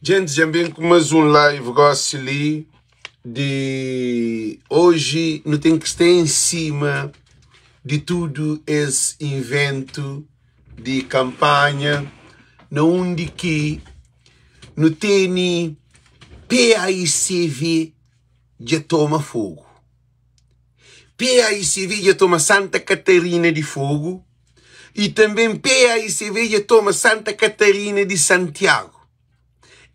Djentes dja N ben ku mas un live gosi li di oji nu ten ki sta en sima di tudu es inventu di kanpanha na undi ki nu tene PAICV dja toma fogu. PAICV dja toma Santa Catarina di Fogu y tanben PAICV dja toma Santa Catarina di Santiago.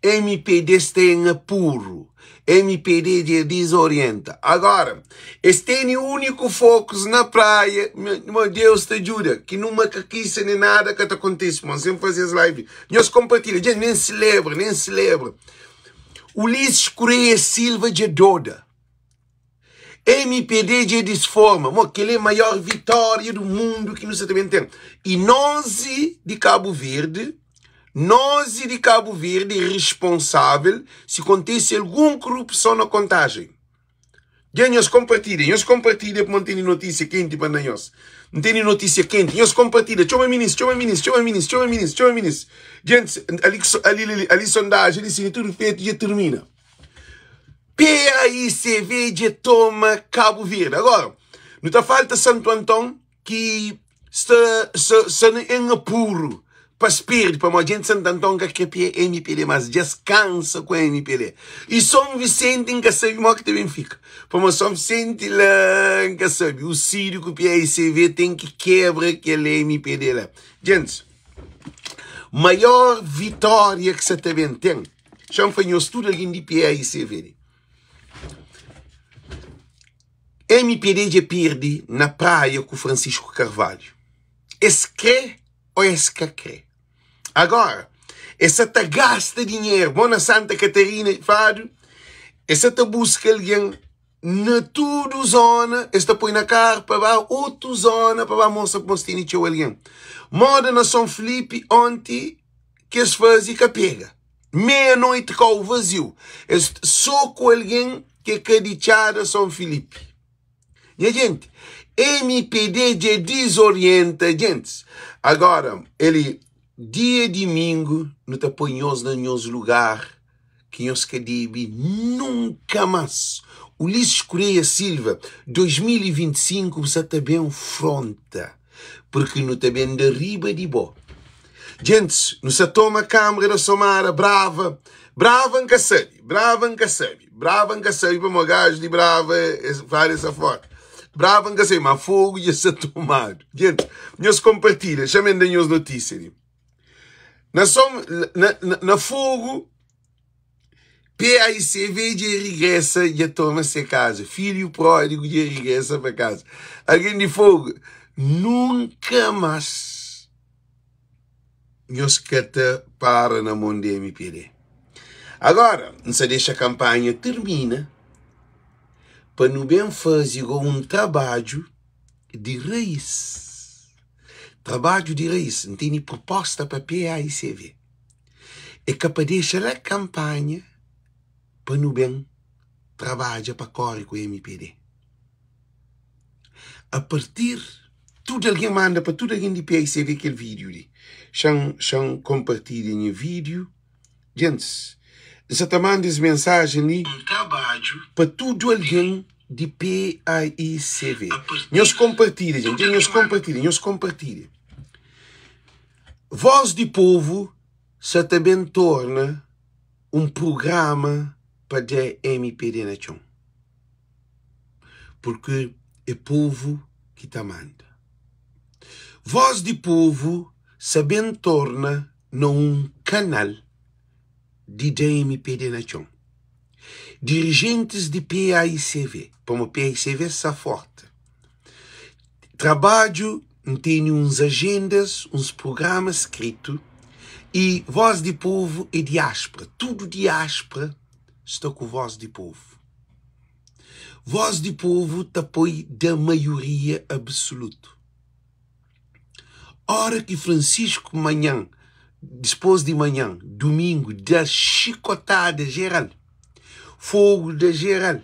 MPD sta en apuru, MPD dja dizorienta. Agora, es tene úniku fokus na praia, ma Deus ta djuda, ki nun makakisa nen nada ka ta kontise, mon sen faze es live. Nhos konpartilha, dja nen selebra, nen selebra. Ulisses Correia Silva dja doda. MPD dja disforma mo kel é maior vitória do mundo ki nu sa ta ben ten. E nos di Cabo Verde, nos di Cabo Verde responsável si kontese algun korupson na kontajen. Dja nhos konpartilha, nhos konpartilha pamo N tene notísia kenti pa N da nhos. N tene notísia kenti, nhos konpartilha, txoma minis, txoma minis, txoma minis, txoma minis, txoma minis. Djentis, ali, ali, ali, ali sondajen, ali sini tudu fetu dja termina. PAICV dja toma Cabo Verde. Agora, nu ta falta Santo Antão ki sta, sta, sta em apuro pa es perde, pamodi gente Santo Antão ka kre pia MPD, mas dja es kansa ku MPD. E São Vicente N ka sabe mo ki ta ben fika, pamodi São Vicente la N ka sabe, o Cid ku PAICV ten ki kebra kel MPD la. Gente, maior vitória ki sa ta ben ten Xa-m fla nhos tudu algen di PAICV li. MPD dja pirdi na Praia ku Francisco Carvalho. Es kre o es ka kre? Agora, es sa ta gasta dinheru, bo na Santa Catarina, fladu, es sa ta buska algen na tudu zona, es ta poi na karu pa ba otu zona pa ba mostra kuma es tene txeu algen. Moda na Son Filipi onti ki es faze ka pega. Meia noite kau vaziu. Es so ku algen ke ka di Txada Son Filipe. Nha jente, MPD dja dizorienta jentis. Agora, eli, dia dimingu nu ta poi nhos na nhos lugar ki nhos ka debe nunka mas. Ulisses Correia Silva, 2025 bu sa ta ben fronta. Porque nu ta ben da riba di bo. Gentis, nu sa toma Câmara da Somara, Brava, Brava N ka sabe, Brava N ka sabe, Brava N ka sabe pamodi gaju di Brava es fala esa forti. Brava N ka sabe, ma fogu dja sta tomadu. Gentis, nhos konpartilha, xa-m da nhos notísia li. Na, som, na, na, na fogu PAICV dja rigresa dja toma se kaza Filho pródigo dja rigresa pa kaza Algen di Fogo nunka mas nhos ka ta para na mon di MPD Agora N sa dexa kanpanha termina pa nu ben faze go un trabadju di rais Trabadju di rais N tene proposta pa PAICV. É ka pa dexa la kanpanha pa nu ben trabadja pa kore ku MPD. A partir tudu algen manda pa tudu algen di PICV kel vídiu li. Xa-m xa-m konpartilha nha vídiu. Gentis, N sa ta manda es mensajen li pa tudu algen di PAICV. Nhos konpartilha, jenti, nhos konpartilha, nhos konpartilha. Voz di Povu sa ta ben torna un prugrama pa da MPD na txon. Purki é povu ki ta manda. Voz di Povu sa ben torna na un kanal di da MPD na txon. Dirijentis di PAICV, pamo PAICV sa forti. Trabadju N tene uns ajendas, uns prugrama skritu y Voz di Povu é diáspora. Tudu diáspora sta ku Voz di Povu. Voz di Povu ta poi da maioria absolutu. Óra ki Francisco manhan, dispôs di manhan, dumingu, da xikotada jeral, Fogo da geral,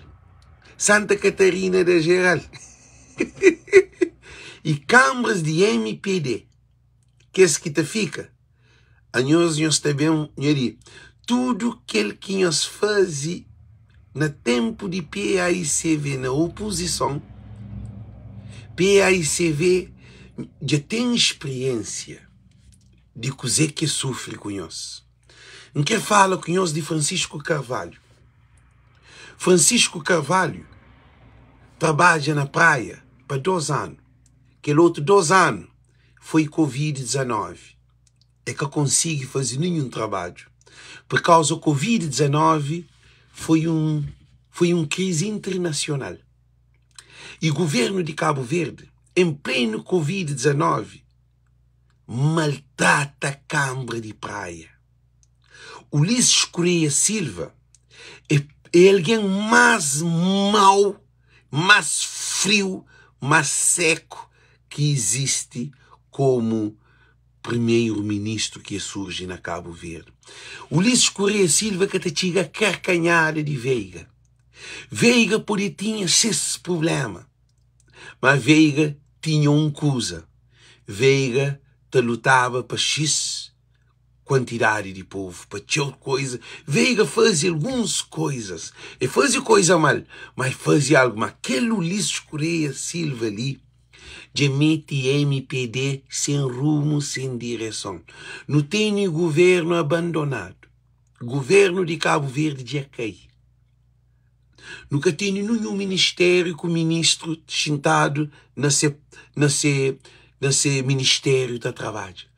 Santa Catarina da geral e câmaras di MPD, kes ki ta fika, anhos nhos ta ben, nha di. Tudu kel ki nhos faze na ténpu di PAICV na opozison, PAICV dja ten spiriénsia di kuzê ki es sufri ku nhos. N krê fala ku nhos di Francisco Carvalho. Francisco Carvalho trabadja na Praia pa 2 anu. Kel otu 2 anu foi Covid 19. E ka konsigi faze ninhun trabadju pur kauza Covid 19 foi un foi un krizi internasional. I guvernu di Kabu Verdi en plenu Covid 19 maltrata Kanbra di Praia. Ulisses Correia Silva é é algen más mau, más friu, más seku ki izisti komu primeru ministru ki surji na Kabu Verdi. Ulisses Correia Silva ka ta txiga karkanhada di Veiga. Veiga pode tinha ses prubléma, ma Veiga tinha un kuza, Veiga ta lutaba pa xis kuantidadi di povu, pa txeu koiza. Veiga faze alguns koizas, e faze koiza mal, ma e faze algu. Ma kel Ulisses Correia Silva li dja mete mpd sen rumu, sen direson. Nu tene guvernu abandonadu, guvernu di Kabu Verdi dja kai. Nu ka tene ninhun ministériu ku ministru xintadu na se na se na se ministériu ta trabadja.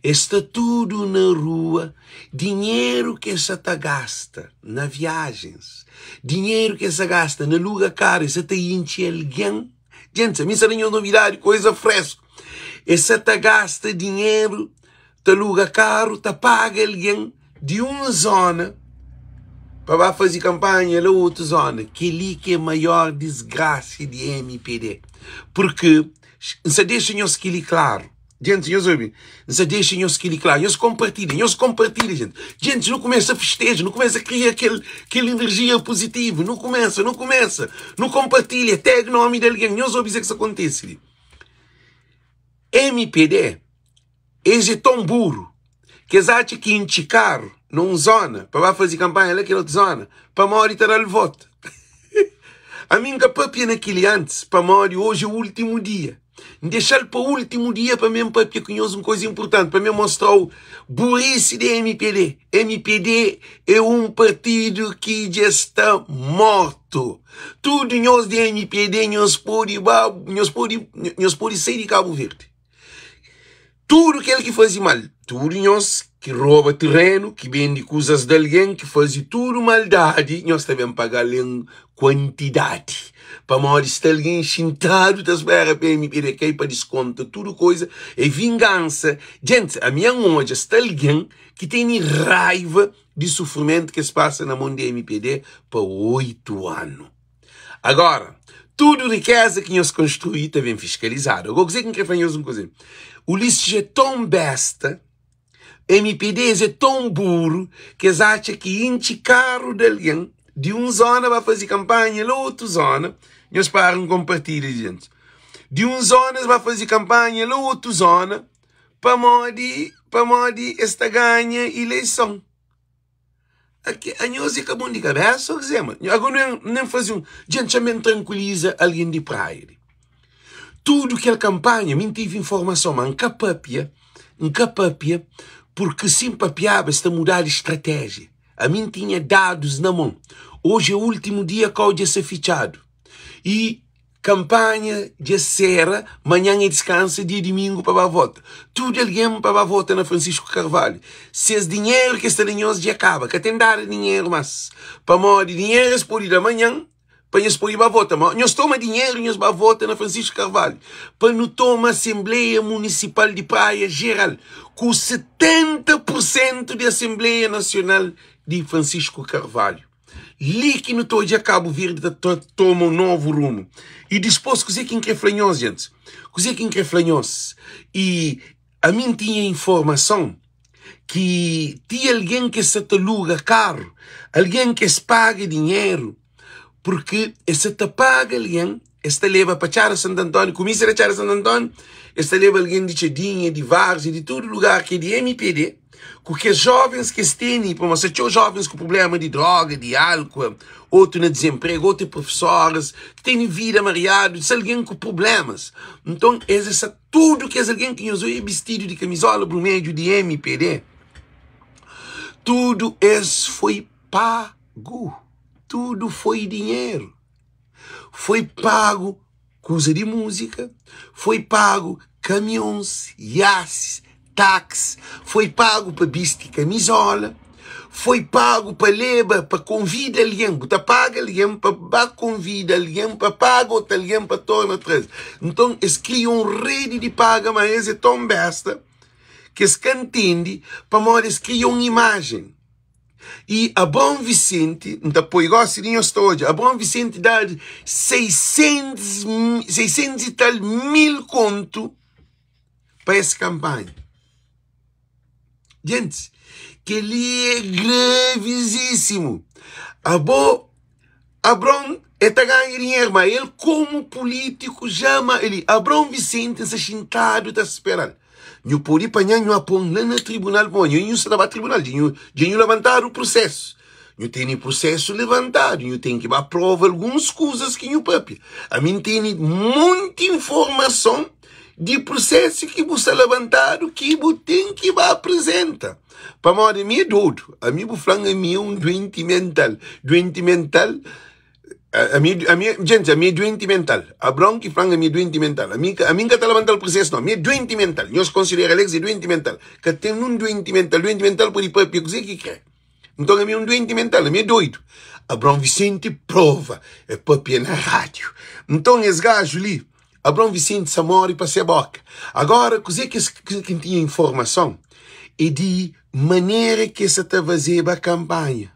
Es sta tudu na rua, dinheru ki es sa ta gasta na viajens, dinheru ki es sa gasta na luga karu, es sa ta intxi algen. Djenti, ami sa da nhos novidadi, koiza fresku. Es sa ta gasta dinheru ta luga karu, ta paga algen di un zona pa ba faze kanpanha la otu zona. Kel-li ki é maior disgrasia di mpd. Purki, N sa dexa nhos kel-li klaru. Djenti, nhos obi, N sa dexa nhos kel-li klaru. Nhos konpartilha, nhos konpartilha, jenti. Djenti, nu kumesa festeja, nu kumesa kria kel, kel enerjia puzitivu. Nu kumesa, nu kumesa, nu konpartilha, tag nomi di algen. Nhos obi kuzê ki sta kontise li. Mpd. Es é ton buru ki es atxa ki intxi karu na un zona pa ba faze kanpanha la kel otu zona pamodi ta da-l votu. Ami N ka papia na kili antis pamodi oji é últimu dia. N dexa-l pa últimu dia pa mi N papia ku nhos un koza inpurtanti, pa mi N mostra-u burisi di mpd. Mpd é un partidu ki dja sta mortu. Tudu nhos di mpd nhos pode ba, nhos pode, nhos pode sai di Kabu Verdi. Tudu kel ki faze mal, tudu nhos ki roba terenu, ki bende kuzas di algen, ki faze tudu maldadi, nhos ta ben paga-l en kuantidadi. Pamodi sta algen xintadu ta spera pa mpd kai pa diskonta tudu koza, é vingansa. Djentis, ami N odja sta algen ki tene raiva di sufrimentu ki es pasa na mon di mpd pa 8 anu. Agora, tudu rikeza ki nhos konstrui ta ben fiskalizadu. Agora, kuzê ki N krê fla nhos un kuza? Ulisses é ton besta, MPDs é ton buru, ki es atxa ki intxi karu di algen di un zona ba faze kanpanha la otu zona, nhos para N konpartilha djentu, di un zona es ba faze kanpanha la otu zona, pamodi pamodi es ta ganha ileison. Aki, anhos é ka bon di kabésa ô kuzê? Ma ago nu nen faze un. Dja N txoma N trankuiliza algen di Praia li. Tudu kel kanpanha mi N tive informason, ma N ka papia, N ka papia purki si N papiaba es ta mudaba di stratéjia. Ami N tinha dadus na mon. Oji é últimu dia, kau dja sta fitxadu i. Kanpanha dja sera, manhan é diskansa, dia dimingu pa ba vota. Tudu algen pa ba vota na Francisco Carvalho. Ses dinheru ki es ta da nhos dja kaba, ka ten dada dinheru mas. Pamodi dinheru es pode da manhan pa nhos pode ba vota. Ma nhos toma dinheru nhos ba vota na Francisco Carvalho pa nu toma Asenbleia Munisipal di Praia Geral ku 70 pur sentu di Asenbleia Nasional di Francisco Carvalho. Li ki nu ta odja Kabu Verdi ta toma un novu rumu. I dispôs, kuzê ki N krê fla nhos, gentis? Kuzê ki N krê fla nhos? I ami N tinha informason ki ti algen ki sa ta luga karu, algen ki es paga dinheru, purki es sa ta paga algen, es ta leba pa Txada Santu Antóniu, kumisa di Txada Santu Antóniu, es ta leba algen di Txadinha, di Várzea, di tudu lugar ki é di mpd. Ku kes jovens ki es tene, pamodi sta txeu jovens ku prubléma di droga, di álkua, otu na dizenpregu, otu é profesoras, ki tene vida mariadu, sta algen ku prublémas. Nton, es é sta tudu kes algen ki nhos odja bistidu di kamizola brumedju di MPD, tudu es foi pagu, tudu foi dinheru, foi pagu kuza di múzika, foi pagu kamions, iasis, táxi, foi pagu pa bisti kamizola, foi pagu pa leba, pa konvida algen, bu ta paga algen pa ba konvida algen, pa paga otu algen pa torna traze. Nton es kria un redi di paga, ma es é ton besta ki es ka ntende pamodi es kria un imajen. I Abraon Visenti, N ta poi gósi li nhos ta odja, Abraon Visenti dadu 600, 600 i tal mil kontu pa es kanpanha. Gentis, kel-li é gravizísimu. Abo, Abraon, el ta ganha dinheru, ma el komu pulítiku ja ma el, Abraon Visenti N sta xintadu ta spera-l. Nhu pode panha nhu apon la na tribunal pamodi nhu nhu sta ta ba tribunal dja nhu dja nhu labantadu prusesu nhu tene prusesu levantadu nhu ten ki ba prova alguns kuzas ki nhu papia ami n tene monti informason di prusesu ki bu sta labantadu ki bu ten ki ba aprizenta pamodi ami é dodu ami bu fla-m ami é un duenti mental duenti mental Ami, ami, gente, ami é doente mental. Abraão ki flan ami é doente mental. Ami, ami nka ta labanta-l processo não. Ami é doente mental. Nhos considera Alex é doente mental. Ka ten nun doente mental. Doente mental pode papia kuze ki kre. Nton ami é un doente mental. Ami é doido. Abraão Vicente prova. É papia na rádio. Nton es gajo li, Abraão Vicente sa morre pa se boca. Agora, kuze ki es, ki N tinha informason é di manera ki es sa ta fazeba kampanha.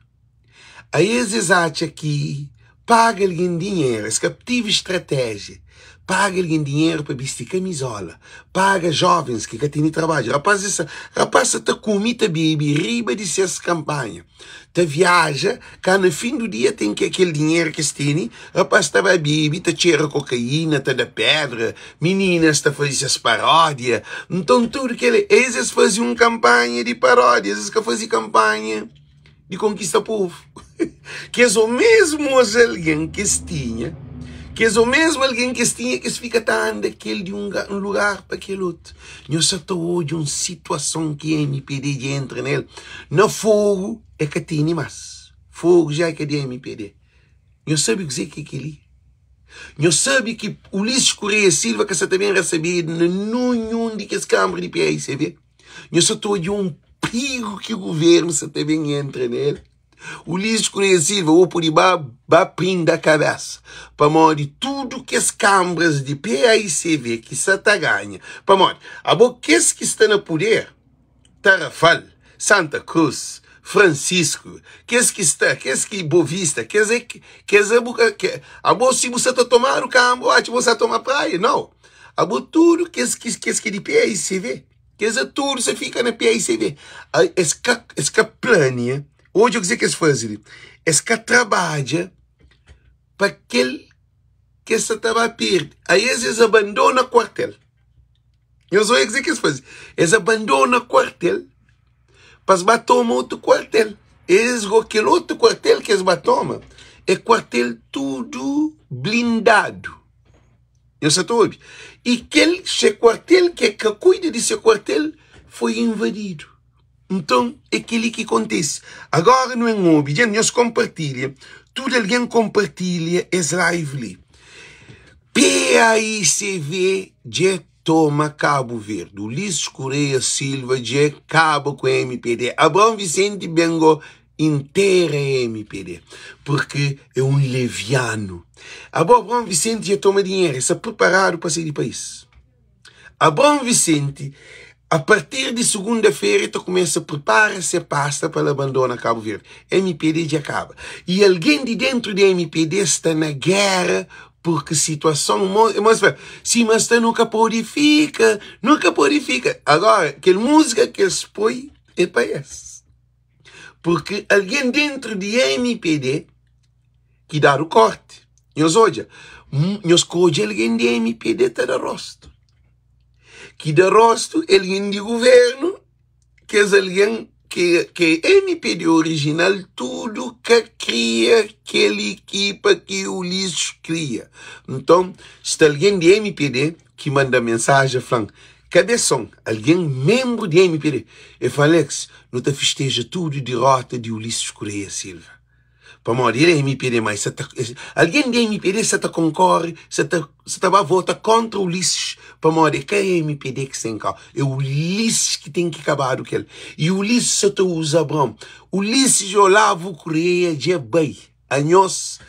Aes es atxa ki paga algen dinheru, es ka tive stratéjia, paga algen dinheru pa bisti kamizola, paga jovens ki ka tene trabadju. Rapaz es rapaz sa ta kume i ta bebe riba di ses kanpanha, ta viaja, ka na fin du dia ten ki kel dinheru ki es tene, rapaz ta ba bebe, ta txera kokaína, ta da pedra, mininas ta faze ses paródia. Nton tudu kel, es es faze un kanpanha di paródia, es ka faze kanpanha. di konkista povu. Kes o mesmu os algen ki es tinha, kes o mesmu algen ki es tinha ki es fika ta anda kel di un lugar pa kel otu. Nhos sa ta odja un situason ki MPD dja entra nel. Na Fogu e ka tene mas. Fogu ja e ka di MPD. Nhos sabe kuzê ki é kel-li? Nhos sabe ki Ulisses Correia Silva ka sa ta ben rasebedu na ninhun di kes kanbra di PAICV? Nhos sa ta odja un prigu ki guvernu sa ta ben entra nel. Ulisses Correia Silva, bo pode ba, ba prinda kabesa, pamodi tudu kes kanbras di PAICV ki sa ta ganha, pamodi abo kes ki sta na puder, Tarrafal, Santa Cruz, Francisco, kes ki sta, kes ki Bovista, kes é, kes é bu ka, abo si bu sa ta tomadu kanbra, bu atxa bu sa toma praia? Nau. Abo tudu kes ki kes ki di PAICV, kes a tudu sa fika na PAICV. Es ka es ka plania, odja kuzê ki es faze li. Es ka trabadja pa kel ki es sa ta ba perde. Aí es es abandona kuartel. Nhos odja kuzê ki es faze. Es abandona kuartel pa es ba toma otu kuartel. Es go kel otu kuartel ki es ba toma é kuartel tudu blindadu. Nhos sa ta obi? I kel se kuartel ki e ka kuida di se kuartel foi invadidu. Nton, é kel-li ki kontise. Agora nu en obi. Dja nhos konpartilha, tudu algen konpartilha es live li. PAICV dja toma Kabu Verdi. Ulisses Correia Silva dja kaba ku MPD. Abraão Vicente ben go intera MPD, porque é um leviano. Abo Abraão Vicente dja toma dinheiro, é sta preparado pa sai di país. Abraão Vicente, a partir di segunda-feira, ta começa prepara se pasta pa el abandona Cabo Verde. MPD dja kaba. E alguém di dentro di MPD sta na guerra porque situação mas sim, mas sta nu ka pode fika, nu ka pode fika. Agora, kel música que es poi é pa es. Porque algen dentru di MPD ki dadu korti. Nhos odja, nhos ka odja algen di MPD ta da rostu. Ki da rostu é algen di guvernu. Kes algen ki ki é MPD orijinal tudu ka kria kel ekipa ki Ulisses kria. Nton, sta algen di MPD ki manda mensajen fla-m, Kabeson, algen menbru di MPD, el fla, Alex, nu ta fisteja tudu dirota di Ulisses Correia Silva. Pamodi el é mpd ma sa ta algen di mpd sa ta konkore sa ta sa ta ba vota kontra Ulisses pamodi é ka mpd ki sta en kau é Ulisses ki ten ki kabadu kel i Ulisses sa ta uza Abraon Ulisses Olavo Correia dja bai anhos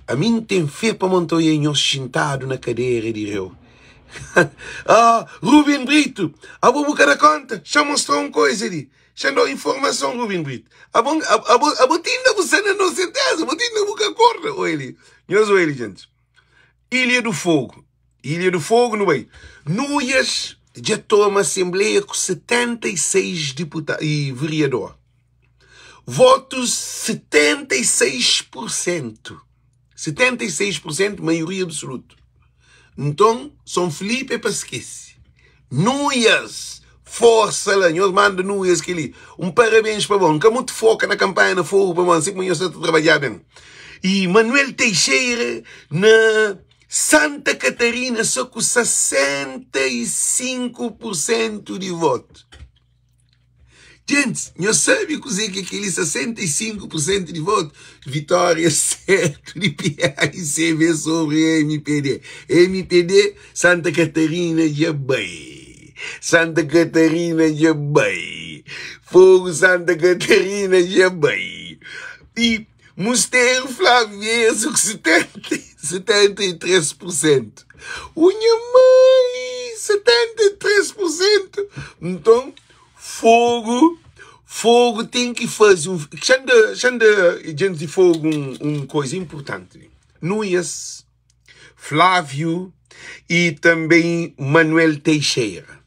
ami N ten fe pamo N ta oia nhos xintadu na kadera di reu ah Ruben Brito abo bu ka da konta xa mostra un koza li Xa dau informason Rubin Brito. Abo, abo, abo tinda bu sa na no serteza, abo tinda bu ka korda. Oi li, nhos oi li, gente. Ilha do Fogo. Ilha do Fogo nu bai. Nuias dja toma assembleia ku 76 deputado e vereador. Votos 76%. 76% maioria absoluto. Nton, São Filipe é pa skese. Nuias, força la, nhos manda Nuias keli. Um parabéns pa bo. Nka mutu foka na kampanha na Fogo pa bo, si kuma nhos sta ta trabadja ben. E Manuel Teixeira na Santa Catarina sa ku 65% di voto. Gentis, nhos sabe kuzê ki é kel-li? 65 pur sentu di votu, vitória sértu di PAICV sobri mpd. Mpd, Santa Catarina dja bai. Santa Catarina dja bai. Fogu Santa Catarina dja bai. I Musteru Flávio Vieira ku 73 pur sentu. Unha mãe, 73 pur sentu. Nton, Fogo, fogo tem ki faze um. Xan da, xan da gente de fogo um, um coisa importante. Nuias, Flávio e também Manuel Teixeira.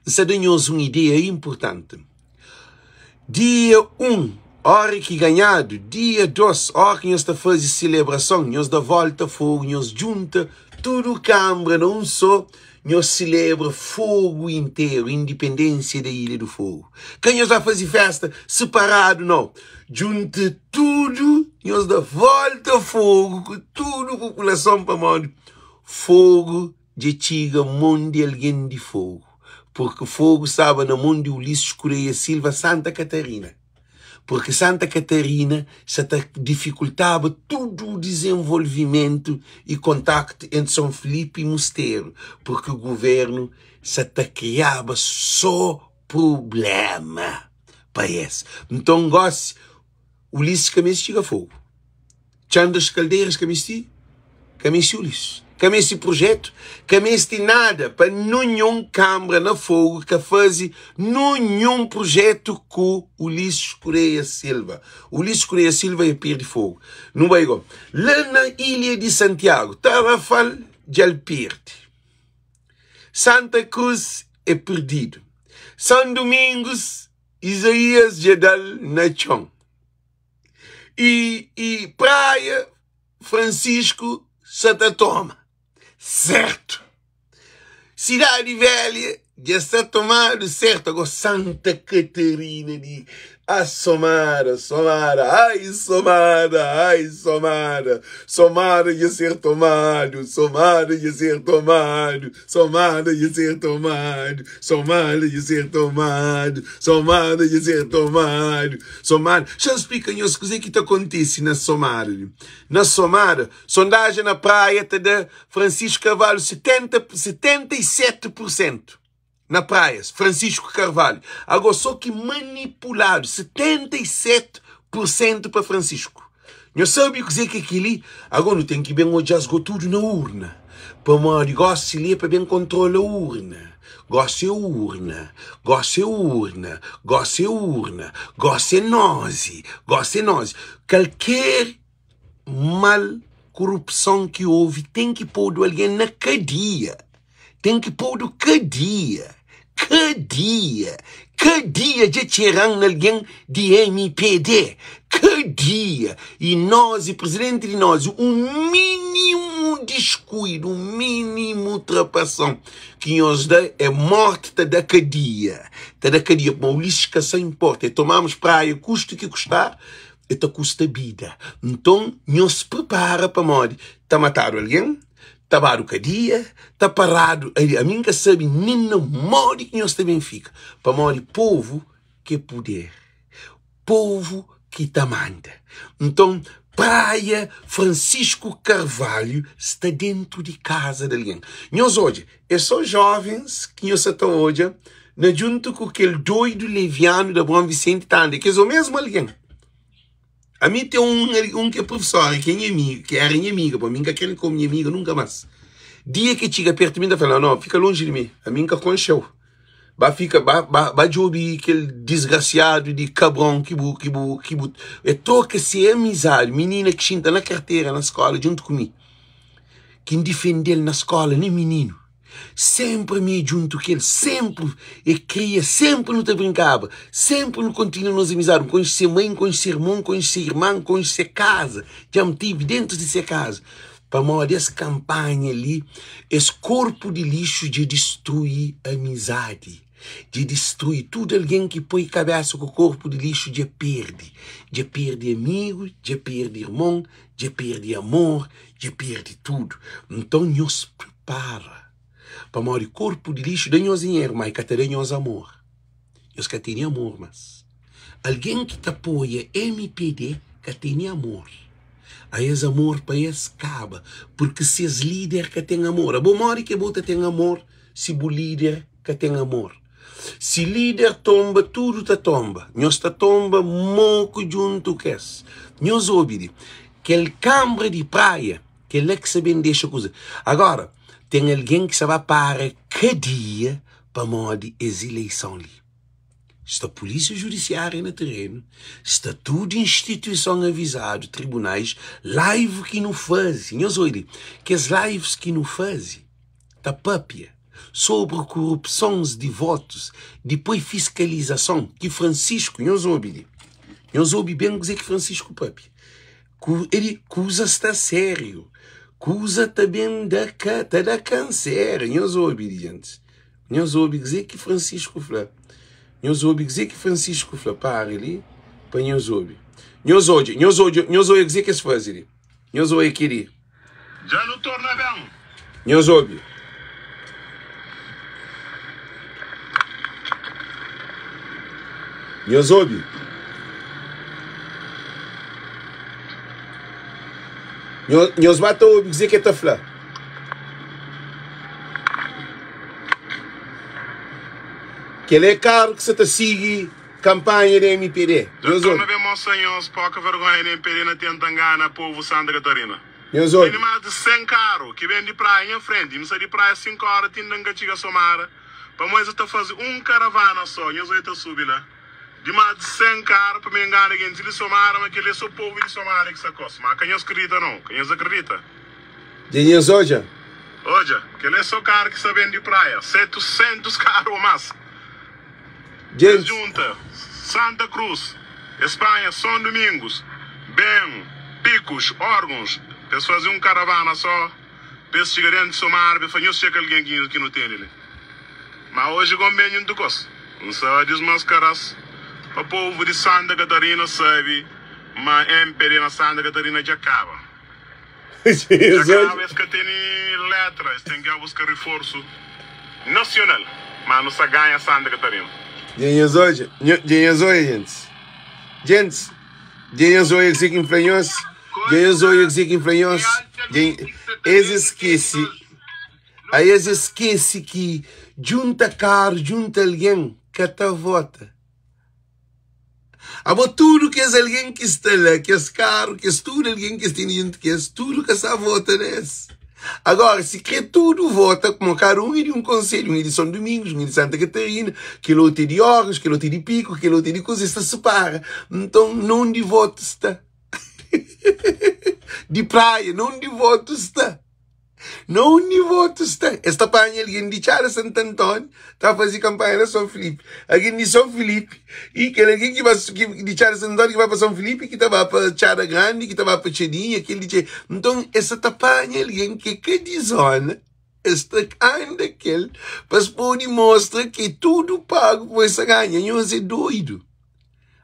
N sta da nhos un ideia importante. Dia 1, ora ki ganhadu, dia 2, ora ki nhos ta faze selebrason, nhos da volta fogo, nhos djunta tudu kambra na un so, Nhos selebra Fogu interu, indipendênsia da Ilha do Fogo. Ka nhos ba faze festa separadu, nau. Djunta tudu, nhos da volta Fogu ku tudu populason pamodi Fogu dja txiga mon di algen di Fogu, purki Fogu staba na mon di Ulisses Correia Silva, Santa Catarina. Purki Santa Catarina sa ta difikultaba tudu dizenvolvimentu y kontaktu entri Son Filipi y Musteru, purki guvernu sa ta kriaba so prubléma pa es. Nton, gósi, Ulisses ka meste txiga Fogu. Txandras Caldeiras ka mesti, ka mesti Ulisses, ka mesti projetu, ka mesti nada pa nunhun kambra na Fogo ka fazi nunhun projetu ku Ulisses Correia Silva. Ulisses Correia Silva é perdi Fogo. Nu bai go. La na Ilha di Santiago, Tarrafal dja-l perdi. Santa Cruz é perdidu. São Domingos, Isaías dja da-l na txon. E, e Praia Francisco sa ta toma certo. Cidade Velha dja sta tomadu certo. Agora Santa Catarina di a Somada, Somada, ai Somada, ai Somada, Somada dja ser tomadu, Somada dja ser tomadu, Somada dja ser tomadu, Somada dja ser tomadu, Somada dja ser tomadu. Somada, xa-m splika nhos kuzê ki ta kontise na Somada li. Na Somada, sondajen na Praia ta da Francisco Carvalho 70, 77 pur sentu. Na Praias, Francisco Carvalho. Agora, só ki manipuladu, 77 pur sentu pa Francisco. Nhos sabe kuzê ki é kel-li? Agora, nu ten ki ben odja-s go tudu na urna. Pamodi gósi li é pa ben kontrola urna. Gósi é urna, gósi é urna, gósi é urna, gósi é nozi, gósi é nozi. Kalker mal korupson ki ovi ten ki podu algen na kadia. Ten ki podu kadia, kadia, kadia dja txeran na algen di mpd. Kadia! kadia i nos i prizidenti di nos un minimu diskuidu un minimu trapason ki nhos da é morti ta da kadia ta da kadia pamodi Ulisses ka sa inporta e tomamus praia kustu ki kustar e ta kusta bida nton nhos pripara pamodi ta matadu algen ta badu kadia ta paradu ami N ka sabe nen na modi ki nhos ta ben fika pamodi povu ki é puder povu ki ta manda. Nton, Praia Francisco Carvalho sta dentu di kaza di algen. Nhos odja, é só jovens ki nhos sa ta odja na djuntu ku kel doidu levianu di Abraão Vicente ta anda. Kes é o mesmu algen. Ami ten un, un ki é profesora, ki é nha amiga, ki era nha amiga, pa mi N ka kre-l komu nha amiga nunka más. Dia ki el txiga pertu di mi, N ta fla-l, no, fika lonji di mi, ami N ka konxe-u. Ba fika, ba, ba, ba djobe kel disgrasiadu di kabron ki bu, ki bu, ki bu. E troka se amizadi, minina ki xinta na kartera na skola djuntu ku mi, ki N difende-l na skola na mininu. Senpri mi é djuntu ku el, senpri e kria, senpri nu ta brinkaba, senpri nu kontinua nos amizadi. N konxe se mai, N konxe se irmon, N konxe se irman, N konxe se kaza, dja N tivi dentu di se kaza. Pamodi es kanpanha li, es korpu di lixu dja distrui amizadi, dja distrui tudu algen ki poi kabésa ku korpu di lixu dja perde, dja perde amigu, dja perde irmon, dja perde amor, dja perde tudu. Nton nhos pripara, pamodi korpu di lixu da nhos dinheru, má e ka ta da nhos amor. Nhos ka tene amor mas. Algen ki ta apoia mpd ka tene amor. A es amor pa es kaba, purki ses lider ka ten amor. Abo modi ke bo ta ten amor si bu lider ka ten amor? Si lider tomba, tudu ta tomba. Nhos ta tomba moku djuntu kes. Nhos obi di kel kambra di praia, kel la ki sa ben dexa kuza. Agora, ten algen ki sa ba para kadia Pamodi es ileison li, sta pulísia judisiária na terenu, sta tudu instituison avizadu, tribunais, live ki nu faze, nhos oi li, kes lives ki nu faze ta papia sobri korupsons di votus, di poi fiskalizason, ki Francisco, nhos obi li, nhos obi ben kuzê ki Francisco papia, ku el kuza sta sériu, kuza ta ben da ka ta da kansera, nhos obi li gentis, nhos obi kuzê ki Francisco fla, nhos obi kuzê ki Francisco fla, para li pa nhos obi, nhos odja, nhos odja, nhos oia kuzê ki es faze li, nhos oia keli. Dja nu torna ben. Nhos obi. Nhos obi. Nhos ba ta obi kuzê ki el ta fla. Kel-la é karu ki sa ta sigi kanpanha di mpd. Dja Nhos obi. torna ben mostra nhos poka vergonha di mpd na tenta ngana povu Santa Catarina. Nhos obi. Tene más di 100 karu ki ben di praia nha frenti. Mi sta di praia 5 ora tinda N ka txiga Somara. Pamodi es ta faze un karavana so. Nhos oi ta subi la di más di 100 karu pa mi ngana gentis di Somara ma kel-li é so povu di Somara ki sta kos. Ma ka nhos kridita nau. Ka nhos akridita. Dja nhos odja? Odja, kel-li é so karu ki sta ben di praia. 700 karu o más. Es Gentis. djunta Santa Cruz, es panha São Domingos, Ben, Picos, órgãos, pa es faze un karavana só pa es txiga déntu Somar pa es fla, Nhos txeka algen ki ki nu tene li. Má oji gon ben djuntu ku es. N sta dismaskara-s pa povu di Santa Catarina sabe ma mpd na Santa Catarina dja kaba. Dja kaba, es ka tene letra, es ten ki ba buska riforsu nasional, ma nu sa ganha Santa Catarina. Dja nhos odja, dja nhos odja gentis, gentis, dja nhos odja kuzê ki N fla nhos, dja nhos odja kuzê ki N fla nhos, dja es eskese, a es eskese ki djunta karu, djunta algen ka ta vota. Abo tudu kes algen ki sta la, kes karu, kes tudu algen ki es tene djuntu ku es, tudu ka sa vota na es. Agora, si kre tudu vota, kuma kada un é di un konselhu, un é di Son Domingos, un é di Santa Catarina, kel otu é di Órgãos, kel otu é di Pico, kel otu é di kuza, es ta separa. Nton, na undi votu sta? Di Praia, na undi votu sta? Na undi votu sta? Es ta panha algen di Txada Santu Antóniu ta faze kanpanha na Son Filipi. Algen di Son Filipi i kel algen ki ba di Txada Santu Antóniu ki ba pa Son Filipi ki ta ba pa Txada Grandi ki ta ba pa Txadinha kel di Txadinha. Nton es sa ta panha algen ki é ka di zona es ta anda kel pa es pode mostra ki tudu pagu pa es sa ganha. Nhos é doidu.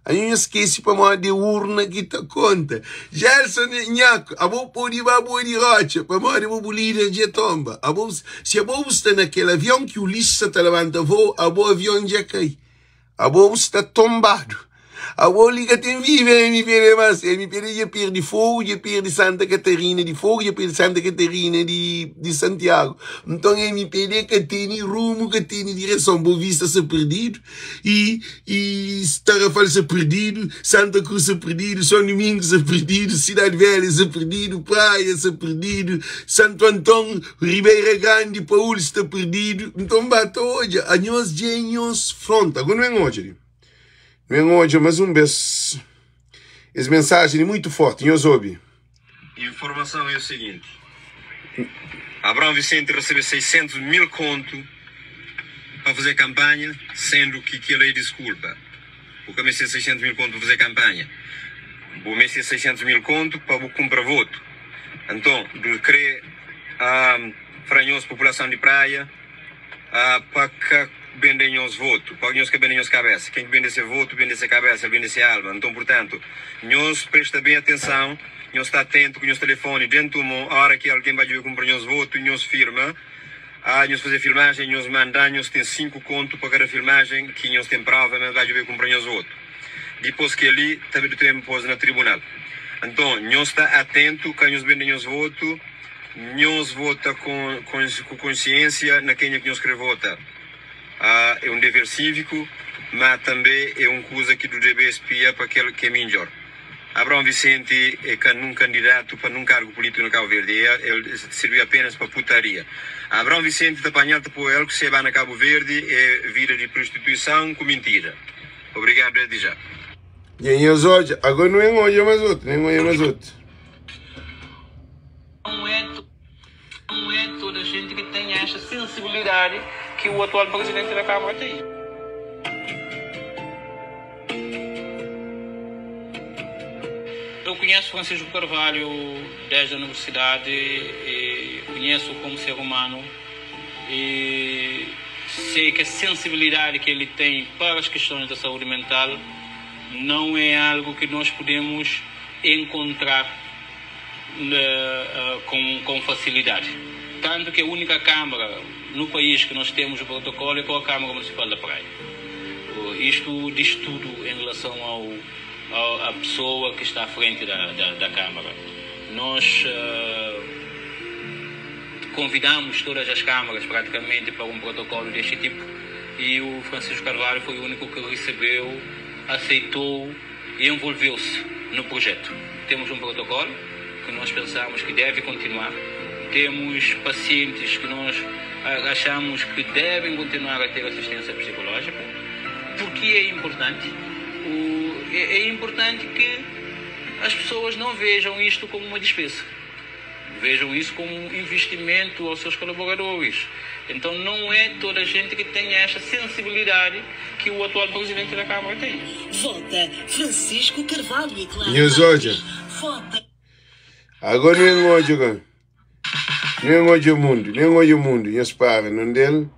Anho nha skese pamodi é urna ki ta konta. Gelson Nhaku, abo pode ba boi di rotxa pamodi abo bu lider dja tomba. Abo, si abo bu sta na kel avion ki Ulisses sa ta labanta voo, abo avion dja kai. Abo bu sta tombadu. Abo li ka ten vive MPD mas. MPD dja perde Fogo, dja perde Santa Catarina di Fogo, dja perde Santa Catarina di, di Santiago. Nton MPD ka tene rumu, ka tene direson. Boa Vista sta perdidu. E, e Tarrafal sta perdido, Santa Cruz sta perdido, São Domingos sta perdido, Cidade Velha sta perdido, Praia sta perdido, Santo Antão, Ribeira Grande, Paúl sta perdido. Então bata odja, anhos dja é nhos fronta. Agora não é odja li. Não é odja mais um bes. Es mensagem é muito forte, nhos obi. Informação é o seguinte, Abraão Vicente recebe 600 mil conto pa fazer campanha, sendo que kel é desculpa. Bu ka meste 600 mil conto pa fazer campanha, bu meste 600 mil conto pa bu cumpra voto. Anton, du kre um, fra nhos população di Praia uh, pa ka bende nhos voto, pa nhos ka bende nhos cabeça. Ken ki bende se voto, bende se cabeça, bende se alma. Anton, portanto, nhos presta bem atenção, nhos sta atento ku nhos telefone dentu mon, ora ki alguém ba djuda cumpra nhos voto, nhos firma, ah, nhos faze filmagem, nhos manda, nhos tem 5 conto pa cada filmagem ki nhos tem prova ma ba djuda cumpra nhos voto. Dipos keli, tambe du tem pos na tribunal. Anton, nhos sta atento, ka nhos bende nhos voto, nhos vota com, com, ku consciência na kenha ki nhos kre vota. Ah, é um dever cívico, ma tambe é um kuza ki du debe spia pa kel ki é mindjor. Abraão Vicente é ka num candidato pa num cargo político na Cabo Verde, é, el sirbi apenas pa putaria. Abraão Vicente ta panhal ta poi el ku seba na Cabo Verde é vida di prostituição ku mintira. Obrigado desde já. Dja nhos odja, agora nu en odja mas otu, nu en odja mas otu. Não é não é toda gente que tem esta sensibilidade que o atual presidente da Câmara tem. Eu conheço Francisco Carvalho desde a universidade e conheço como ser humano e sei que a sensibilidade que ele tem para as questões da saúde mental não é algo que nós podemos encontrar com, com facilidade. Tanto que a única Câmara no país que nós temos o protocolo é com a Câmara Municipal da Praia. Isto diz tudo em relação ao, ao, à pessoa que está à frente da, da, da Câmara. Nós convidamos todas as câmaras praticamente para um protocolo deste tipo e o Francisco Carvalho foi o único que recebeu, aceitou e envolveu-se no projeto. Temos um protocolo que nós pensamos que deve continuar. Temos pacientes que nós achamos que devem continuar a ter assistência psicológica. Porque é importante? O, é, é importante que as pessoas não vejam isto como uma despesa. Vejam isso como um investimento aos seus colaboradores. Então não é toda a gente que tem esta sensibilidade que o atual presidente da Câmara tem. Vota Francisco Carvalho e Clara Nhos odja. Vota. Agora nu en odja agora. Nu en odja mundu, nu en odja mundu. Nhos para nun del.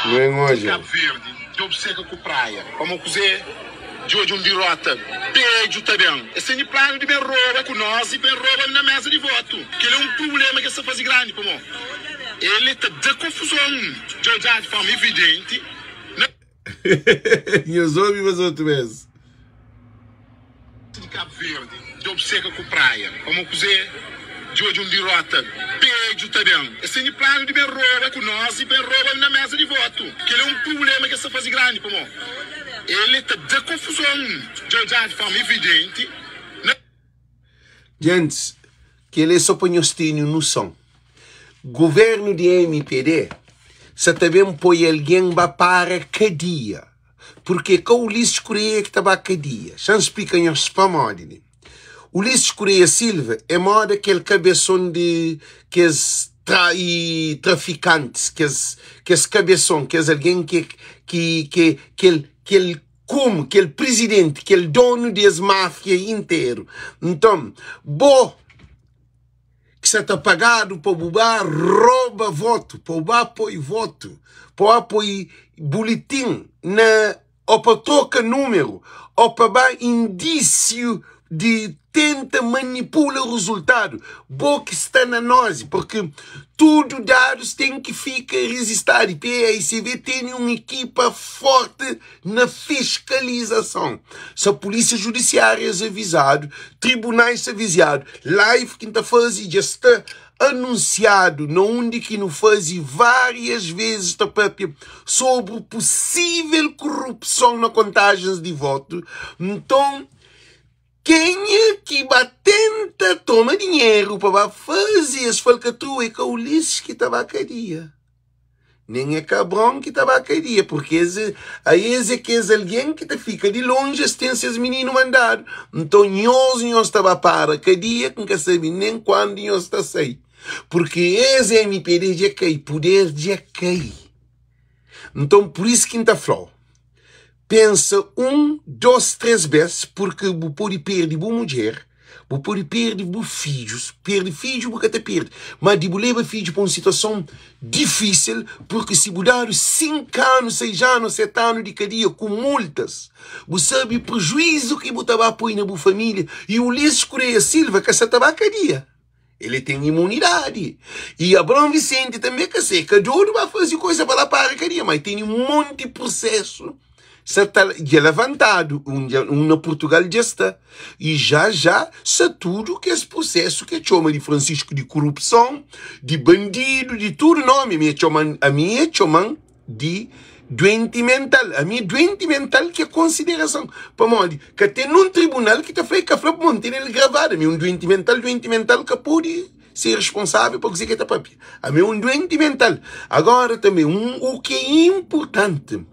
Nu en odja. Cabo Verde dja obseka ku Praia pamo kuze dja odja um dirota bedju ta ben es tene planu di ben roba ku nos i ben roba na mesa di votu keli é um prublema ke sta fazi grandi pamo ele ta da konfuzon dja odjadu di forma evidenti na. Nhos obi mas otu bes. Di Cabo Verde dja obseka ku Praia pamo kuze dja odja um dirota bedju ta ben es tene planu di ben roba ku nos i ben roba na mesa di votu keli é um prublema ke sta fazi grandi pamo ele ta da konfuzon dja odjadu di forma evidenti na. Gentis, kel é so pa nhos tene nuson. Governu di mpd sa ta ben poi algen ba para kadia. Purke ka Ulisses Correia ki ta ba kadia. Xa-m splika nhos pamodi li. Ulisses Correia Silva é moda kel kabeson di kes tra i trafikantis, kes kes kabeson, kes algen ki ki ki kel kel kumu kel prizidenti, kel donu di es máfia interu. Nton, bo ki sa ta pagadu pa bu ba roba votu, pa bu ba poi votu, pa bu ba poi bulitin na ô pa troka númeru, ô pa ba indísiu di tenta manipula ruzultadu, bo ki sta na nozi, purki tudu dadus ten ki fika rizistadu. PAICV tene un ekipa forti na fiskalizason. Sa pulísia judisiária es avizadu, tribunais aviziadu, live ki N ta faze dja sta anunsiadu na undi ki nu faze várias vezes ta papia sobri pusível korupson na kontajens di votu. Nton, kenha ki ba tenta toma dinheru pa ba faze es falkatrua é ka Ulisses ki ta ba kadia. Nen é ka Abron ki ta ba kadia, purki es a es é kes algen ki ta fika di lonji, es ten ses mininu mandadu. Nton, nhos, nhos ta ba para kadia, ki N ka sabe nen kuandu nhos ta sai, purki es MPD dja kai, puder dja kai. Nton, pur isu ki N ta fla-u, Pensa un, dos, tres bes, purki bu pode perde bu mudjer, bu pode perde bu fidjus. Perde fidju bu ka ta perde, ma di bu leba fidju pa un situason difisil, purki si bu dadu 5 anu, 6 anu, 7 anu di kadia ku multas, bu sabe prejuizu ki bu ta ba poi na bu familia. I Ulisses Correia Silva ka sa ta ba kadia. El ten imunidadi. I Abraon Vicente tanbe ka se ka dodu ba faze koisa pa la para kadia, ma el tene un monti prusesu sa ta dja lavantadu, un dja un na Purtugal dja sta. I já já sa tudu kes prusesu ke txoma di Francisco di kurupson, di bandidu, di tudu nomi. Mi e txoman, ami e txoman di duenti mental. Ami é duenti mental ki é konsiderason. Pamodi ka ten nun tribunal ki ta fla, e ka fla pamodi N tene el gravadu. Ami é un duenti mental, duenti mental ka pode ser responsável pa kuzê ki el ta papia. Ami é un duenti mental. Agora tanbe, un u ki é inpurtanti,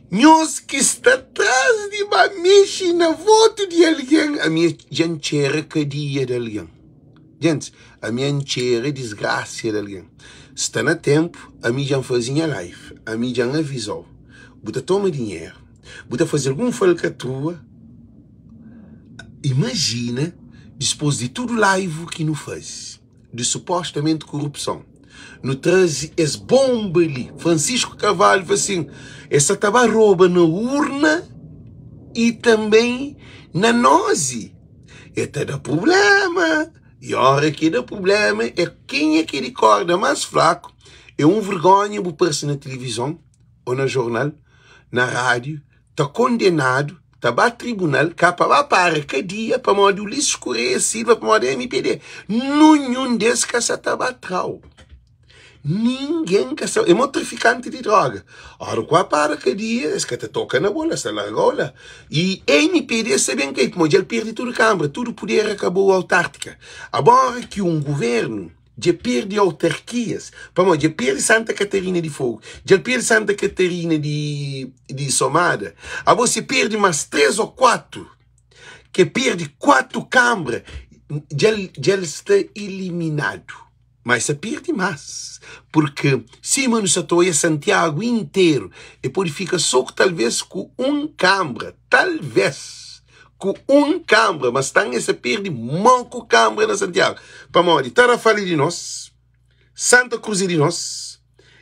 nhos ki sta tras di ba mexe na votu di algen, ami dja N txera kadia di algen. Gentis, ami N txera disgrasia di algen. Sta na tenpu, ami dja N faze nha life, ami dja N aviza-u. Bu ta toma dinheru, bu ta faze algun falkatrua. Imajina dispôs di tudu live ki nu faze di supostamenti korupson, nu traze es bonba li. Francisco Carvalho fla sin, es sa ta ba roba na urna i tanben na nozi. E ta da prubléma. I óra ki da prubléma, é kenha ki é di kórda más fraku. É un vergónha bu parse na tilivizon ô na jornal, na rádiu, ta kondenadu, ta ba tribunal, ka pa ba para kadia pamodi Ulisses Correia Silva, pamodi MPD. Nunhun des ka sa ta ba tra-u. Ningen ka sa, é mo trafikanti di droga. Ora ku a para kadia, es ka ta toka na bo la, es ta larga-u la. I MPD sa ben kai, pamodi dja el perde tudu kanbra, tudu puder akabou autártika. Abora ki un guvernu dja perde autarkias, pamodi dja perde Santa Katarina di Fogu, dja el perde Santa Katarina di di Somada, abo si perde mas 3 o 4, ke perde 4 kanbra, dja el dja el sta iliminadu. Ma es sa pirdi más, purki sima nu sa ta oia Santiagu interu, e pode fika so ku talves ku un kanbra, talves ku un kanbra, ma stan es sa pirdi mo ku kanbra na Santiagu, pamodi Tarrafal é di nos, Santa Kruz é di nos,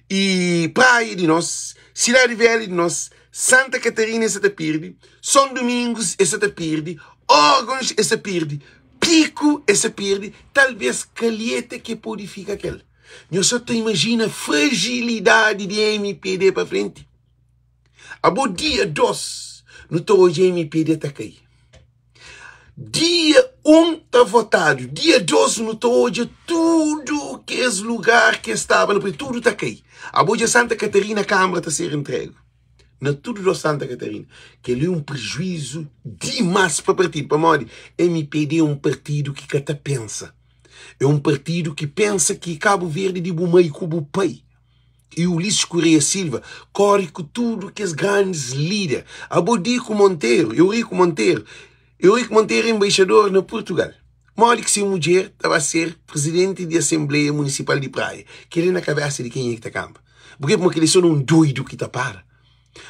i Praia é di nos, Sidadi Velha é di nos, Santa Katarina es sa ta pirdi, Son Dumingus es sa ta pirdi, Órgons es sa pirdi, Piku es sa pirdi, talves Kalheta ke pode fika kel. Nhos sa ta imajina frajilidadi di mpd pa frenti? Abo dia 2 nu ta odja mpd ta kai. Dia 1 ta votadu, dia 2 nu ta odja tudu kes lugar ki es staba na tudu ta kai. Abo dja Santa Catarina Câmara ta ser entregue. Na tudu dos Santa Catarina. Kel-li é un prejuízu dimás pa partidu. Pamodi mpd é un partidu ki ka ta pensa. É un partidu ki pensa ki Kabu Verdi é di bu mai ku bu pai. I Ulisses Correia Silva kóre ku tudu kes grandis líder. Abo Diku Monteiro, Eurico Monteiro. Eurico Monteiro é embaixador na Portugal. Modi ki se mudjer ta ba ser presidenti di Asenbleia Munisipal di Praia? Kel-li na kabésa di kenha ki ta kanba? Bu krê pamodi kel-li é sô na un doidu ki ta para?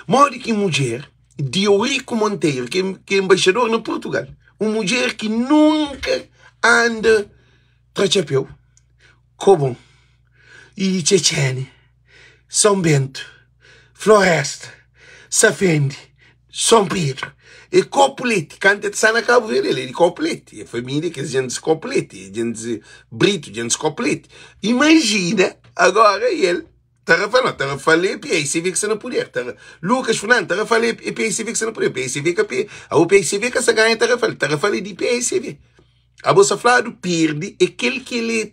Modi ki mudjer di Eurico Monteiro, ki é embaixador na Portugal, un mudjer ki nunka anda tra txapéu, Kobon, i Txetxéni, São Bento, Floresta, Safende, São Pedro, é Copo Leti, kantu el ta sta na Cabo Verde el é di Copo Leti, é família kes gentis Copo Leti, gentis Brito, gentis Copo Leti. Imajina agora el Tarrafal não, Tarrafal é PICV ki sta na puder, Tarra, Lucas Fernando, Tarrafal é PICV ki sta na puder, PICV ka P, o PICV ka sta ganha Tarrafal, Tarrafal é di PICV. Abo sa fladu perde é kel ki el é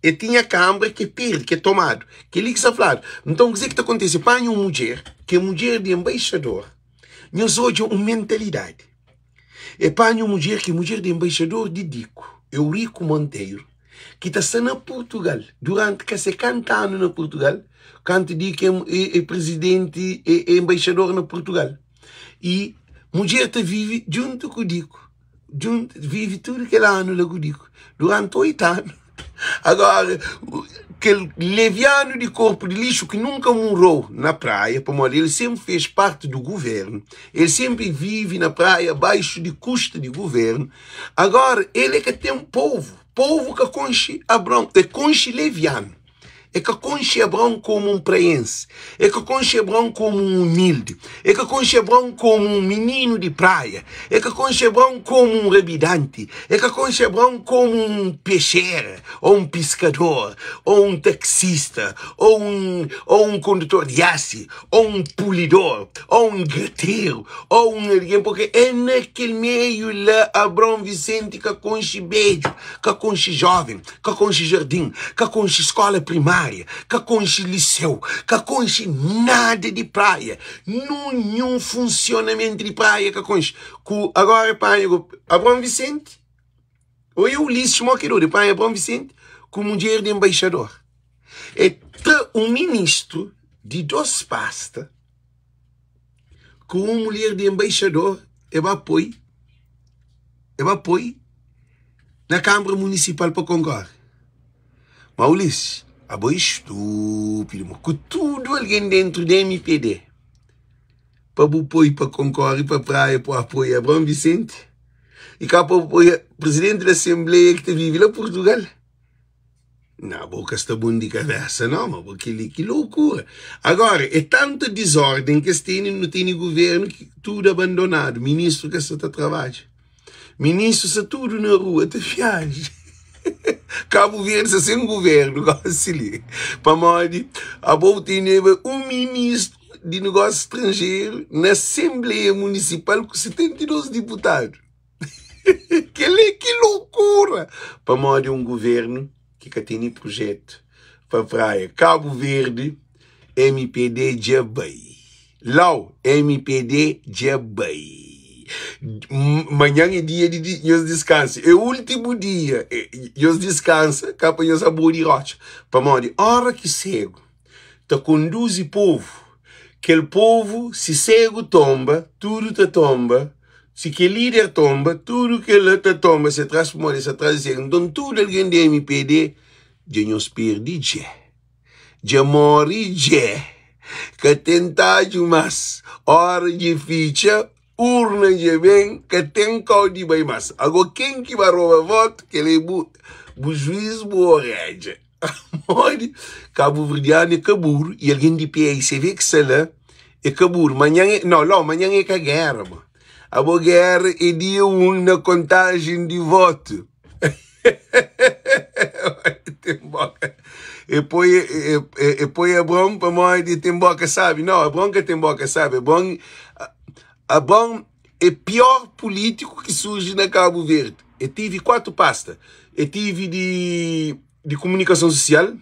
el tinha kambra ki perde, ki é tomadu. Kel-li ki sa fladu. Nton, kuzê ki ta kontise? Panha un mudjer, ki é mudjer di enbaixador, nhos odja un mentalidadi. E panha un mudjer ki é mudjer di enbaixador di Diku, Eurico Monteiro, ki ta sta na Purtugal duranti ka se kanta anu na Purtugal, kantu di ki é, é presidenti, é, é enbaixador na Purtugal. I mudjer ta vive djuntu ku Diku. Djuntu, vive tudu kel anu la ku Diku, duranti 8 anu. Agora, kel levianu di korpu di lixu ki nunka murou na praia, pamodi el senpri fez parti du guvernu, el senpri vive na praia baxu di kustu di guvernu, agora el é ka ten povu, povu ka konxe Abraon, e konxe levianu. E ka konxe Abraon komu un praense. E ka konxe Abraon komu un umildi. E ka konxe Abraon komu un mininu di praia. E ka konxe Abraon komu un rabidanti. E ka konxe Abraon komu un pexera, ô un piskador, ô un taksista, ô un, ô un kondutor di asi, ô un pulidor, ô un grateru, ô un algen, purke é na kel meiu la Abraon Visenti ka konxe bedju, ka konxe jóven, ka konxe jardin, ka konxe skola primária, ka konxe liseu, ka konxe nada di praia, nunhun funsionamentu di praia ka konxe. Ku agora e panha ku Abraon Vicente, oi Ulisses mo ki dode, panha Abraon Vicente ku mudjer di embaixador. E tra un ministru di dos pasta ku un mulher di embaixador e ba poi e ba poi na Câmara Municipal pa concorre. Ma Ulisses, abo é estúpido, mo. Ku tudo alguém dentro de MPD pa bu poi pa concorre pa praia pa apoia Abraão Vicente e cá pa apoia presidente da Assembleia que ta vive lá Portugal. Não, bo ka sta bom di cabeça não, ma bo keli ki loucura. Agora, é tanta desordem que es tene, no tene governo que tudo abandonado, ministro ka sta ta trabadja. Ministro sta tudo na rua ta viaja. Cabo Verde sta sem governo gosi li. Pamodi abo teneba um ministro di negócio estrangeiro na Assembleia Municipal ku 72 deputado. Kel-li ki loucura! Pamodi um governo ki ka tene projeto pa praia. Cabo Verde, MPD dja bai. Lau, MPD dja bai. Manhan é dia di nhos diskansa. É último dia. Nhos diskansa, ka pa nhos abô di rotxa. Pamodi ora ki segu ta konduzi povu, kel povu si segu tomba, tudu ta tomba. Si kel líder tomba, tudu kel-la ta tomba se tras pamodi es sta tras di segu. Nton tudu algen di MPD dja nhos perde dje. Dja more dje. Ka ten tadju mas. Ora dje fitxa, urna dja ben, ka ten kau di bai mas. Ago ken ki ba roba votu, kel é bu bu juiz, bu oredja. Pamodi kabuverdianu é ka buru i algen di PAICV ki sta la é ka buru. Manhan é, no, lo, manhan é ka gera, bo. Abo gera é dia 1 na kontajen di votu. Tem boka. E poi, e, e, e poi Abraão pamodi tem boka sabe. Não, Abraão ka tem boka sabe. Abraão, Abraão é pior político que surge na Cabo Verde. E tive quatro pastas. E tive de, de comunicação social.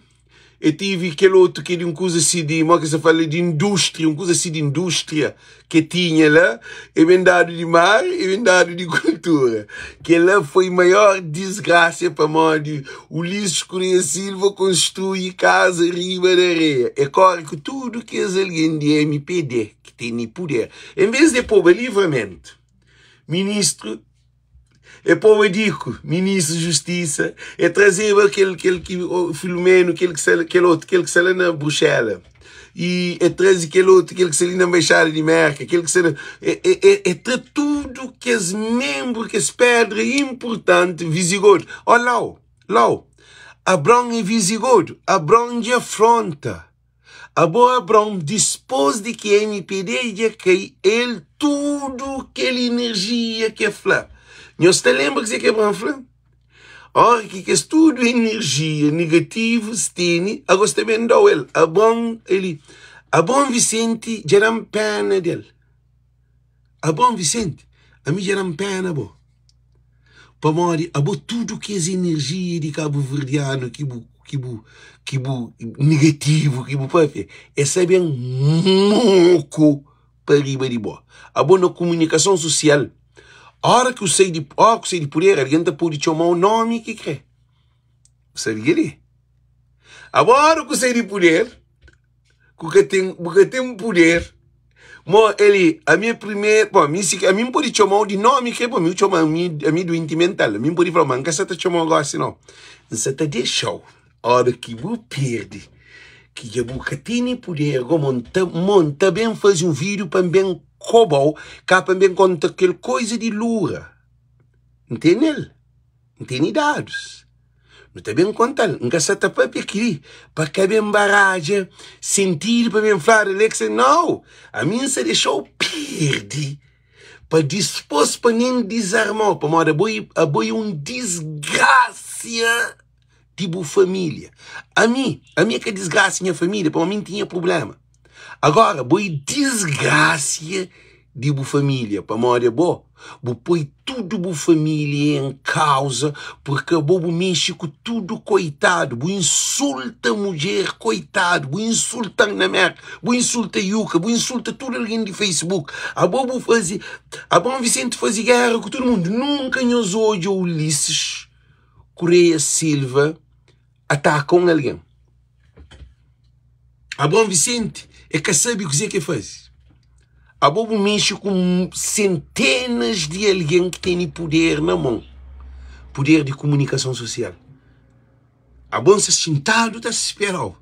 E tive aquele outro que é de um coisa assim de, como é que se fala, de indústria, um coisa assim de indústria que tinha lá, e bem dado de mar, e bem dado de cultura. Que lá foi maior desgraça para mim. Ulisses Correia Silva construi casa riba da areia. É corre que tudo que é alguém de MPD, que tem poder, em vez de pôr livramento, ministro. E poba Diku, ministru di Justisa, e trazeba kel, kel ki, Filumenu, kel ki sta, kel otu, kel ki sta la na Bruxela, i e traze kel otu, kel ki sta li na Nbaixada di Mérka, kel ki sta na, e, e, e, e tra tudu kes menbru, kes pedra inpurtanti, vizigodu. Ó lau, lau, Abraon é vizigodu, Abraon dja fronta. Abo Abraon, dispôs di ki MPD dja kai el tudu kel inerjia ki el fla. Nhos ta lenbra kuzê ki Abraon fla? Óra ki kes tudu inerjia negativu stene, ago sta ben da-u el. Abraon, eli, Abraon Visenti dja da-m péna del. Abraon Visenti, ami dja da-m péna bo. Pamodi abo tudu kes enerjia di kabuverdianu ki bu ki bu ki bu negativu ki bu papia e sa ben moku pa riba di bo. Abo na kumunikason susial ora ki bu sai di ora ki bu sai di puder algen ta pudi txomau nomi ki kre. Bu sabi keli? Abo ora ku sai di puder ku ka ten bu ka ten puder mo eli ami é primeru bom ami si ami pode txomau di nomi ke bom mi txoma ami ami duenti mental ami pode fla ma nka sa ta txomau gosi no nsa ta dexau ora ki bu perde ki dja bu ka tene puder go mo nta mo nta ben faze un video pa nben kobau ka pa nben konta kel koisa di lura ntene-l. N tene dadus. Nu ta ben konta-l. N ka sa ta papia kli pa ka ben baradja sentidu pa ben fladu el é ki sa. Nau! Ami N sa dexa-u perde pa dispôs pa nen dizarma-u pamodi abo abo é un disgrasia di bu família. Ami, ami é ka disgrasa nha família pamodi ami N tinha prubléma. Agora bo é disgrasia di bu família pamodi abo bu poi tudu bu família em kauza porque abo bu mexe ku tudu koitadu bu insulta mudjer koitadu bu insultan na merka bu insulta yuka bu insulta tudu algen di facebook abo bu faze abo Vicente faze gera ku tudu mundu nunka nhos odja Ulisses Correia Silva ataka un algen. Abraão Vicente é ka sabe kuzê ki é faze. Abo bu mexe ku sentenas di algen ki tene puder na mon, puder di komunikason sosial. Abo nsa xintadu ta spera-u.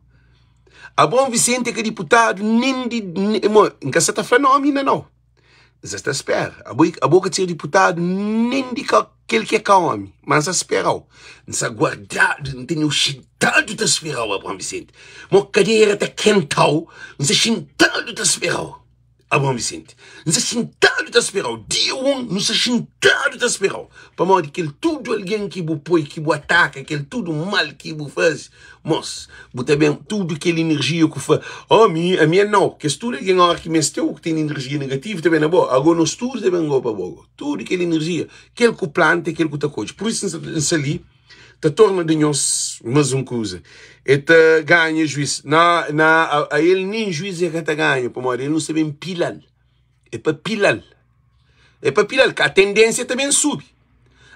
Abraão Vicente é ka diputadu nen di, mo, N ka sa ta fla nomi inda nau. N sa ta spera. Abo, abo ka ta ser diputadu nen di ka, kel ki é ka omi, ma N sa spera-u. N sa guardadu, N tene-u xintadu ta spera-u, Abraão Vicente. Mo kadera ta kenta-u, N sa xintadu ta spera-u, Abraão Vicente. N sa xintadu ta spera-u. Dia un, N sa xintadu ta spera-u. Pamodi kel tudu algen ki bu poi, ki bu ataka, kel tudu mal ki bu faze, Mos, bu ta ben tudu kel inerjia ku fla, oh mi, ami é nau. Kes tudu algen ora ki meste-u, ki ten inerjia negativu ta ben na bo. Ago nos tudu ta ben go pa bo go. Tudu kel inerjia, kel ku planta é kel ku ta kodje. Pur isu N sta li ta torna da nhos mas un kuza. E ta ganha juis. Na, na, a, a el nen juis e ka ta ganha, pamodi el nu sta ben pila-l. É pa pila-l. É pa pila-l, ka tendênsia ta ben subi.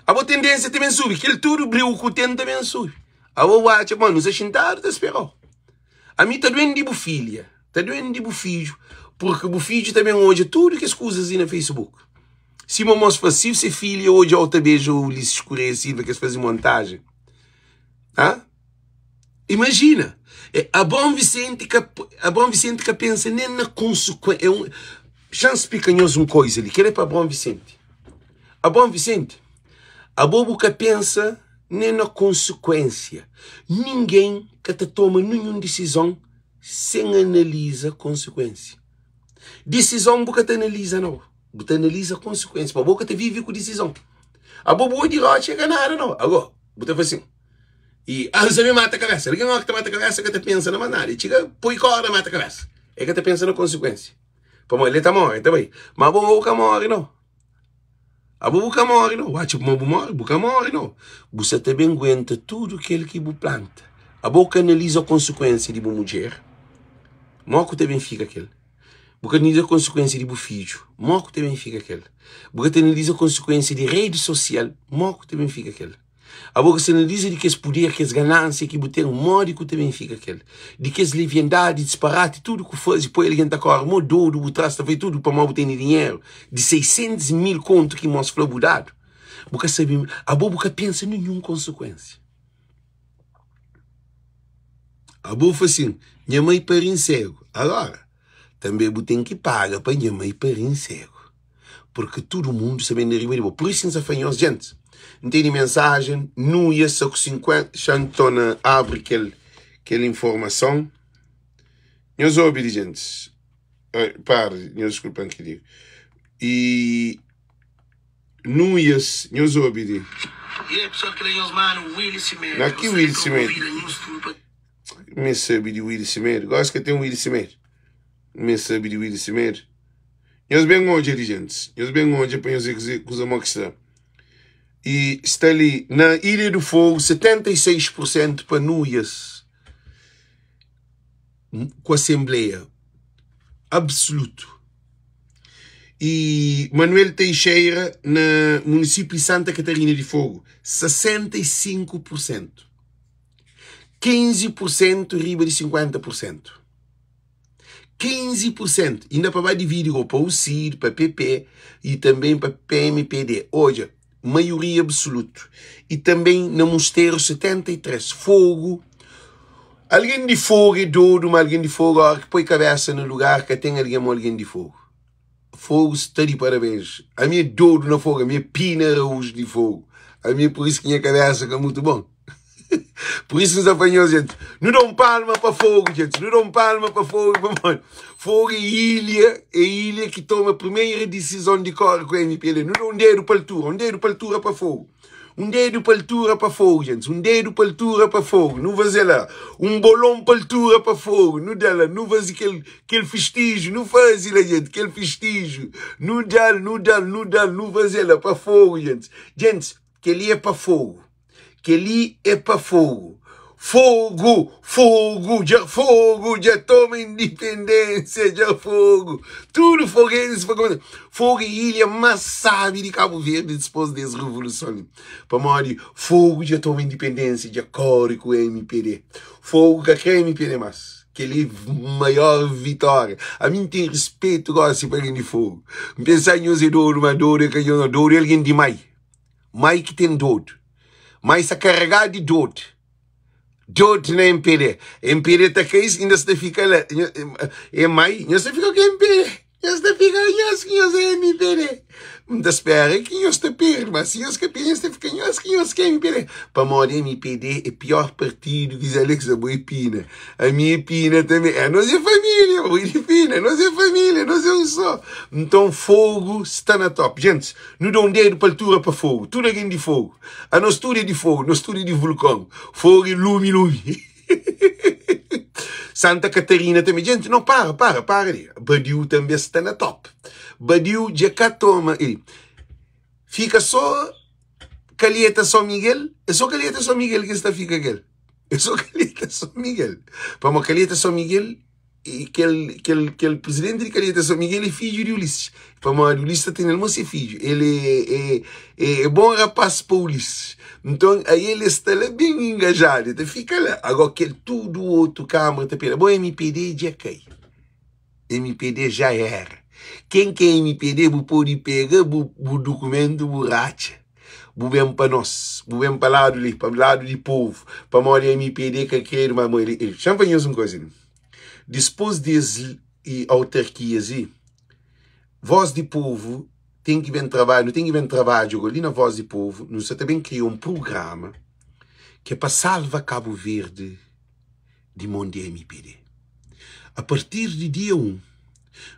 Abo tendênsia ta ben subi, kel tudu briu ku ten ta ben subi. Abo bu atxa, bom, nu sta xintadu ta spera-u. Ami ta duen di bu filha, ta duen di bu fidju, purki bu fidju ta ben odja tudu kes kuzas li na Facebook. Sima mos fla, si se filha odja-u ta beja Ulisses Correia Silva, ki es faze montajen. Ha? Imajina, é, Abraão Vicente ka, Abraão Vicente ka pensa nem na consequência. É um, deixa eu explicar nhos um coisa ali, que é para Abraão Vicente. Abraão Vicente, abo bu ka pensa nem na consequência. Ninguém ka ta toma nenhum decisão sem analisa consequência. Decisão bu ka ta analisa não. Bu ta analisa consequência. Pa bo ka ta vive ku decisão. Abo bu di rocha é ka nada não. Agora, bu ta faz assim. I ah, sabe mata kabesa. Algen óki ta mata kabesa ka ta pensa na más nada. E txiga poi korda mata kabesa. E ka ta pensa na konsikuensia. Pamodi el ta móre, ta bai. Ma abo bu ka móre nau. Abo bu ka móre nau. Bu atxa ma bu móre? Bu ka móre nau. Bu sa ta ben guenta tudu kel ki bu planta. Abo ka analiza konsikuensia di bu mudjer, mó ku ta ben fika kel. Bu ka analiza konsikuensia di bu fidju, mó ku ta ben fika kel. Bu ka ta analiza konsikuensia di redi sosial, mó ku ta ben fika kel. Abo ka sta analiza di kes puder, kes ganansia ki bu ten, modi ku ta ben fika kel? Di kes leviandadi, disparati, tudu ku fazi, poi algen ta kore mo dodu bu tras, ta fai tudu pamodi bu tene dinheru, di 600 mil kontu ki mos fla bu dadu. Bu ka sabe, abo bu ka pensa ninhun konsekuensia. Abo fla sin, nha mai pari-m segu. Agora, tanbe bu ten ki paga pa nha mai pari-m segu. Purki tudu mundu sta ben di riba di bo. Pur isu N sta fla nhos, gentis, N tene mensajen, Nuia sta ku 50, xa N torna abri kel, kel informason. Nhos obi li, gentis. Para, nhos diskulpa-m ki digu. I. Nuias, nhos obi li. E aí pessoal, kel é nhos mano Willy Semedo. Na ki Gostaria Willy que Semedo? convida nhos tudo pa Mi sabe di Willy Semedo. Gosi ka ten Willy Semedo. Mi sabe di Willy Semedo. Nhos ben odja li, gentis. Nhos ben odja pa nhos ver kuze kuza mo ki sta. E sta li na Ilha do Fogo, 76% pa Nuias ku Asenbleia Absolutu. E Manuel Teixeira na munisípiu di Santa Catarina di Fogo, 65 pur sentu. 15 pur sentu riba di 50 pur sentu. 15 pur sentu. Inda pa ba dividi go pa UCID, pa PP e tanben pa PMPD. Odja, maioria absolutu. E tanben na Musteru 73. Fogo, algen di Fogo é dodu, ma algen di Fogo ora ki poi kabesa na lugar ka ten algen mo algen di Fogo. Fogo sta di parabens. Ami é dodu na fogo, ami é Pina Araújo di Fogo. Ami é por isso ki nha kabesa ka mutu bon. Por isso nsa fla nhos gente, nu da um palma pa fogo, gente, nu da um palma pa fogo, pamodi fogo é ilha, é ilha ki toma primeira decisão di kore ku MPLA. Nu da um dedu pa altura, um dedu pa altura pa fogo. Um dedu pa altura pa fogo, gente, um dedu pa altura pa fogo. Nu faze la um bolon pa altura pa fogo. Nu da la, nu faze kel kel festiju, nu faze la, gente, kel festiju. Nu da-l, nu da-l, nu da-l, nu faze la pa fogo, gente. Gente, kel-li é pa fogo. Kel-li é pa fogu. Fogu, fogu, dja fogu, dja toma indipendênsia, dja fogu. Tudu foguenses pa kumesa. Fogu é ilha más sábi di Kabu Verdi dispôs di es revoluson li. Pamodi fogu dja toma indipendênsia, dja kóre ku mpd. Fogu ka krê mpd más. Kel-li é maior vitória. Ami N ten rispetu gósi pa algen di Fogu. N pensa nhos é dodu, má dodu é ka nhos nau. Dodu é algen di mai. Mai ki ten dodu. Mai sta karegadu di dodu. Dodu na MPD. MPD ta kai, inda sta fika la. E mai, nhos ta fika ku MPD. Nhos ta fika nhos ki nhos é MPD. N ta spera ki nhos ta perde, mas si nhos ka perde, nhos ta fika nhos ki nhos ki é MPD. Pamodi MPD é pior partidu ki Zé Alex. Abo é Pina. Ami é Pina tanbe. É, nos é família, bo é di Pina. Nos é família, nos é un só. Nton, Fogu sta na top. Gentis, Nu da un dedu pa altura pa fogu Tudu algen di fogu Anos tudu é di fogu Nos tudu é di vulkon Fogu é lumi lumi Santa Catarina tanbe Djenti no para para para li Badiu tanbe sta na top Badiu dja ka toma e Fika so Calheta São Miguel É so Calheta São Miguel ki sta fika kel É so Calheta São Miguel Pamo Calheta São Miguel E kel, kel, kel presidenti di Calheta São Miguel é fidju di Ulisses. Pamodi Ulisses ta tene-l mo se fidju. El é, é, é, é bon rapaz pa Ulisses. Nton, aí el sta la ben engajadu, el ta fika la. Agora, kel tudu otu Câmara ta peda. Bon, MPD dja kai. MPD já era. Ken ki é MPD, bu pode pega bu, bu dukumentu, bu ratxa. Bu ben pa nos. Bu ben pa ladu li, pa ladu di povu. Pamodi MPD ka kredu, ma mo el, el. Xa-m fla nhos un koza li. Dispôs di es autarkias li, Voz di Povu ten ki ben trabadja, nu ten ki ben trabadja gó li na Voz di Povu, nu sa ta ben kria un prugrama ki é pa salva Kabu Verdi di mon di mpd. A partir di dia 1,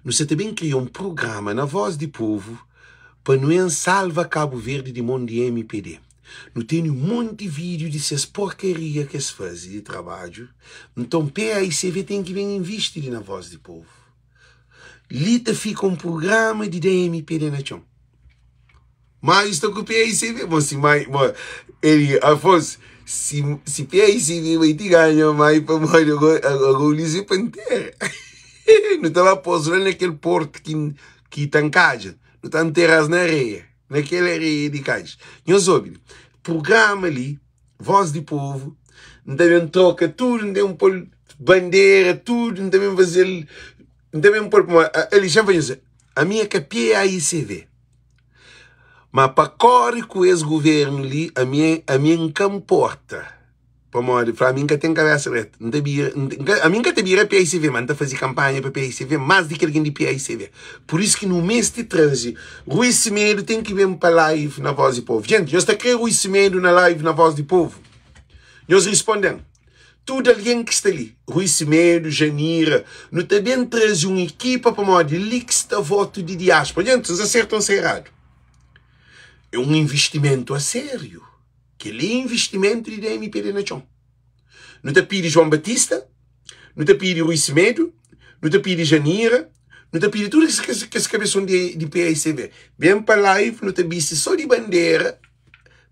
nu sa ta ben kria un prugrama na Voz di Povu pa nu en salva Kabu Verdi di mon di mpd. Nu tene un monti vídiu di ses porkaria ki es faze di trabadju. Nton PAICV ten ki ben invisti li na Voz di Povu. Li ta fika un prugrama di da mpd na txon. Maio sta ku PAICV. Bon, si Maio, bon, ele, Afonso, si, si PAICV bai ti ganha Maio pamodi agora, agora Ulisses é pantera. Nu ta ba pôs la na kel portu ki, ki ta nkadja. Nu ta ntera-s na areia. Na kel areia di kais. Nhos obi, prugrama li, Voz di Povu, N ta ben troka tudu, N ta ben pô-l bandera, tudu, N ta ben faze-l, N ta ben pô-l pamodi, ali, xa-m fla nhos, ami é ka PAICV. Ma pa kóre ku es guvernu li, ami ami N ka nporta. Pamodi fla ami N ka ten kabésa dretu. N ta bira, ami N ka ta bira PICV, ma N ta faze kanpanha pa PICV más di ki algen di PICV. Pur isu ki nu meste traze Rui Semedo ten ki ben pa live na Voz di Povu. Jenti, nhos ta kre Rui Semedo na live na Voz di Povu? Nhos risponde-m. Tudu algen ki sta li, Rui Semedo, Janira, nu ta ben traze un ekipa pamodi li ki sta votu di diáspora. Jenti, nhos aserta o N sta eradu? É un investimentu a sériu. Kel-li é investimentu di DMPD na txon. Nu ta pidi João Batista, nu ta pidi Rui Semedo, nu ta pidi Janira, nu ta pidi tudu kes kabeson di PAICV. Ben pa live, nu ta bisti so di bandera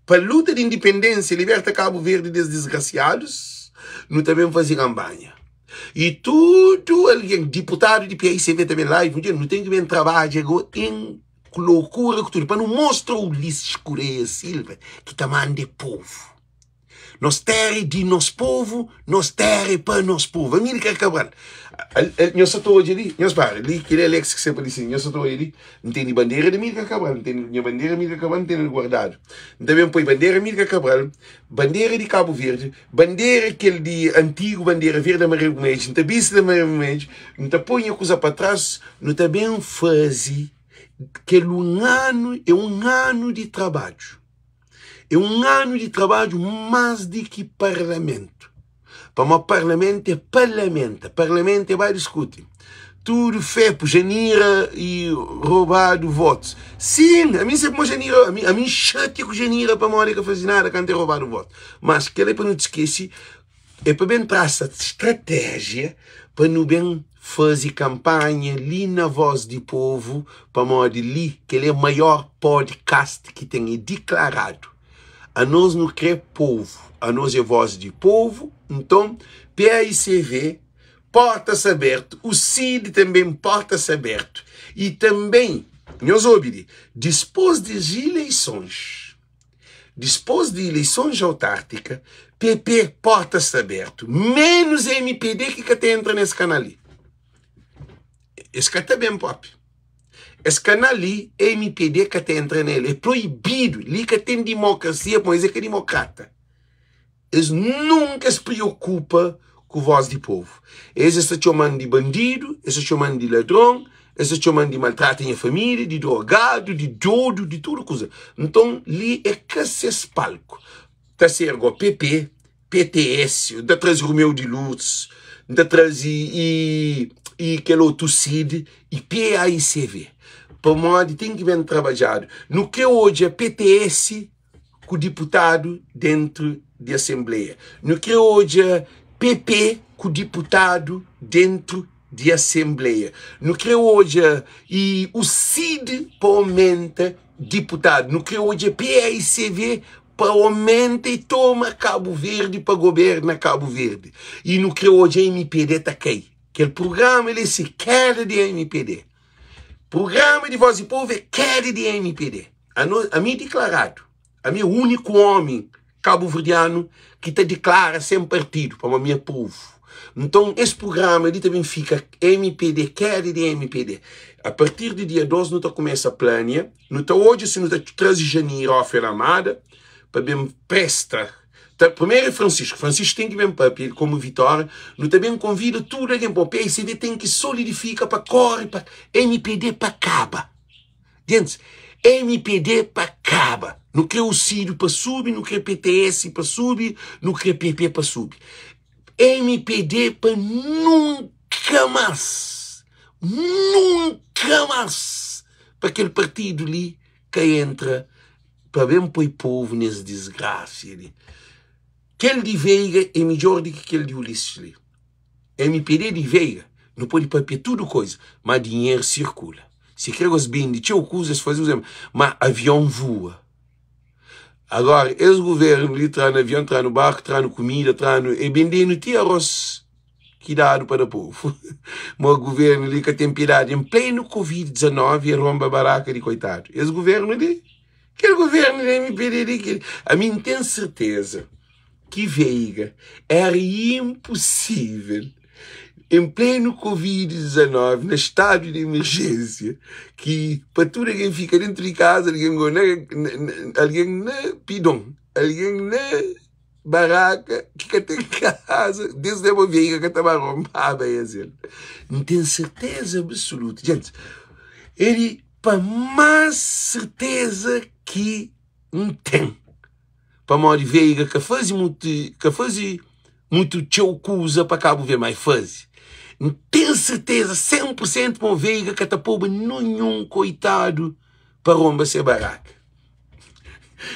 pa luta di indipendênsia, liberta Kabu Verdi des disgrasiadus, nu ta ben faze kanpanha. I tudu algen, diputadu di PAICV ta ben live, nu ten ki ben trabadja go en Ku lokura ku tudu pa nu mostra Ulisses Correia Silva ki ta manda é povu. Nos tera é di nos povu, nos tera é pa nos povu. Amílcar Cabral, nhos sa ta odja li, nhos para li, kel Alex ki sta pa li sin, nhos sa ta odja li, N tene bandera di Amílcar Cabral, N tene nha bandera Amílcar Cabral, N tene-l guardadu. N ta ben poi bandera Amílcar Cabral, bandera di Kabu Verdi, bandera kel di antigu bandera verdi, amarelu ku vermelhu, N ta bisti di amarelu ku vermelhu, N ta poi nha kuza pa tras, nu ta ben faze Kel un anu é un anu di trabadju. É un anu di trabadju más di ki parlamentu. Pamodi parlamentu é pa lamenta, parlamentu é ba diskuti. Tudu fepu, Janira i robadu votus. Sin, ami N sabe pamodi Janira, ami, ami N xatia ku Janira pamodi el ka faze nada kantu el robadu votu. Mas kel-la é pa nu diskese É pa ben trasa stratéjia pa nu ben faze kanpanha li na Voz di Povu, pamodi li kel é maior podcast ki ten, é diklaradu. Anos nu kre povu, anos é voz di povu, nton PAICV portas abertu, o CID tanben portas abertu i tanben nhos obi li, dispos des ileisons, Dispôs di ileisons autártika, PP porta sta abertu, menus mpd ki ka ta entra nes kanal li. Es ka ta ben propi. Es kanal li, mpd ka ta entra nel, é proibidu. Li ka ten dimokrasia, pamodi es é ka dimokrata. Es nunka es priokupa ku vós di povu. Es es ta txoma-m di bandidu, es ta txoma-m di ladron, es ta txoma-m di maltrata nha família, di drogadu, di dodu, di tudu kuza. Nton, li é ka ses palku. Ta ser go PP, PTS, N ta traze Romeu di Lurdes, N ta traze i i kel otu Cid i PAICV. Pamodi ten ki ben trabadjadu. Nu kre odja PTS ku diputadu dentru di asenbleia. Nu kre odja PP ku diputadu dentru di asenbleia. Nu kre odja i u CID pa omenta diputadu. Nu kre odja PAICV pa omenta i toma Kabu Verdi pa goberna Kabu Verdi. I nu kre odja mpd ta kai. Kel prugrama li se keda di mpd. Prugrama di Voz di Povu é keda di mpd. Ano, ami diklaradu, ami é úniku ómi kabuverdianu ki ta diklara sen partidu, pamodi ami é povu. Nton, es prugrama li ta ben fika mpd, keda di mpd. A partir di dia 2 nu ta kumesa plania, nu ta odja si nu ta traze Janira Ofer Amada pa ben presta. Ta, primeru é Francisco, Francisco ten ki ben papia, el komu Vitória, nu ta ben konvida tudu algen, pamodi PICD ten ki solidifika pa kore pa mpd pa kaba. Gentis, mpd pa kaba. Nu kre UCID pa subi, nu kre PTS pa subi, nu kre PP pa subi. Mpd pa nunka mas, nunka mas pa kel partidu li ka entra pa ben poi povu nes disgrasia li. Kel di Veiga é midjor di ki kel di Ulisses li. Mpd di Veiga, nu pode papia tudu koiza, ma dinheru sirkula. Si kre gos bende txeu kuza, es faze kuza, ma avion vua. Agora, es guvernu li tra-nu avion, tra-nu barku, tra-nu kumida, tra-nu, e bende-nu ti aros ki dadu pa da povu. Ma guvernu li ka ten piedadi. En plenu Covid 19, e ronba baraka di koitadu. Es guvernu li, kel guvernu di mpd li, kel, ami N ten serteza ki Veiga era imposível. Em plenu Covid 19, na stadu di emerjênsia, ki pa tudu algen fika dentu di kaza, algen go na, algen na pidon, algen na baraka ki ka ten kaza, des leba veiga ka ta ba rombaba es el. N ten serteza absoluta, gentis, el pa más serteza ki N ten. Pamodi Veiga ka faze mutu ka faze mutu txeu kuza pa Kabu Verdi, ma e faze. N ten serteza 100 pur sentu ma Veiga ka ta poba ninhun koitadu pa ronba se baraka.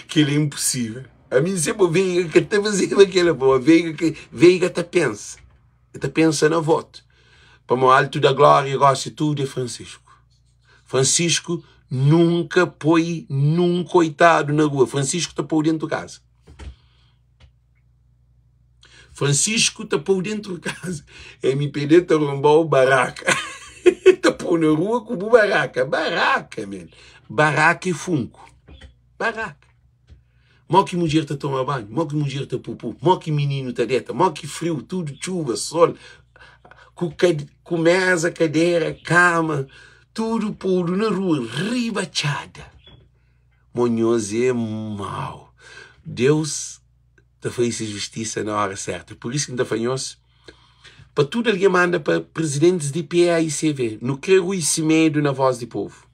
Kel-li é inposível. Ami N se pa Veiga ka ta fazeba kel-la, pamodi Veiga ka Veiga ta pensa, e ta pensa na votu. Pamodi Altu da Glória gosi tudu é Francisco. Francisco nunka poi nun koitadu na rua. Francisco ta pô dentu kaza. Francisco ta pô dentu kaza. MPD ta rombau baraka. Ta pô na rua ku bu baraka. Baraka, men. Baraka é funku. Baraka. Mó ki mudjer ta toma banhu, mó ki mudjer ta pupu, mó ki mininu ta deta, mó ki friu, tudu txuba, sol, ku ku meza, kadera, kama, tudu podu na rua, riba txada. Mó nhos é mau. Deus ta faze se justisa na ora serta. Pur isu ki N ta fla nhos, pa tudu algen manda pa prizidentis di PAICV, nu kre rui simedu na vos di povu.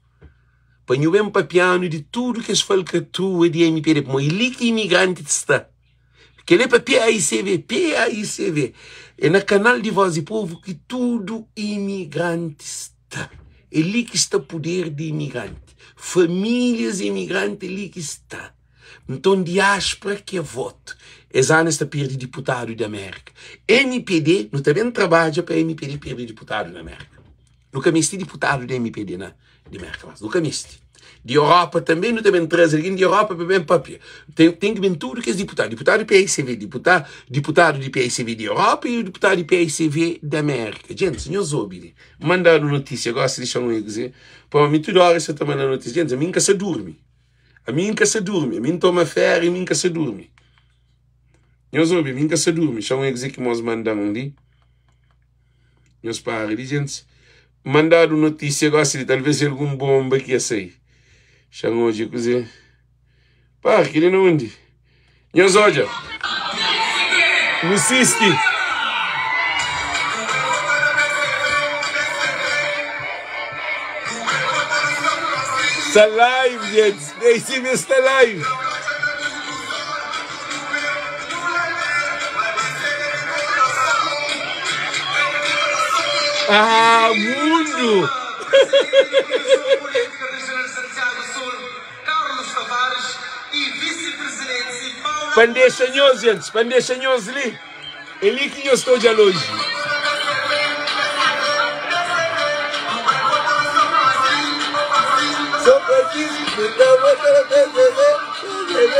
Pa nhu ben papia-nu di tudu kes falkatrua di mpd, pamodi é li ki imigranti ti sta. Kel-li é pa PAICV, PAICV. É na kanal di Voz di Povu ki tudu imigranti sta. É li ki sta puder di imigranti. Famílias imigranti é li ki sta. Nton, diáspora ki é votu. Es anu es ta perde diputadu di Amérika. Mpd, nu ta ben trabadja pa mpd perde diputadu na Amérika. Nu ka meste diputadu di mpd na di Merka mas nu ka meste. Di Europa tanbe nu ta ben traze algen di Europa pa ben papia. Ten, ten ki ben tudu kes diputadu, diputadu di PICV, diputa, diputadu di PICV di Europa i diputadu di PICV di Amérika. Gentis, nhos obi li. Mandadu notisia gosi di Xan Exe, pamodi mi tudu ora sa ta manda notisia. Gentis, ami N ka sa durmi. Ami N ka sa durmi. Ami N toma féria, mi N ka sa durmi. Nhos obi, mi N ka sa durmi. Xan Exe ki mos manda-m li. Nhos para di gentis mandadu notísia gosi di talvez é algun bomba ki ia sai. Xa N odja kuzê. Para, kel-li na undi? Nhos odja. Nu sisti. Sta live, gentis. Ei, si mi sta live. Ah, mundo! Pa N dexa nhos, gentis, pa N dexa nhos li. É li ki nhos ta odja lonji. São Francisco ta bota na PCV, PCV.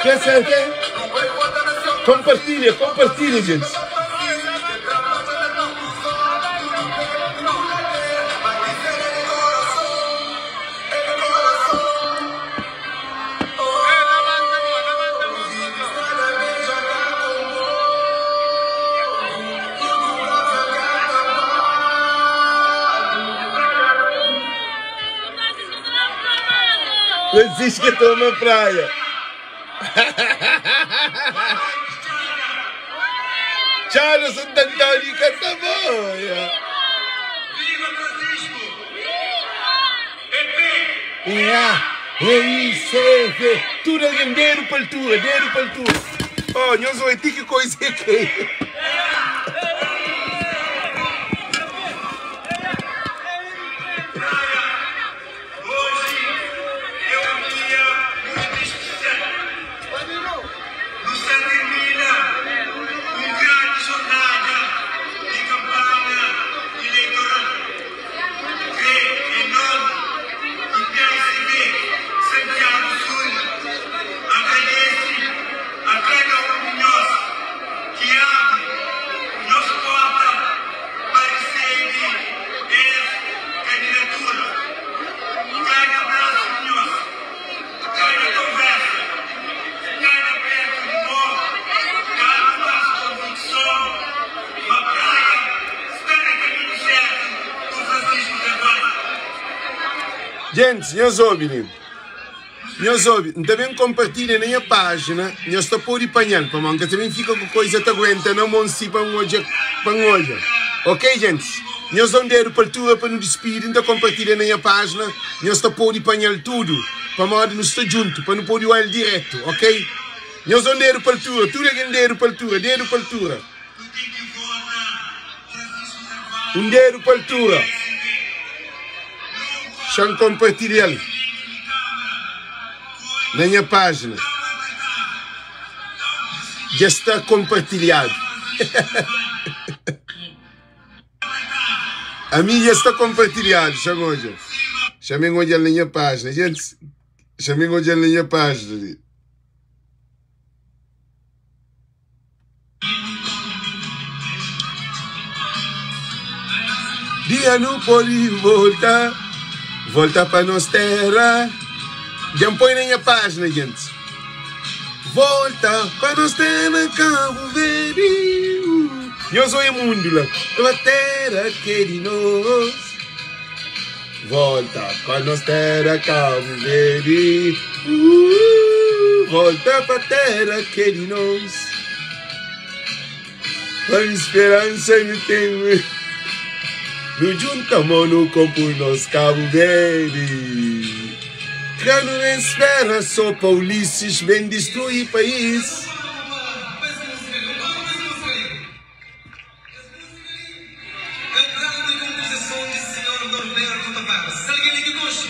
PCV. Compartilha, compartilha, gente. Francisca toma praia. Txada Santo António ka ta boia. E A, E I, C, V. Tudu algen dedu pa altura, dedu pa altura. Oh, nhos oi ti ki koisa é ke. Gentis, nhos obi li. Nhos obi, N ta ben konpartilha na nha pájina, nhos ta pode panha-l, pamodi N ka ta ben fika ku koiza ta aguenta na mon si pa N odja, pa N odja. Ok, gentis? Nhos da un dedu pa altura pa nu dispidi. N ta konpartilha na nha pájina, nhos ta pode panha-l tudu, pamodi nu sta djuntu, pa nu pode oia-l diretu, ok? Nhos da un dedu pa altura, tudu algen dedu pa altura, dedu pa altura. Un dedu pa altura. Xa-m konpartilha-l na nha pájina. Dja sta konpartilhadu. Ami dja sta konpartilhadu. Xa-m odja. Xa-m ben odja-l na nha pájina. Gentis, xa-m ben odja-l na nha pájina li. Dia nu pode volta, volta pa nos terra. Dja N poi na nha página, gentis. Volta pa nos terra, Cabo Verde. Nhos oia mundu la, pa terra ki é di nos. Volta pa nos terra Cabo Verde uh, Volta pa terra que é di nos Pa esperança nu tem Nu junta mão nu compu nos Cabo Verde Ka nu espera só pa Ulisses bem destrui país. Es múzika li é un grandi konpozison di Sinhor Norberto Tavares. Si algen li ki konxe,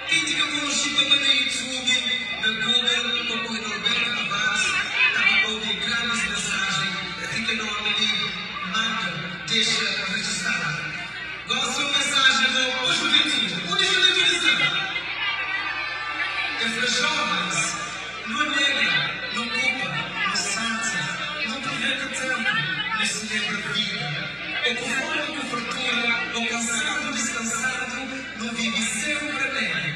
ken ki ka konxe pa ba na YouTube, na Google pa poi Norberto Tavares, ta ba obi grandis mensajen ki kel omi li marka, dexa rejistadu. Gosi un mensajen go pa juventudi. Undi juventudi sta? El fla jovens. Nu alegra, nu ocupa, nu salta, nu aproveta tempu, nu celebra vida. Ou ku fomi ku fartura, ou kansadu diskansadu, nu vivi sempri alegri.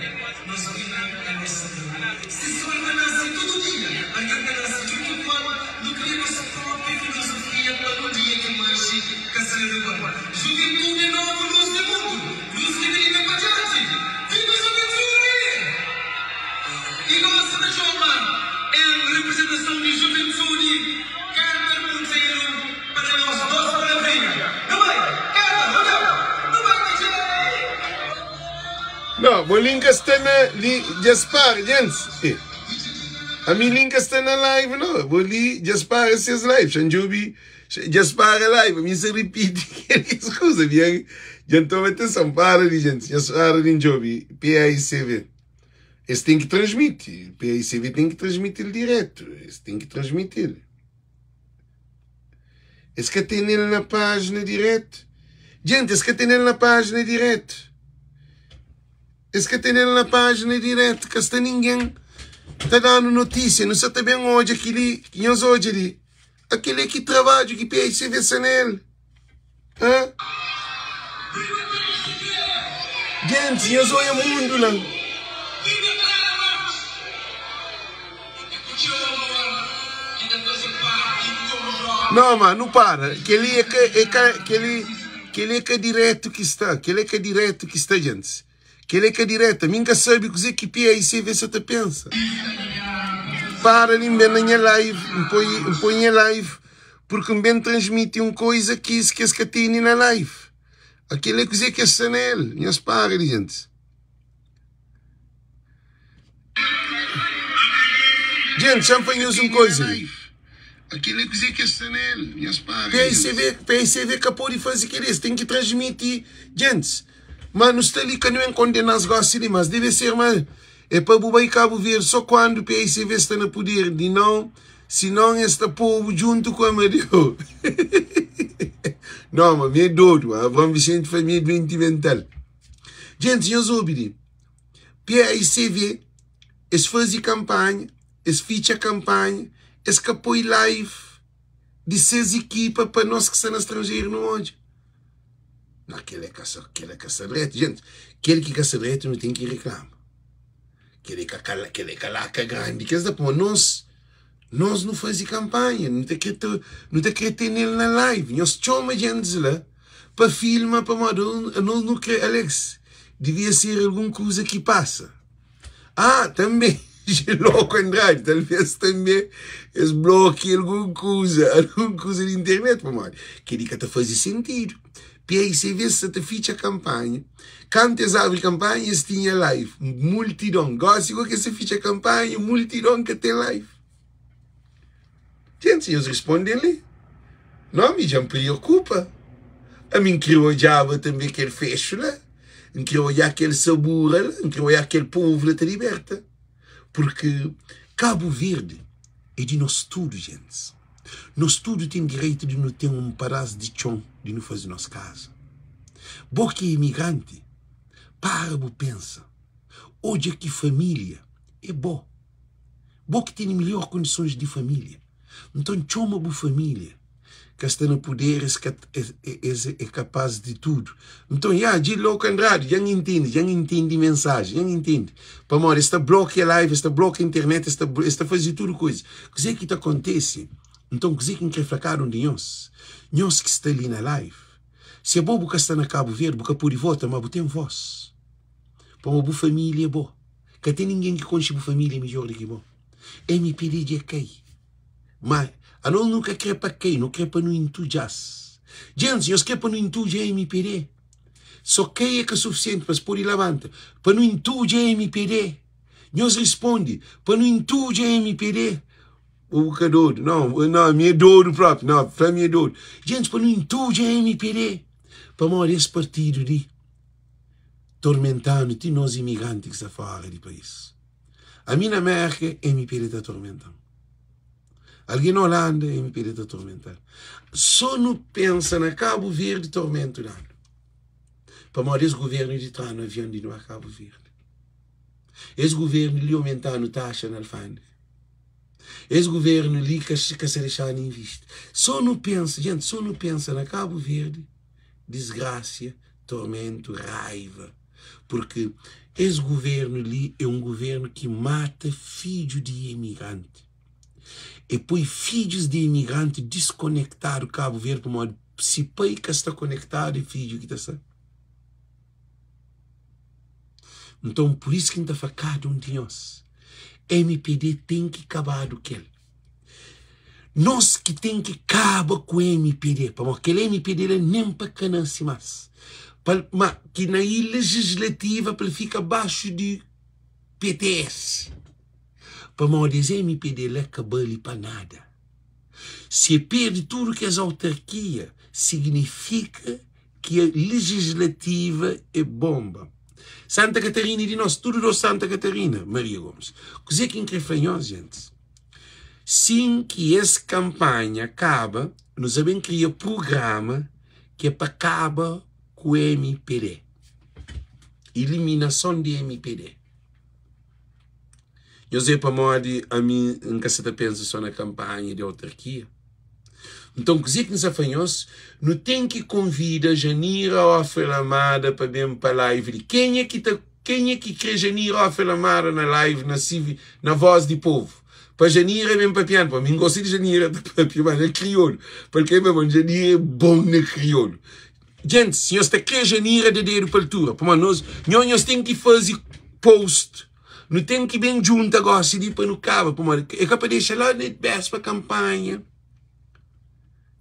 Nos vida é nos saúdi. Si sol ta nasi tudu dia, algen ta nasi djuntu ku el, nu kria nos propi filosofia pa nun dia ki manxi ka ser igual. Juventudi é novu lus di mundu, lus ki ta liga pa dianti. Viva juventudi! I gosi ta txoma en reprezentason di juventudi Carter Monteiro pa da nhos dos palavrinha. Nu bai, Carter, odjau! Nu bai, DJ! No, bo link ka sta na li dja spara djents eh ami link ka sta na live no bo li dja spara ses live xa ndjobi dja spara live ami sa ripiti kel kes kuza mi dja ntoma atenson para di djents dja spara di ndjobi PAICV. Es ten ki transmiti, PAICV ten ki transmiti-l diretu, es ten ki transmiti-l. Es ka tene-l na pájina diretu. Jenti, es ka tene-l na pájina diretu. Es ka tene-l na pájina diretu, ka sta ningen ta da-nu notísia. Nu sa ta ben odja kel-li, nhos odja li. Aquele ki trabadju ki PHCV sa nel. Hã? Gentis, nhos oia mundu la. Não, ma nu para. Keli é ka, é ka, keli, keli é ka direto ki sta. Keli é ka direto ki sta, gentis. Kel é ka direta, mi nka sabi kuze ki PAICV sa ta pensa. Para li nben na nha live, npoi npoi nha live porque nben transmiti un koiza ki ki es ka teni na live. Akel é kuze ki es sta na el, nhos para di gentis. Gentis, xa nfla nhos un koiza li. PAICV, PAICV ka podi fazi kel li, es ten ki transmiti gentis. Ma nu sta li ka nu en kondenas gosi li mas debe ser ma e pa bu bai Cabo Verde so kuandu PAICV sta na puder di non si non es ta pobu djuntu ku Amadeu no ma mi e dodu Abraham Vicente fla mi e duenti mental Djentis nhos obi li PAICV es fazi kampanha es fitxa kampanha es ka poi live di ses ekipa pa nos ki sta na stranjeru nu odja. Não, kel é ka sa, kel é ka sa dretu. Gente, kel ki ka sa dretu nu ten ki reklama. Kel é ka kala, kel é ka laka grandi kes da pô nos nos nu faze kampanha, nu ta kre nu ta kre tenel na live. Nhos txoma gentis la pa filma pamodi nos nu kre Alex. Devia ser algun kuza ki pasa. Ah, tanbe Loco Andrade, talvez tanbe es blokia algun kuza, algun kuza di internet, pamodi kel-li ka ta faze sentidu. PICV sa ta fitxa kanpanha. Kantu es abri kanpanha, es tinha live, multidon. Gósi go ki es sa fitxa kanpanha, multidon ka ten live. Gentis, nhos responde-m li. No, mi dja N preokupa. Ami N kre odjaba tanbe kel fexu la, N kre odja kel sabura la, N kre odja kel povu la ta liberta. Purki Kabu Verdi é di nos tudu, gentis. Nos tudu ten direitu di nu ten un padás di txon di nu faze nos kaza. Bo ki é imigranti, para bu pensa, odja ki família é bo. Bo ki tene melhor kondisons di família. Nton txoma bu família ka sta na puder es ka es é kapaz di tudu. Nton ya dji Louco Andrade dja N intende dja N intende mensaji dja N intende pamodi es ta blokia live es ta blokia internet es ta es ta faze tudu kuza. Kuzê ki ta kontese? Nton kuzê ki N kre fla kada un di nhos? Nhos ki sta li na live si abo bu ka sta na Kabu Verdi bu ka pode vota ma bu ten voz pamodi bu família é bo. Ka ten ningen ki konxe bu família midjór di ki bo. MPD dja kai. Má anos nu ka kre pa kai, nu kre pa nu intudja-s. Gentis, nhos kre pa nu intudja MPD? Sô kai é ka sufisienti pa es pode labanta. Pa nu intudja MPD? Nhos risponde, pa nu intudja MPD? Ô bu ka dodu? Nau, nau, mi é dodu própi. Nau, fla mi é dodu. Gentis, pa nu intudja MPD? Pamodi es partidu li. Tormentanu ti nos imigranti ki sta fora di país. Ami na Merka, MPD ta tormentan. Algen na Holanda, MPD ta tormental. So nu pensa na Kabu Verdi, tormentu danu. Pamodi es guvernu di tranu avion di nu a Kabu Verdi. Es guvernu li aumentanu taxa na alfandega. Es guvernu li ka ka sa dexanu invisti. So nu pensa, gente, so nu pensa na Kabu Verdi, disgrasia, tormentu, raiva, purki es guvernu li é un guvernu ki mata fidju di imigranti, e poi fidjus di imigranti diskonektadu Kabu Verdi pamodi si pai ka sta konektadu é fidju ki ta sta. Nton pur isu ki N ta fla kada un di nhos, mpd ten ki kabadu kel. Nos ki ten ki kaba ku mpd, pamodi kel mpd la nen pa ka nase mas. Pa, ma ki na legislativa pa el fika baxu di PTS. Pamodi es mpd la ka bali pa nada. Si e perde tudu kes autarkia, signifika ki a legislativa é bomba. Santa Catarina é di nos, tudu dos Santa Catarina, Maria Gomes. Kuzê ki N kre fla nhos, gentis? Sin ki es kanpanha kaba, nu sa ben kria prugrama ki é pa kaba ku mpd, iliminason di mpd. Nhos é pamodi ami N ka sa ta pensa so na kanpanha di autarkia? Nton, kuzê ki N sa fla nhos, nu ten ki konvida Janira Ofel Amada pa ben pa live li. Kenha ki ta kenha ki kre Janira Ofel Amada na live na sivi na Voz di Povu? Pa Janira ben papianu, pa mi N gosta di Janira ta papia, ma na kriolu, pa el ka ben bon, Janira é bon na kriolu. Gentis, nhos ta kre Janira da dedu pa altura, pamodi nos nho nhos ten ki faze post, nu ten ki ben djunta gosi li pa nu kaba, pamodi é ka pa dexa la na béspa kanpanha,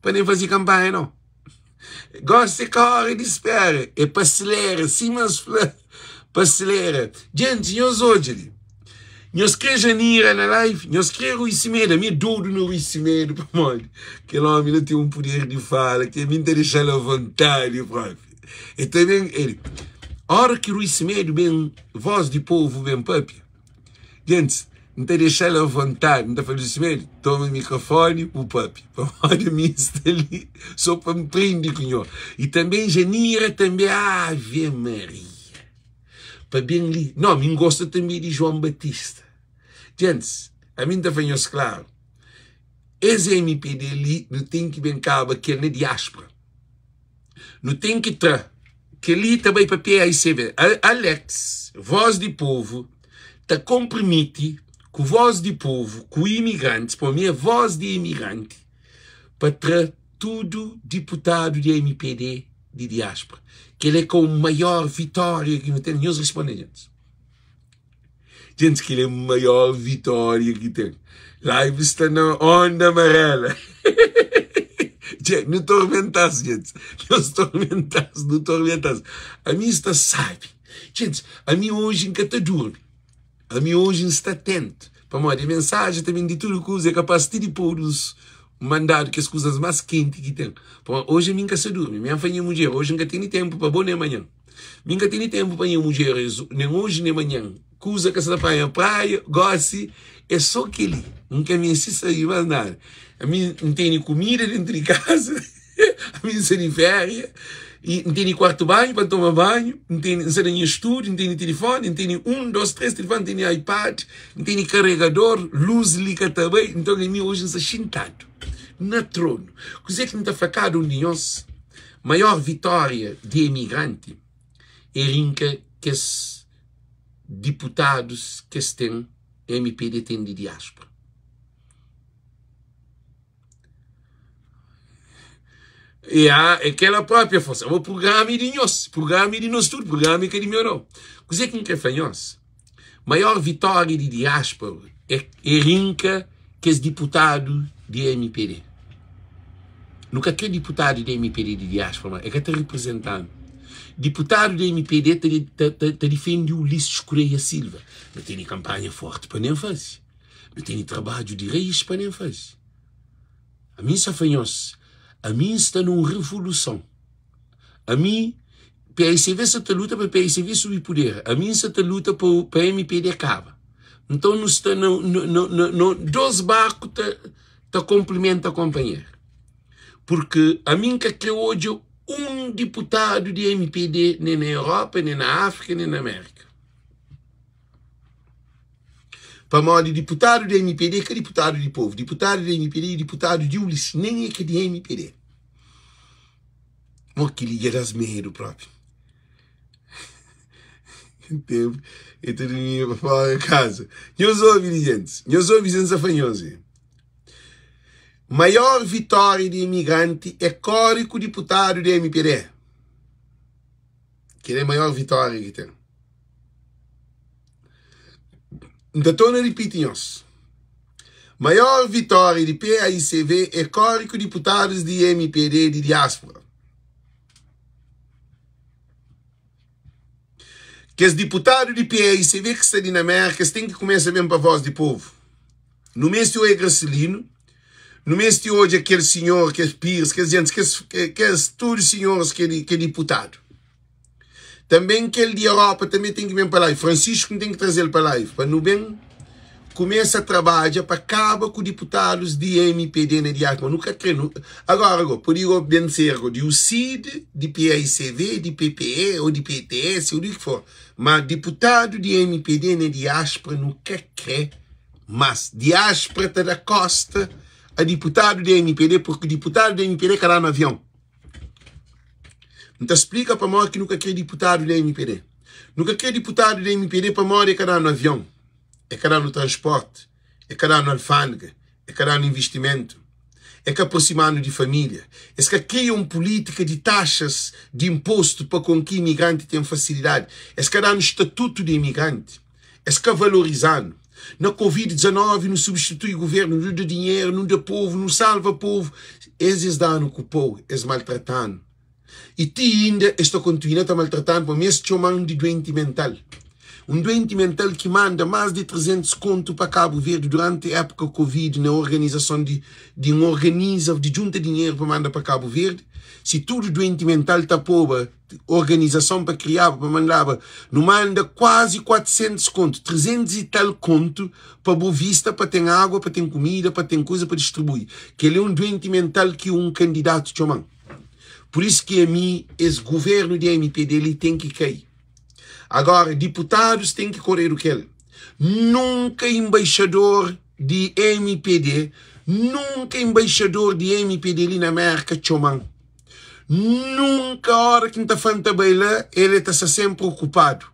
pa nen faze kanpanha nau. Gosi é ka óra di spera, é pa selera, sima es fla, pa selera. Gentis, nhos odja li. Nhos kre Janira na live? Nhos kre Rui Simedo? Ami é dodu na Rui Simedo pamodi kel omi la ten un puder di fala ki ami N ta dexa-l avontadi propi. E ta ben el ora ki Rui Simedo ben voz di povu ben papia, gentis N ta dexa-l avontadi, N ta fla Rui Simedo toma mikrofoni bu papia pamodi ami N sta li so pa N prende ku nho. I tanbe Janira tanbe ave Maria! Pa ben li. No, mi N gosta tanbe di João Batista. Gentis, ami N ta fla nhos klaru, es mpd li nu ten ki ben kaba kel na diáspora. Nu ten ki tra kel-li ta bai pa PAICV. Alex, voz di povu, ta konprimiti ku voz di povu, ku imigrantis, pamodi mi é voz di imigranti, pa tra tudu diputadu di mpd. Di diáspora. Kel é ka un maior vitória ki nu ten? Nhos responde, gentis. Gentis, kel é maior vitória ki ten. Live sta na onda amarela. Dje, nu tormenta-s, gentis. Nhos tormenta-s, nu tormenta-s. Ami sta sabi. Gentis, ami oji N ka ta durmi. Ami oji N sta atentu, pamodi mensajen ta ben di tudu kuza, é kapas ti di podu uns mandadu kes kuzas más kenti ki ten. Pamodi oji ami N ka sa durmi, mi N fla nha mudjer, oji N ka tene tenpu pa bo nen manhan. Mi N ka tene tenpu pa nha mudjer nen oji nen manhan. Kuza ka sa ta panha praia, gosi é so kel-li. N ka meste sabe más nada. Ami N tene kumida dentu di kaza. Ami N sta di féria i N tene kuartu banhu pa N toma banhu, N tene, N sta na nha studu, N tene tilifoni, N tene un, dos, tres tilifoni, N tene iPad, N tene karegador, lus li ka ta bai. Nton ami oji N sta xintadu na tronu. Kuzê ki N ta fla kada un di nhos? Maior vitória di emigranti é rinka kes diputadus ki es ten, mpd ten di diáspora. Ya, é kela própria força. O programa é de nós, programa é de nós tudo, programa é que é de meu não. Kuzê que N kre fla nhos? Maior vitória di diáspora é, é rinka kes diputadu di MPD. Nu ka kre diputadu di MPD di diáspora, ma é ka ta representa-nu. Diputadu di MPD ta, ta, ta, ta difende Ulisses Correia Silva. Nu tene kampanha forti pa nem faze. Nu tene trabadju di reis pa nem faze. Ami N sta fla nhos, ami N sta na un revoluson. Ami, PICV sta ta luta pa PICV subi puder. Ami N sta ta luta pa pa MPD kaba. Nton nu sta na na na na dos barku ta ta konplimenta konpanheru. Purki ami N ka kre odja un diputadu di MPD nen na Europa, nen na Afrika, nen na Amerika. Pamodi diputadu di mpd é ka diputadu di povu, diputadu di mpd é diputadu di Ulisses, nen é ka di mpd. Mo kel-li dja da-s medu propi. Tempu e ta durmiba pa fora kaza. Nhos obi li gentis, nhos obi sen sa fla nhos li. Maior vitória di imigranti é kóre ku diputadu di mpd. Kel-li é maior vitória ki ten. N ta torna ripiti nhos, maior vitória di paicv é kóre ku diputadus di mpd di diáspora. Kes diputadu di paicv ki sta di na Mérka, es ten ki kumesa ben pa Voz di Povu. Nu meste oja Gracelino, nu meste odja kel sinhor, kes Pires, kes jentis, kes, kes tudu sinhoris ki é, ki é diputadu. Tanben kel di Europa tanbe ten ki ben pa live. Francisco n ten ki trazel pa live pa nu ben kumesa trabadja pa kaba ku diputadus di mpd na diáspora. Nu ka kre nu agora go podi go ben ser go di UCID, di PAICV, di PPE ou di PTS ou di ki for, ma diputadu di mpd na diáspora nu ka kre mas. Diáspora ta da kosta a diputadu di mpd porque diputadu di mpd ka da na avion. N ta splika pamodi ki nu ka kre diputadu di mpd. Nu ka kre diputadu di mpd pamodi e ka da-nu avion, e ka da-nu transporti, e ka da-nu alfandega, e ka da-nu investimentu, e ka aprosima-nu di familia. Es ka kria un pulitika di taxas di inpostu pa kon ki imigranti ten fasilidadi. Es ka da-nu statutu di imigranti. Es ka valoriza-nu. Na Covid 19 nu substitui guvernu, nu da dinheru, nu da povu, nu salva povu. Es es da-nu ku pou, es maltrata-nu. I ti inda es ta kontinua ta maltrata-nu pamodi es txoma-nu di duenti mental. Un duenti mental ki manda más di 300 kontu pa Kabu Verdi duranti épuka Covid na organizason di di N organiza, di djunta dinheru pa manda pa Kabu Verdi. Si tudu duenti mental ta poba organizason pa kriaba, pa mandaba, nu manda kuazi 400 kontu, 300 i tal kontu pa Boa Vista pa ten água, pa ten kumida, pa ten kuza pa distribui. Kel é un duenti mental ki un kandidatu txoma-m. Pur isu ki ami es guvernu di mpd li ten ki kai. Agora diputadus ten ki koredu kel. Nunka inbaixador di mpd, nunka inbaixador di mpd li na Merka txoma-m. Nunka ora ki N ta fla N ta bai la, el e ta sta senpri okupadu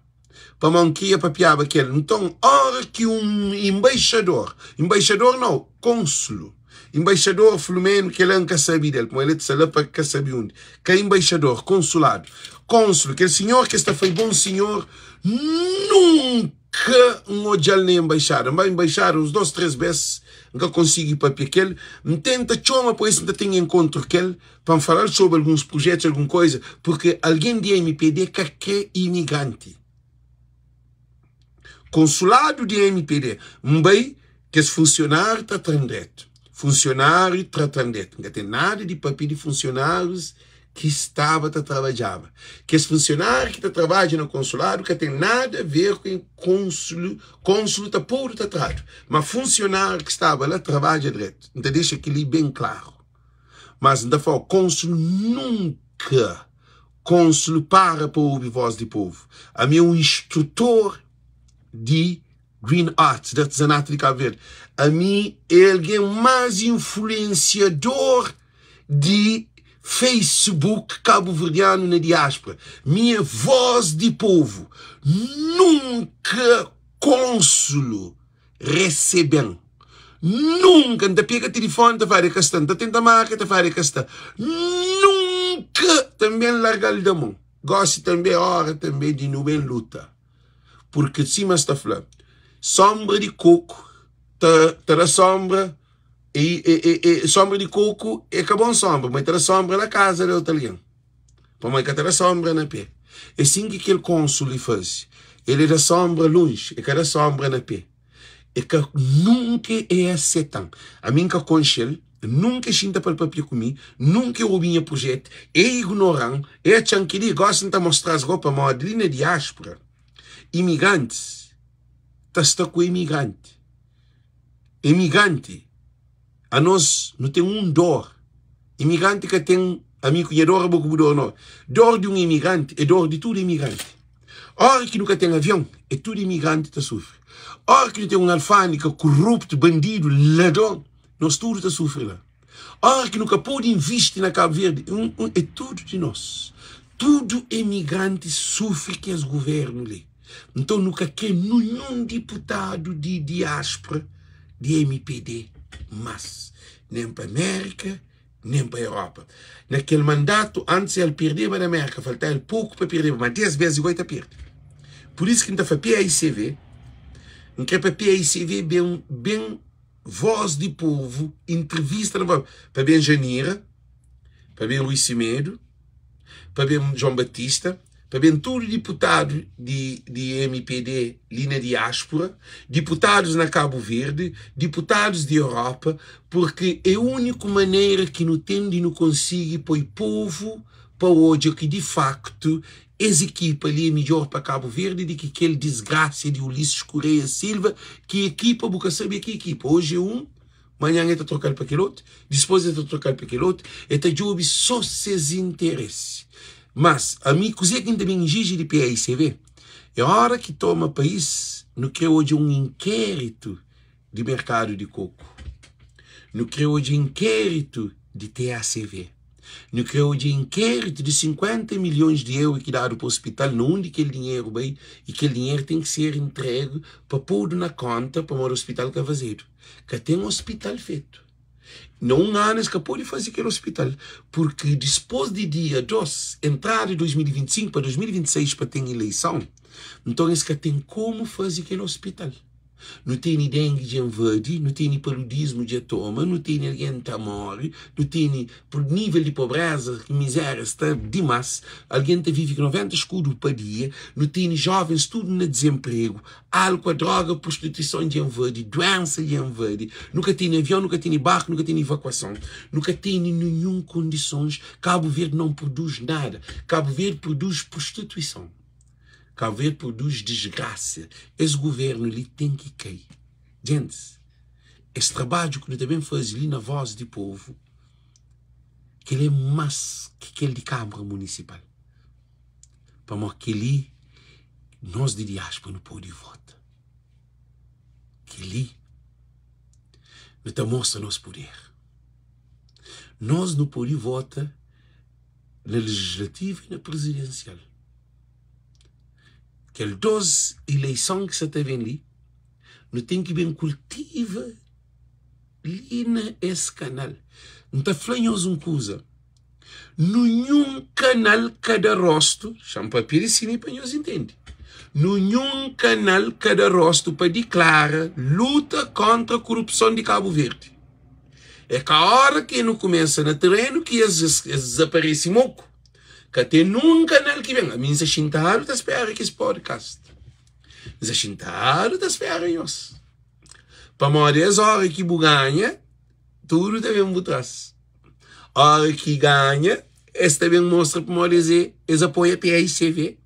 pamodi N kria papiaba ku el. Nton, ora ki un inbaixador, inbaixador nau, konsulu. Embaixador Filomeno, kel-la N ka sabe del, pamodi el ta sta la pa ka sabe undi. Ka embaixador, konsuladu. Konsulu, kel sinhor ki es ta fla é bon sinhor, nunka N odja-l na embaixada. N ba embaixada uns dos, tres bes, N ka konsigi papia ku el. N tenta txoma pa es, N ta ten enkontru ku el, pa N fala-l sobri alguns prujetus, algun koza, purki algen di mpd ka kre imigranti. Konsuladu di mpd, N bai, kes funsionáriu trata-m dretu. Funsionáriu trata-m dretu. N ka ten nada di papia di funsionárius ki staba ta trabadjaba. Kes funsionáriu ki ta trabadja na konsuladu ka ten nada a ver ku konsulu, konsulu ta podu ta tradu, ma funsionáriu ki staba la trabadja dretu. N ta dexa kel-li ben klaru. Mas N ta fla-u, konsulu nunka Konsulu para pa obi vós di povu. Ami é un instrutor di Green Arts, di artezanatu di Kabu Verdi. Ami é algen más influensiador di Facebook kabuverdianu na diáspora. Mi é vós di povu. Nunka konsulu resebe-m. Nunka N ta pega tilifoni ta fla-l e ka sta, N ta tenta marka ta fla-l e ka sta. Nunka tanbe N larga-l da mon. Gosi tanbe é ora tanbe di nu ben luta. Purki sima es ta fla, sonbra di koku ta ta da sonbra e e e sonbra di koku é ka bon sonbra, ma e ta da sonbra na kaza di otu algen. Pamodi ka ta da sonbra na pé. É sin ki kel konsul li faze. El é da sonbra lonji, e ka da sonbra na pé. E ka nunka e aseta-m. Ami N ka konxe-l, nunka e xinta pa el papia ku mi, nunka e obi nha prujetu, e ignora-m, e atxa-m kel-li. Gosi N ta mostra-s go pamodi li na diáspura, imigrantis ta sta ku imigranti. Imigranti. Anos nu ten un dor. Imigranti ka ten ami ku nha dor, abo ku bu dor, no. Dor di un imigranti é dor di tudu imigranti. Ora ki nu ka ten avion, é tudu imigranti ta sufri. Ora ki nu ten un alfândika kuruptu, bandidu, ladron, nos tudu ta sufri la. Ora ki nu ka pode invisti na Kabu Verdi, é tudu di nos. Tudu imigranti sufri kes guvernu li. Nton nu ka kre nunhun diputadu di diáspura di mpd más, nen pa Mérika, nen pa Europa. Na kel mandatu, antis el perdeba na Mérika, falta-el poku pa perdeba, má des bes igual el ta perde. Pur isu ki N ta fla paicv, N kre pa paicv ben ben Voz di Povu, intrivista na pa ben Janira, pa ben Rui Semedo, pa ben João Batista, pa ben tudu diputadu di di mpd li na diáspora, diputadus na Kabu Verdi, diputadus di Europa, purki é úniku manera ki nu ten di nu konsigi poi povu pa odja ki di faktu es ekipa li é midjor pa Kabu Verdi di ki kel disgrasia di Ulisses Correia Silva ki ekipa bu ka sabe ki ekipa oji é un Manhan el ta troka-l pa kel otu, dipôs el ta troka-l pa kel otu, el ta djobe sô ses interesi. Mas, ami, kuzê ki N ta ben iziji di paicv é óra ki toma país, nu krê odja un inkéritu di merkadu di koku, nu krê odja inkéritu di TACV, nu krê odja inkéritu di 50 milhons di euru ki dadu pa ospital, na undi kel dinheru bai i kel dinheru ten ki ser intregu pa podu na kónta pamodi ospital ka fazedu. Ka ten ospital fetu. Na un anu es ka pode faze kel ospital, purki dispos di dia 2, entrada di 2025 pa 2026 pa ten ileison, nton es ka ten komu faze kel ospital. Nu tene dengue dja invadi, nu tene paludismu dja toma, nu tene algen ta more, nu tene nível di pobreza, miséria sta dimas, algen ta vive ku 90 skudu pa dia, nu tene jovens tudu na dizenpregu, Álkua, droga, prostituison dja invadi, duénsa dja invadi. Nu ka tene avion, nu ka tene barku, nu ka tene ivakuason, nu ka tene ninhun kondisons. Kabu Verdi non produz nada. Kabu Verdi produz prostituison. Kabu Verdi produz disgrasa. Es guvernu li ten ki kai. Gentis, es trabadju ki nu ta ben faze li na Voz di Povu, kel-li é más ki kel di Kanbra Munisipal. Pamodi kel-li nos di diáspora nu pode vota. Kel-li nu ta mostra nos puder. Nos nu pode vota na legislativu i na prizidensial. Kel dos ileison ki sa ta ben li, nu ten ki ben kultiva. li na es kanal. N ta fla nhos un kuza, Nunhun kanal ka da rostu, xa-m papia di sima pa nhos intende, nunhun kanal ka da rostu pa diklara luta kontra korupson di Kabu Verdi. É ka ora ki nu kumesa na terenu ki es es dizaparese moku. Ka ten nun kanal ki ben. Ami N sta xintadu ta spera kes podcast. N sta xintadu ta spera nhos. Pamodi es ora ki bu ganha, tudu ta ben bu tras. Ora ki ganha, es ta ben mostra pamodi es é, es apoia PAICV.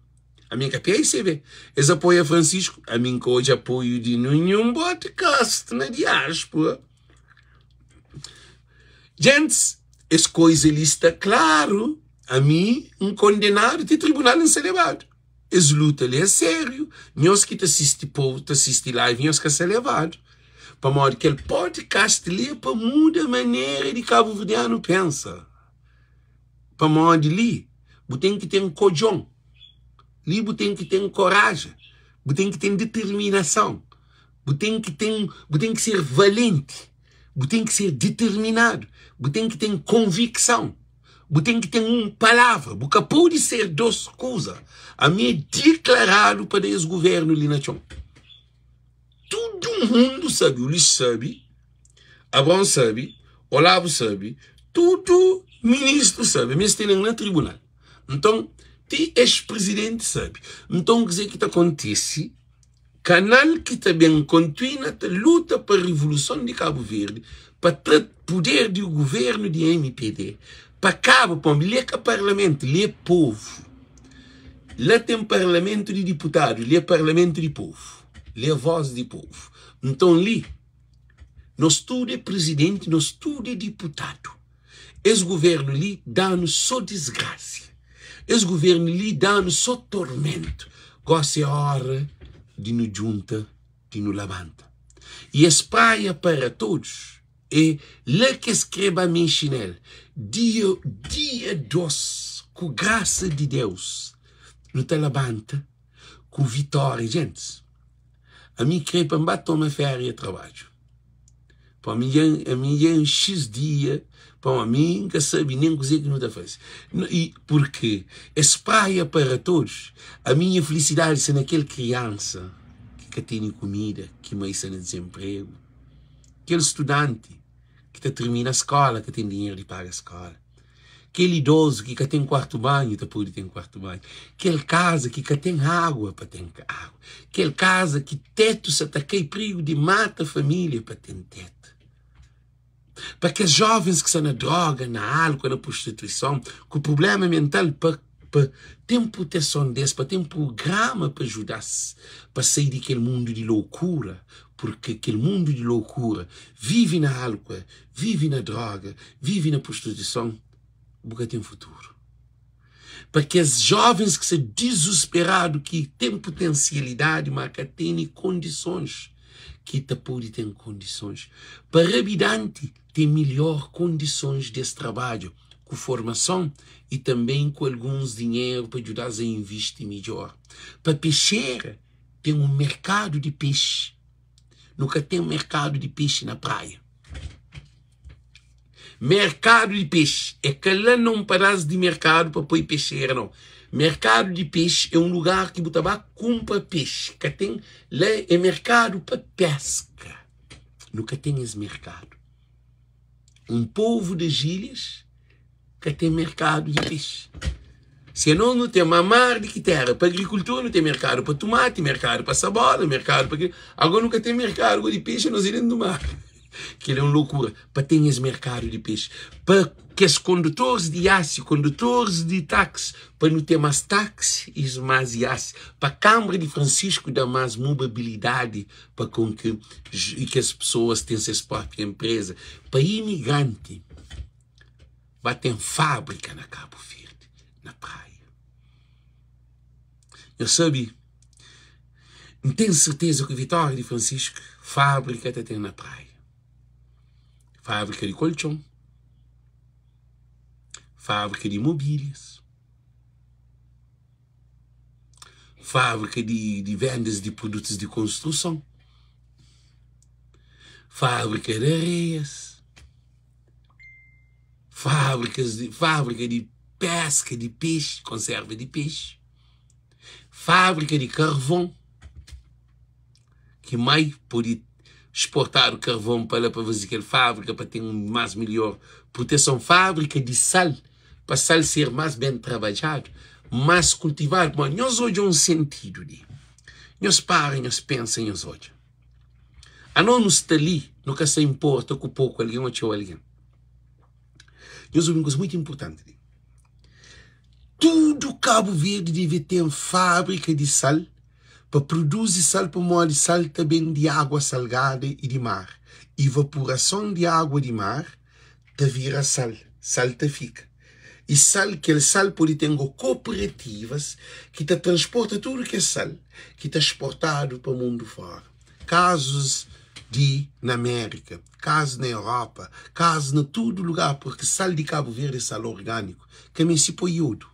Ami N ka PAICV. Es apoia Francisco. Ami N ka odja apoiu di ninhun podcast na diáspora. Gentis, es koiza li sta klaru. Ami N kondenadu ti tribunal N sta lebadu. Es luta li é sériu. Nhos ki ta sisti povu ta sisti live nhos ka sta levadu. Pamodi kel podcast li é pa muda manera di kabuverdianu pensa. Pamodi li bu ten ki ten kodjon, li bu ten ki ten koraja, bu ten ki ten determinason, bu ten ki ten bu ten ki ser valenti, bu ten ki ser determinadu, bu ten ki ten konvikson. Bu ten ki ten un palavra, bu ka pode ser dos kuza. Ami é diklaradu pa da es guvernu li na txon. Tudu mundu sabe, Ulis sabe, Abraon sabe, Olavu sabe, tudu ministru sabe, ami es tenen na tribunal. Nton, ti ex-prizidenti sabe. Nton, kuzê ki ta kontise? Kanal ki ta ben kontuina ta luta pa rivoluson di Kabu Verdi, pa tra puder di guvernu di mpd, pa kaba, pamodi li é ka parlamentu, li é povu. La ten parlamentu di diputadu, li é parlamentu di povu, li é vós di povu. Nton li, nos tudu é prizidenti, nos tudu é diputadu. Es guvernu li da-nu so disgrasia. Es guvernu li da-nu so tormentu. Gosi é ora di nu djunta, di nu labanta. I es Praia para Todos é la ki es kre ba mexe nel. Dia, dia dos, ku grasa di Deus, nu ta labanta ku vitória. Gentis, ami kre pa N ba toma féria trabadju. Pa mi dja ami dja N xis dia pa mi N ka sabe nen kuzê ki nu ta faze i purki es praia para todos ami nha felisidadi sta na kel kriansa ki ka tene kumida ki mai sta na dizenpregu kel studanti ki ta tirmina skola ka ten dinheru di paga skola. Kel idozu ki ka ten kuartu banhu ta pode ten kuartu banhu. Kel kaza ki ka ten agua pa ten agua. Kel kaza ki tetu sa ta kai prigu di mata família pa ten tetu. Pa kes jovens ki sta na droga, na álkol, na prostituison, ku prubléma mental pa pa ten proteson des, pa ten prugrama pa juda-s pa sai di kel mundu di lokura, purke kel mundu di lokura, vive na álkol, Vive na droga, vive na prostituison, bu ka ten futuru. Pa kes jovens ki sta dizusperadu ki ten putensialidadi ma ka tene kondisons, ki ta pode ten kondisons. Pa rabidanti ten milhor kondisons di es trabadju ku formason i tanben ku alguns dinheru pa djuda-s a invisti midjor. Pa pexera ten un merkadu di pexi. Nu ka ten merkadu di pexi na praia. Merkadu di pexi é ka la na un padás di merkadu pa poi pexera nau. Merkadu di pexi é un lugar ki bu ta ba kunpra pexi. Ka ten la é merkadu pa peska. Nu ka ten es merkadu. Un povu das ilhas ka ten merkadu di pexi. Si anos nu ten ma mar di ki tera pa agrikultura nu ten merkadu pa tumati, merkadu pa sabola, merkadu pa kila. Agora nu ka ten merkadu go di pexi anos é dentu mar. Kila é un lokura pa ten es merkadu di pexi. Pa kes kondutoris di iasi, kondutoris di taksi pa nu ten mas taksi i mas iasi. Pa Kanbra di Fransisku da mas mobabilidadi pa kon ki kes pesoas ten ses propi enpreza. Pa imigranti. Ba ten fábrika na Kabu Verdi, na Praia. Nhos sabe, N ten serteza ku vitória di Francisco, fábrika ta ten na Praia. Fábrika di koltxon, fábrika di mobílias, fábrika di, di vendas di produtus di konstruson. Fábrika di areias, fábrikas di, fábrika di peska di pexi, konserva di pexi, fábrika di karvon, ki mai pode sportadu karvon pa la pa faze kel fábrika pa ten más melhor proteson, fábrika di sal pa sal ser más ben trabadjadu, más kultivadu. Pamodi nhos odja un sentidu li, nhos para nhos pensa nhos odja. Anos nu sta li, nu ka sta inporta ku poku algen ô txeu algen. Nhos obi un kuza mutu inportanti li. Tudu Kabu Verdi debe ten fábrika di sal pa produzi sal pamodi sal ta ben di agua salgada i di mar. Ivapurason di agua di mar ta vira sal, sal ta fika. I sal, kel sal pode ten go kooperativas ki ta transporta tudu kes sal ki ta sportadu pa mundu fora. Kazus di na Amérika, kazus na Europa, kazus na tudu lugar, purki sal di Kabu Verdi é sal orgániku, ka meste poi iodu.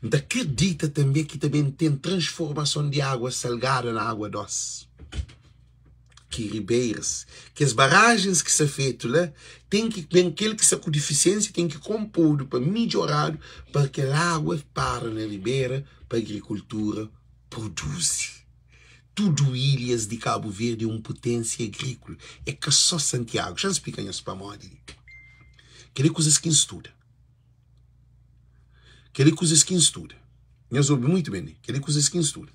N ta kridita tanbe ki ta ben ten transformason di agua salgada na agua dósi. Ki ribeiras, kes barajens ki sta fetu la, ten ki ben kel ki sta ku difisiensia ten ki konpodu pa midjoradu pa kel agua para na ribera pa agrikultura produzi. Tudu ilhas di Kabu Verdi é un putensia agríkula, é ka só Santiagu. Xa N splika nhos pamodi li. Kel-li é kuzas ki N studa. Kel-li é kuzas ki N studa. Nhos obi mutu ben li. Kel-li é kuzas ki N studa.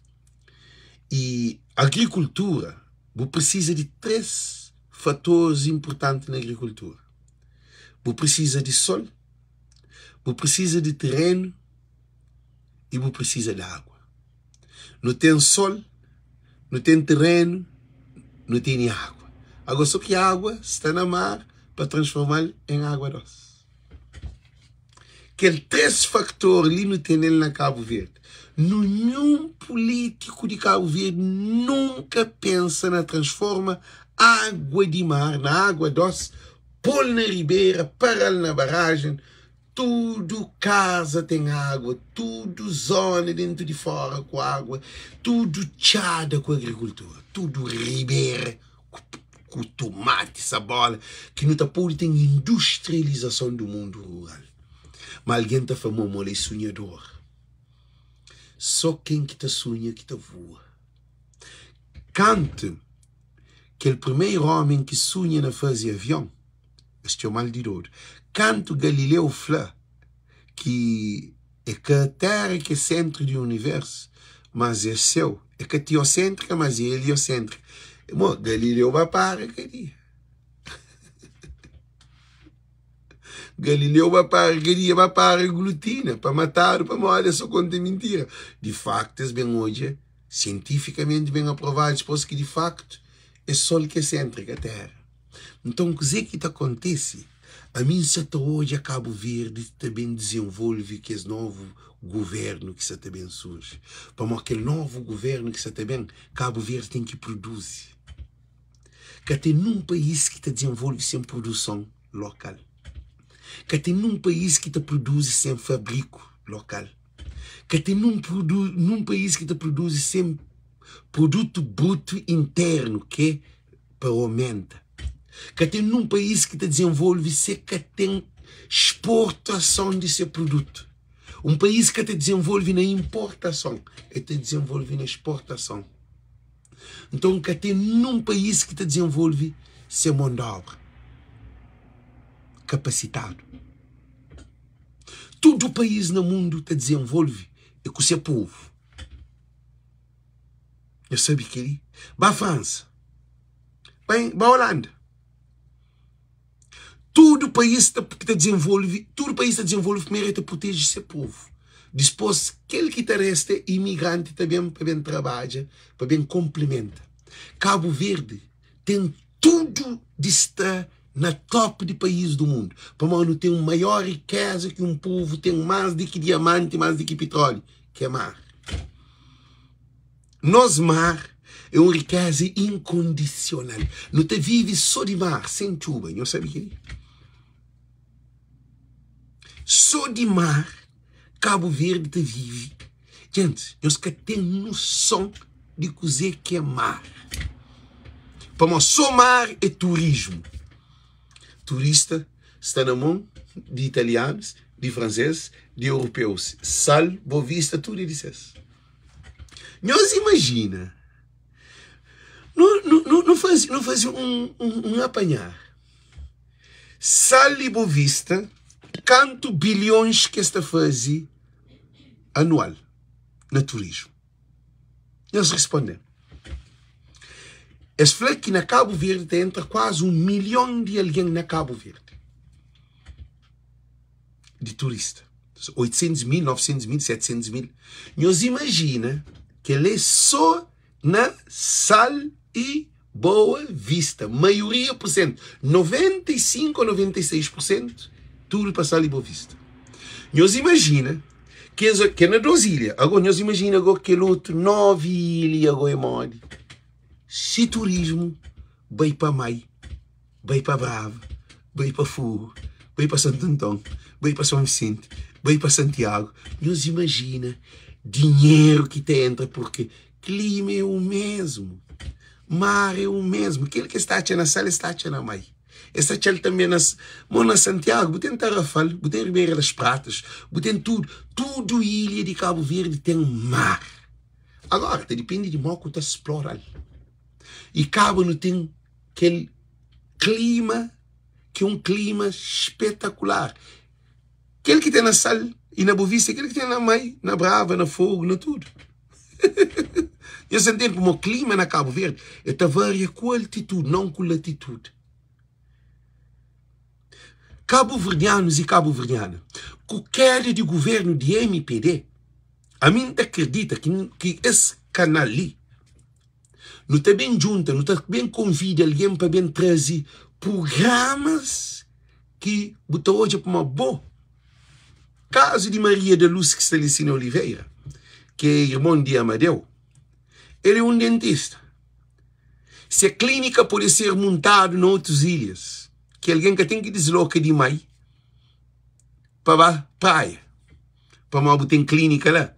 I agrikultura, bu prisiza di 3 fatoris inpurtanti na agrikultura. Bu prisiza di sol, bu prisiza di terenu i bu prisiza di agua. Nu ten sol, nu ten terenu, nu tene agua. Agua so ki agua sta na mar pa transforma-l en agua dos. Kel 3 faktor li nu tene-l na Kabu Verdi. Ninhun pulítiku di Kabu Verdi nunka pensa na transforma agua di mar na agua dos, pô-l na ribera, para-l na barajen. Tudu kaza ten agua, tudu zona dentu di fora ku agua, tudu txada ku agrikultura, tudu ribera ku tumati, sabola, ki nu ta pode ten industrializason di mundu rural. Ma algen ta fla, Mo, la é sunhador. So ken ki ta sunha ki ta voa. Kantu kel primeru omi ki sunha na faze avion, es txoma-l di dodu. Kantu Galileu fla ki é ka Téra ki é séntru di universu, mas é séu, é ka tioséntrika, mas é elioséntrika. Mo, Galileu ba para kadia. Galileu ba para kadia, ba para glutina, pa matadu pamodi el so konta mintira. Di faktu, es ben odja, sientifikamenti ben aprovadu dipôs ki di faktu é sol ki é séntru, é ka Téra. Nton kuzê ki ta kontise? Ami N sa ta odja Kabu Verdi ta ben dizenvolve ku es novu guvérnu ki sa ta ben surji. Pamodi kel novu guvérnu ki sa ta ben, Kabu Verdi ten ki produzi. Ka ten nun país ki ta dizenvolve sen produson lokal. Ka ten nun país ki ta produzi sen fabriku lokal. Ka ten nun nun país ki ta produzi sen produtu brutu internu ki é pa omenta. Ka ten nun país ki ta dizenvolve se ka ten sportason di se produtu. Un país ka ta dizenvolve na inportason, el ta dizenvolve na sportason. Nton ka ten nun país ki ta dizenvolve sen mon di obra kapasitadu. Tudu país na mundu ta dizenvolve é ku se povu. Nhos sabe kel-li? Ba Fransa, ba Olanda, tudu país ta, ki ta dizenvolve, tudu país ta dizenvolve primeru el ta proteje se povu. Dispôs kel ki ta resta é imigranti ta ben pa ben trabadja, pa ben konplimenta. Kabu Verdi ten tudu di sta na top di país du mundu, pamodi nu ten maior rikeza ki un povu ten más di ki diamanti, más di ki pitróliu, ki é mar. Nos mar é un rikeza inkondisional. Nu ta vive sô di mar, sen txuba. Nhos sabe kel-li? Sô di mar Kabu Verdi ta vive. Gentis, nhos ka ten noson di kuzê ki é mar. Pamodi sô mar é turismu. Turista sta na mon di italianus, di fransês, di europeus. Sal, Boa Vista, tudu é di ses. Nhos imajina, nu, nu, nu, nu faze, nu faze un, un, un apanhar. Sal i Boa Vista, kantu bilhons ki es ta faze anual na turismu? Nhos responde-m. Es fla ki na Kabu Verdi ta entra kuazi 1 milhon di algen na Kabu Verdi di turista. 800 mil, 900 mil, 700 mil. Nhos imajina kel-li é sô na Sal i Boa Vista. Maioria por sentu, 95 ou 96 por sentu, tudu pa Sal i Boa Vista. Nhos imajina Kes ke na dos ilha. Ago nhos imajina ago kel otu 9 ilha ago é modi? Si turismu bai pa Mai, bai pa Brava, bai pa Fogo, bai pa Santu Anton, bai pa Son Visenti, bai pa Santiagu, nhos imajina dinheru ki ta entra purki klima é u mesmu, mar é u mesmu, kel ki es ta atxa na Sal es ta atxa na Mai. Es ta txal tanbe na Mo na Santiagu, bu ten Tarrafal, bu ten Ribeira das Pratas, bu ten tudu. Tudu ilha di Kabu Verdi ten mar. Agora, ta dipende di mo ku ta splora-l. I kaba nu ten kel klima ki é un klima spetakular. Kel ki ten na Sal i na Bovista é kel ki ten na Mai, na Brava, na Fogu, na tudu. Nhos ta ntende pamodi klima na Kabu Verdi el ta varia ku altitudi, non ku latitudi. Kabuverdianus i kabuverdiana, ku keda di guvernu di mpd, ami N ta kridita ki es kanal li, nu ta ben djunta, nu ta ben konvida algen pa ben traze prugramas ki bu ta odja pamodi bo Kazu di Maria da Luz Cristalesina Oliveira, ki é irmon di Amadeu, el é un dentista. Se klínika pode ser muntadu na otus ilhas, ki algen ka ten ki disloka di Mai pa ba praia, pamodi bu ten klínika la.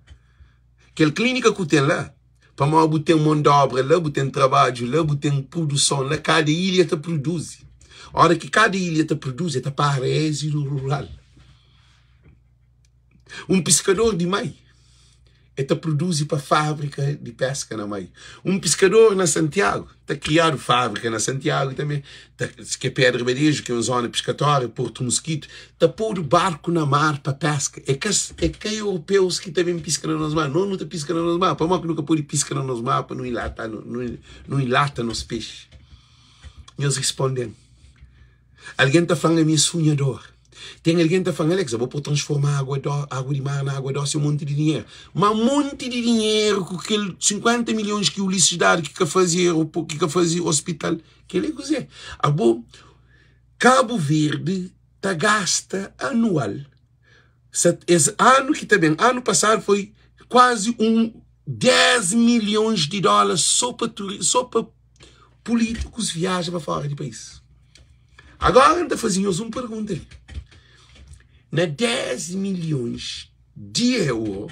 Kel klínika ku ten la, pamodi bu ten mon d'obra la, bu ten trabadju la, bu ten produson la, kada ilha ta produzi. Ora ki kada ilha ta produzi, el ta para êxidu rural. Un piskador di Mai, el ta produzi pa fábrika di peska na Mai. Un piskador na Santiagu, ta kriadu fábrika na Santiagu tanbe, ta, ki é Pedra Badeju, ki é un zona piskatória, Portu Muskitu, ta podu barku na mar pa peska. É ka, é ka europeus ki ta ben piska na nos mar, nos nu ta piska na nos mar. Pamodi ki nu ka pode piska na nos mar pa nu inlata, nu, nu inlata nos pexi? Nhos responde-m. Algen ta fla-m ami é sunhador. Ten algen ta fla-m, Alex, abo pode transforma água, do, água di mar na água dosi un monti di dinheru. Ma monti di dinheru ku kel 50 milhons ki Ulisses dadu ki ka faze aeroportu, ki ka faze hospital, kel é kuzê? Abo, Kabu Verdi ta gasta anual, sa, es anu ki ta ben, anu pasadu foi kuazi un 10 milhons di dóla so pa turi, so pa pulítikus viaja pa fora di país. Agora N ta faze nhos un pergunta li. Na 10 milhons di euro,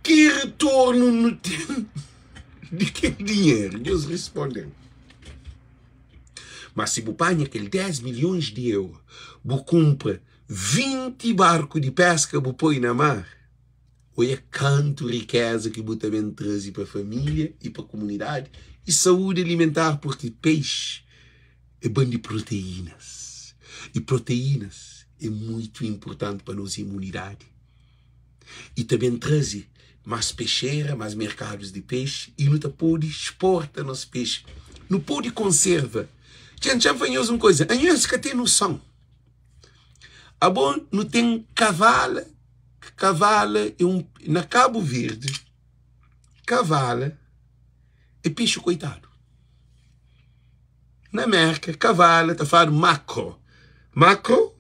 ki retornu nu ten di kel dinheru? Nhos responde-m. Ma si bu panha kel 10 milhons di euro, bu kunpra 20 barku di peska bu poi na mar, Oia kantu rikeza ki bu ta ben traze pa família i pa kumunidadi i saúdi alimentar purki peixi é ban di proteínas i proteínas é muitu inpurtanti pa nos imunidadi i ta ben traze mas pexera, mas merkadus di pexi i nu ta pode exporta nos pexi, nu pode konserva. Txen txen fla nhos un koza, anhos ka ten noson. Abo nu ten kavala Kavala é un na Kabu Verdi kavala é pexi koitadu. Na Merka kavala ta fladu makro. Makro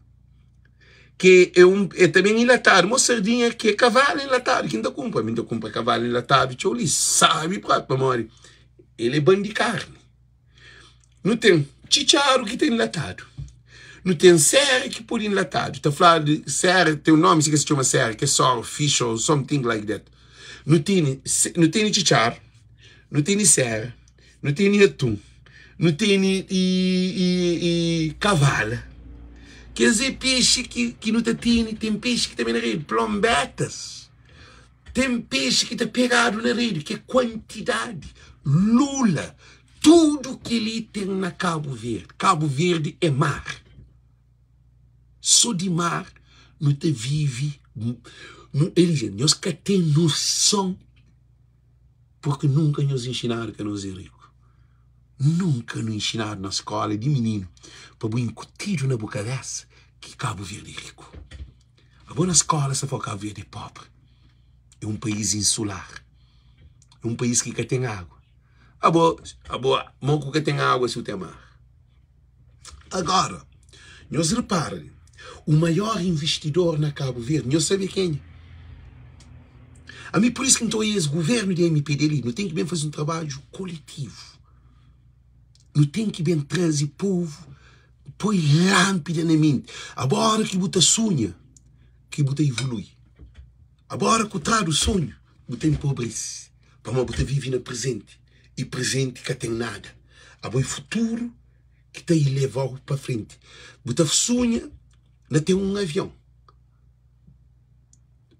ke é un é tanbe enlatadu mo sardinha ke kavala enlatadu ki N ta kunpra. Mi N ta kunpra kavala enlatadu txeu li sabi propi pamodi el é ban di karni. Nu ten txitxaru ki ta enlatadu, nu ten sera ki pode enlatadu, ta fladu sera ten un nomi si ki es txoma sera, ki é sore fish or something like that. Nu tene nu tene txitxar, nu tene sera, nu tene atun, nu tene i i i kavala. Kes é pexi ki ki nu ta tene. Ten pexi ki ta ben na redi, plonbetas. Ten pexi ki ta pegadu na redi, ki é kuantidadi, lula. Tudu kel-li ten na Kabu Verdi. Kabu Verdi é mar. Sô di mar nu ta vive. Nu, el nhos ka ten noson, purki nunka nhos inxinadu ka nos é riku. Nunka nu inxinadu na skóla di mininu pa bu inkutidu na bu kabésa ki Kabu Verdi é riku. Abo na skóla sa fla Kabu Verdi é póbri, é un país insular, é un país ki ka ten agu. Abo, abo, mo ku ka ten agu si u ten mar? Agora, nhos repara li, o maior investidor na Cabo Verde, nhos sabe kenha? Ami por isso ki N ta oia es governo di MPD li, nu ten ki ben faze un trabadju koletivu. Nu ten ki ben traze povu, poi lánpida na menti. Abo ora ki bu ta sunha, ki bu ta ivolui. Abo ora ku tradu sonhu, bu ta enpobrese, pamodi bu ta vive na prezenti i prezenti ka ten nada. Abo é futuru ki ta ileva-u pa frenti. Bu ta sunha na ten un avion,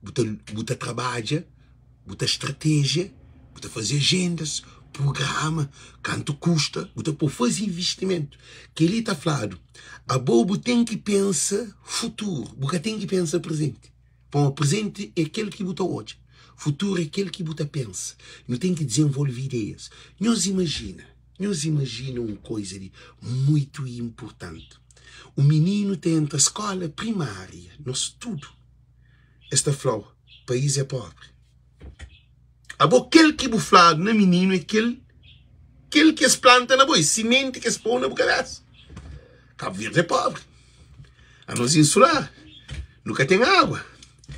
bu ta bu ta trabadja, bu ta stratejia, bu ta faze ajendas, prugrama kantu kusta, bu ta pô faze investimentu. Kel-li ta fladu, abo bu ten ki pensa futuru, bu ka ten ki pensa prezenti. Pamodi prezenti é kel ki bu ta odja, futuru é kel ki bu ta pensa. Nu ten ki dizenvolve ideias. Nhos imajina, nhos imajina un koiza di muitu inpurtanti. Un mininu ta entra skóla primária, nos tudu, es ta fla-u, país é póbri. Abo kel ki bu fladu na mininu é kel kel ki es planta na bo, é simenti ki es pô na bu kabésa. Kabu Verdi é pobri, anos insular, nu ka ten agua.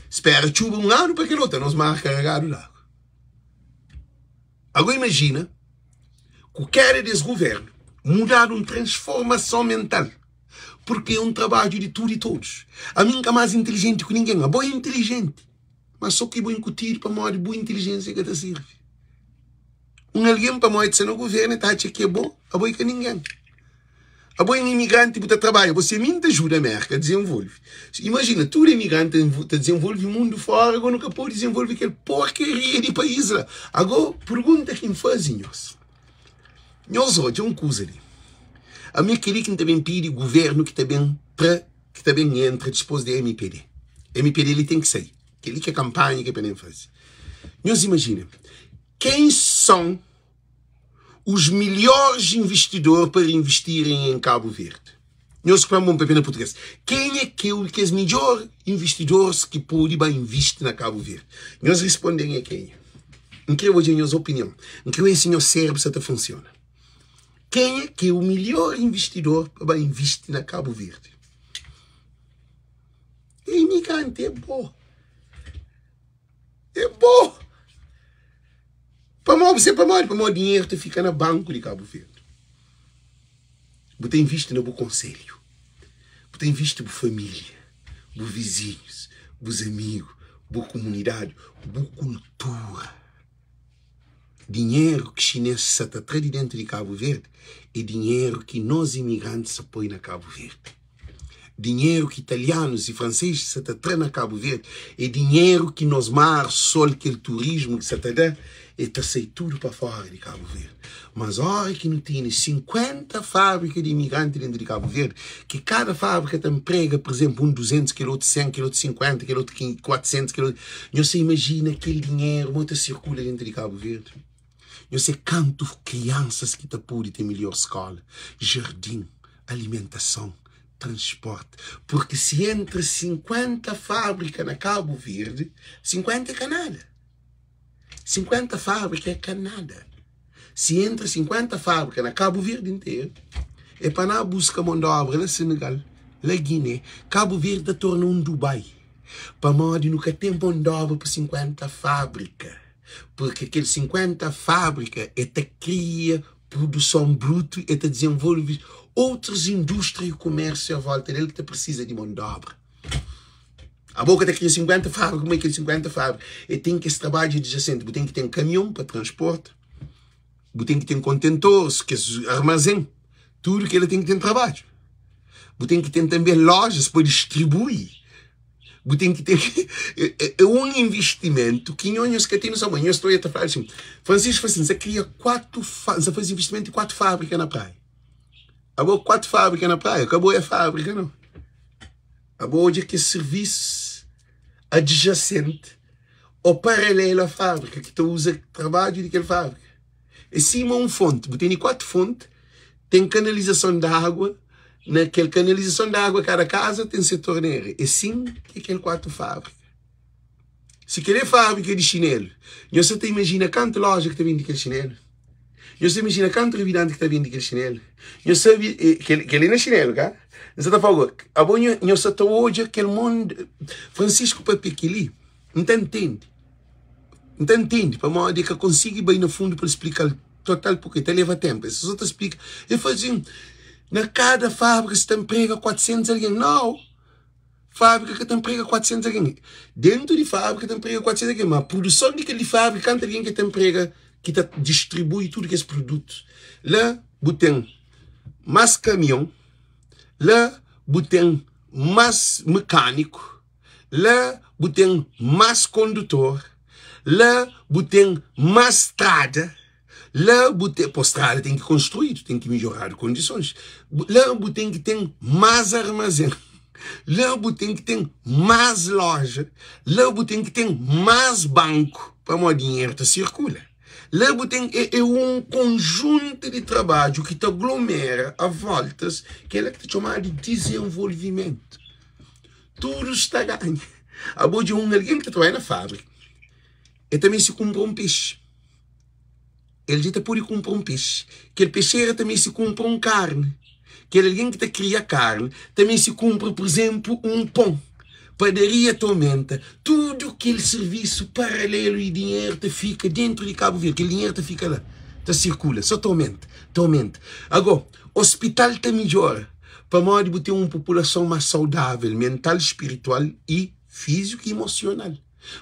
Spera txuba un anu pa kel otu, anos mar karegadu di agua. Ago imajina ku keda des guvernu mudadu un transformason mental, purki é un trabadju di tudu i todos. Ami N ka más intilijenti ku ningen, abo é intilijenti. Ma so ki bu inkutidu pamodi bu intilijensia ka ta sirbi. Un algen pamodi el sta na guvernu el ta atxa ki é bo, abo i ka ningen. Abo é un imigranti bu ta trabadja, bo si ami N ta ajuda Merka dizenvolve. Imajina tudu imigranti ta dizenvolve mundu fora, ago nu ka pode dizenvolve kel porkaria di país la. Ago pergunta ki N faze nhos, nhos odja un kuza li, ami é kel-li ki N ta ben pidi guvernu ki ta ben tra ki ta ben entra dispos di mpd. Mpd li ten ki sai. Kel li ki é kanpanha ki é pa ben faze. Nhos imajina, ken son os melhores investidor para investirem em Cabo Verde? Nhos fla-m un papel na português. Kenha ki é kes midjor investidores ki pode ba invisti na Cabo Verde? Nhos responde-m é kenha? N kre odja nhos opinion. N kre odja si nhos sérbru sa ta funsiona. Kenha ki é o melhor investidor pa ba invisti na Cabo Verde? É imigrante, é bo. É bo. Pamodi, você pamodi? Pamodi dinheiro ta fika na banku di Cabo Verde. Bu ta invisti na bu konselho. Bu ta invisti bu família, bu vizinhos, bus amigo, bu komunidade, bu kultura. Dinheru ki xinês sa ta tra di dentu di Kabu Verdi é dinheru ki nos imigrantis sa poi na Kabu Verdi. Dinheru ki italianus i fransesis sa ta tra na Kabu Verdi é dinheru ki nos mar, sol, kel turismu ki sa ta da, e ta sai tudu pa fora di Kabu Verdi. Mas ora ki nu tene 50 fábrika di imigranti dentu di Kabu Verdi, ki kada fábrika ta nprega, pur izénplu, un 200, kel otu 100, kel otu 50, kel otu 400, kel otu. Nhos ta imajina kel dinheru mo ta sirkula dentu di Kabu Verdi? Nhos se kantu kriansas ki ta pode ten midjór skóla, jardin, alimentason, transporti. Purki si entra 50 fábrika na Kabu Verdi, 50 é ka nada. 50 fábrika é ka nada. Si entra 50 fábrika na Kabu Verdi interu, é pa na buska mon di obra la Senegal, la Guiné. Kabu Verdi ta torna un Dubai, pamodi nu ka ten mon di obra pa 50 fábrika, purki kel 50 fábrika e ta kria produson brutu, e ta dizenvolve otus indústria i kumérsiu a volta del ki ta prisiza di mon di obra. Abo ka ta kria 50 fábrika, kuma é kel 50 fábrika? E ten kes trabadju adjasenti. Bu ten ki ten kamion pa transporta, bu ten ki ten kontentores, kes armazen, tudu kela ten ki ten trabadju. Bu ten ki ten tanbe lojas pa distribui. Bu ten ki ten é un investimentu ki nho nhos ka ten noson. Ma nhos ta oia ta fla asin, Francisco fla asin, N sa kria 4 N sa faze investimentu di 4 fábrika na praia. Abo 4 fábrika na praia, ka bo é fábrika nau. Abo odja kes sirvisus adjasenti ô paralelu a fábrika ki ta uza trabadju di kel fábrika. É sima un fonti. Bu tene 4 fonti, ten kanalizason di agua, na kel kanalizason di agua kada kaza ten se tornera. É sin ki é kel 4 fábrika. Si kel é fábrika di xinelu, nhos sa ta imajina kantu loja ki ta bende kel xinelu? Nhos ta imajina kantu rabidanti ki ta bende kel xinelu? Nhos sabe, kel, kel-li na xinelu, ka? N sa ta fla go, abo nho, nhos sa ta odja kel mon. Francisco papia kel-li, N ta ntende. N ta ntende pamodi e ka konsigi bai na fundu pa el splika-l total purkê ta leva tenpu. Es sa ta splika, el fla asin, na kada fábrika si ta nprega 400 algen. Nau! Fábrika ka ta nprega 400 algen. Dentu di fábrika ta nprega 400 algen, ma produson di kel di fábrika kantu algen ki ta nprega ki ta distribui tudu kes produtu. La bu ten más kamion, la bu ten más mekániku, la bu ten más kondutor, la bu ten más strada. La bu ten, pô, strada ten ki konstruídu, ten ki midjoradu kondisons. La bu ten ki ten más armazén. La bu ten ki ten más loja. La bu ten ki ten más banku, pamodi dinheru ta sirkula. La bu ten, é, é un konjuntu di trabadju ki ta aglomera a voltas, kel-la ki ta txomadu di dizenvolvimentu. Tudu sta ganha. Abo dja un algen ki ta trabadja na fábrika, el ta meste kunpra un pexi. El dja ta pode kunpra un pexi. Kel pexera ta meste kunpra un karni. Kel algen ki ta kria karni ta meste kunpra, pur izénplu, un pon. Padaria ta omenta. Tudu kel sirvisu paralelu i dinheru ta fika déntu di Kabu Verdi. Kel dinheru ta fika la, ta sirkula, sô ta omenta, ta omenta. Agó, ospital ta midjora pamodi bu ten un populason más saudável, mental, spiritual i fíziku i emosional.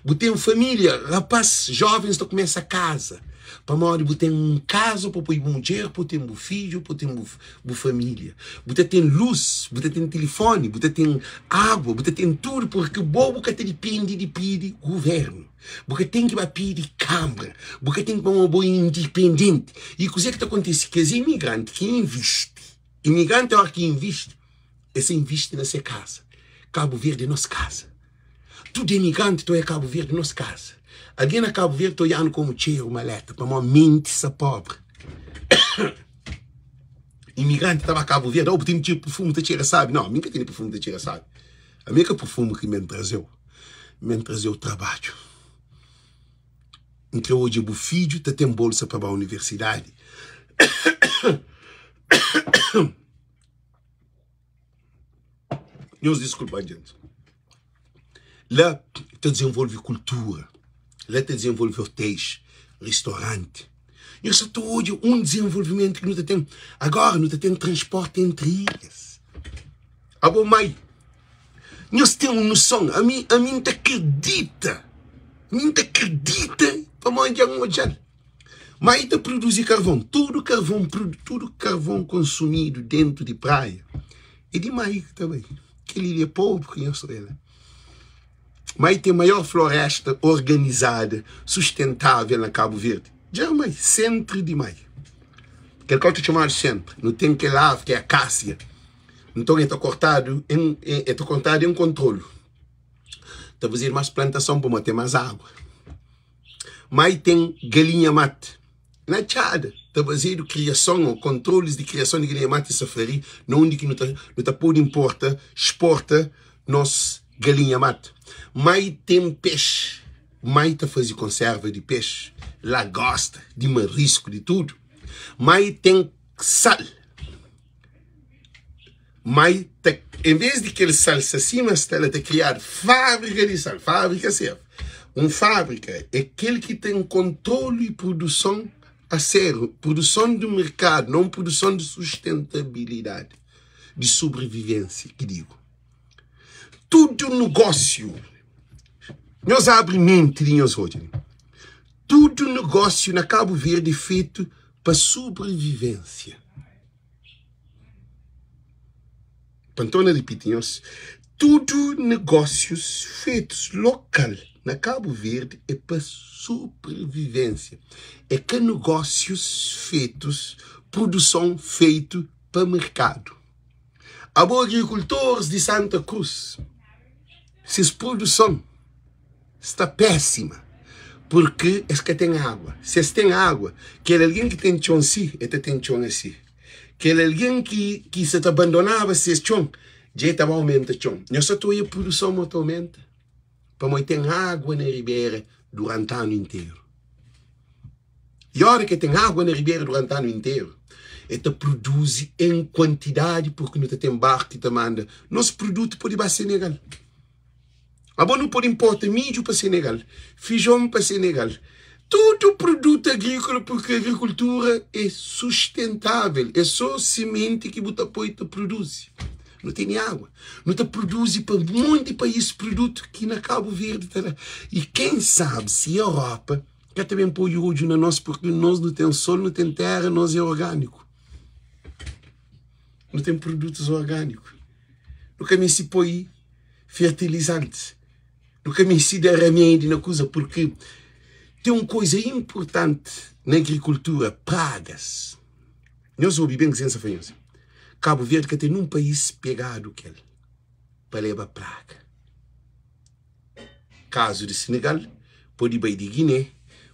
Bu ten família, rapás, jóvens ta kumesa kaza pamodi bu ten un kaza pa poi bu mudjer, pa ten bu fidju, pa ten bu família. Bu ta ten lus, bu ta ten tilifoni, bu ta ten agua, bu ta ten tudu purki bo bu ka ta dipende di pidi guvérnu. Bu ka ten ki ba pidi kanbra, bu ka ten ki pamodi bo é indipendenti. I kuzê ki ta kontise? Kes imigranti ki invisti, imigranti óras ki invisti, es ta invisti na se kaza. Kabu Verdi é nos kaza. Tudu imigranti ta oia Kabu Verdi nos kaza. Algen na Kabu Verdi ta oianu komu txeru maleta pamodi menti sa pobri. Imigranti ta ba Kabu Verdi, oh bu tene txeu perfumu ta txera sabi. Nau, mi ka tene perfumu ta txera sabi. Ami é ka perfumu ki mi trazeu. Mi trazeu trabadju. N kre odja bu fidju ta ten bolsa pa ba universidadi. Nhos diskulpa gente. La ta dezenvolve kultura, la ta dezenvolve otéis, ristoranti. Nhos sa ta odja un dezenvolvimentu ki nu ta ten. Agora nu ta ten transporti entri ilhas. Abo mai, nhos ten un noson, ami, ami N ta kridita, mi N ta kridita pamodi dja N odja-l. Ma e ta produzi karvon. Tudu karvon, tudu karvon konsumidu dentu di praia é di Mai ki ta bai. Kel ilha é pobri ki nhos ta bai la. Mai ten maior floresta organizada, sustentável na Kabu Verdi. Dja Mai, sentru di Mai. Kel kau ta txomadu sentru. Nu ten kel arvi ki é akásia. Nton e ta kortadu en, e ta kortadu en kontrolu. Ta fazedu más plantason pamodi ten más agua. Mai ten galinha mate na txada ta fazedu kriason ô kontrolis di kriason di galinha mate i safari na undi ki nu ta nu ta pode inporta sporta nos galinha mate mai ten pexi mai ta faze konserva di pexi lagosta di marisku di tudu mai ten sal. Mai ta, en vez di kel sal sta sima sta la, ta kriadu fábrika di sal. Fábrika ser. Un fábrika é kel ki ten kontrolu i produson a séru, produson di merkadu, non produson di sustentabilidadi, di sobrivivensia, ki digu. Tudu nugósiu, nhos abri menti di nhos odja li, tudu nugósiu na Kabu Verdi é fetu pa sobrivivénsia. Pa N torna ripiti nhos, tudu negósius fetus lokal na Kabu Verdi é pa sobrivivénsia. É ka negósius fetus, produson feitu pa merkadu. Abo agrikultoris di Santa Krus, ses produson sta pésima purki es ka ten agua. Si es ten agua, kel algen ki ten txon si, el ta ten txon asi. Kel algen ki ki sa ta bandonaba ses txon, dja el ta ba aumenta txon. Nhos sa ta odja produson ma ta aumenta pamodi ten agua na ribera duranti anu interu. I óra ki ten agua na ribera duranti anu interu, el ta produzi en kuantidadi purki nu ta ten barku ki ta manda nos produtu pode ba Senegal. Abo nu pode inporta midju pa Senegal, fijon pa Senegal, tudu produtu agríkola purki agrikultura é sustentável, é sô simenti ki bu ta poi ta produzi. Nu tene agua, nu ta produzi pa monti país produtu ki na Kabu Verdi ta da. I ken sabe si Europa ka ta ben poi odju na nos purki nos nu ten sol, nu ten téra, nos é orgániku. Nu ten produtus orgániku. Nu ka meste poi fertilizantes. Nu ka meste da ramedi na kuza, purki ten un koza inpurtanti na agrikultura, pragas. Nhos obi ben kuzê N sta fla nhos. Kabu Verdi ka ten nun país pegadu ku el pa leba praga. Kazu di Senegal, pode bai di Giné,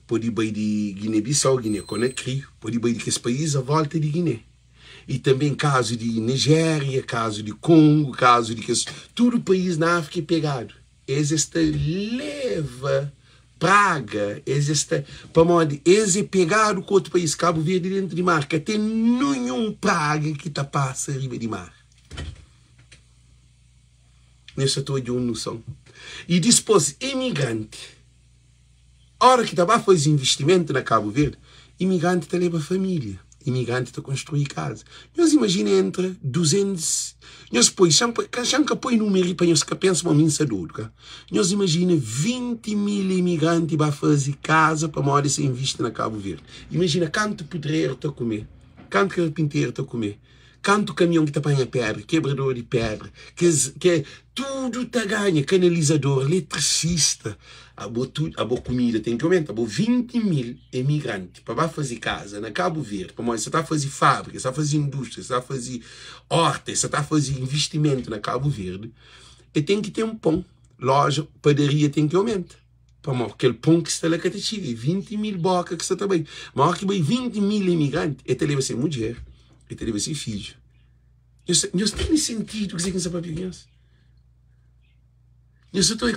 pode bai di Giné-Bisau, Giné-Konakri, pode bai di kes país a volta di Giné. I tanben kazu di Nijéria, kazu di Kongu, kazu di kes tudu país na Áfrika é pegadu. Es es ta leva praga, es es ta pamodi es é pegadu ku otu país. Kabu Verdi dentu di mar ka ten ninhun praga ki ta pasa riba di mar. Nhos sa ta odja un nuson. I dispos imigranti. Ora ki ta ba faze investimentu na Kabu Verdi, imigranti ta leba família, imigranti ta konstrui kaza. Nhos imajina entra 200, nhos poi, xa-m ka poi númeru li pa nhos ka pensa ma mi N sta dodu, ka. Nhos imajina 20 mil imigranti ba faze kaza pamodi es sa invisti na Kabu Verdi. Imajina kantu pedreru ta kume, kantu karpinteru ta kume. Kantu kamion ki ta panha pedra, kebrador di pedra, kes ke tudu ta ganha, kanalizador, eletricista, abo tudu, abo kumida ten ki aumenta, abo 20 mil emigranti pa ba faze kaza na Kabu Verdi, pamodi sa ta faze fabrika, sa ta faze industria, sa ta faze horta, sa ta faze investimentu na Kabu Verdi, e ten ki ten pon, loja, padaria ten ki aumenta. Pamodi kel pon ki sta la ka ta txiga, é 20 mil boka ki sta ta bai. Ma óra ki bai 20 mil imigranti, el ta leba se mudjer, el ta leba se fidju. Nhos, nhos tene sentidu kuzê ki N sta papia ku nhos? Nhos sa ta,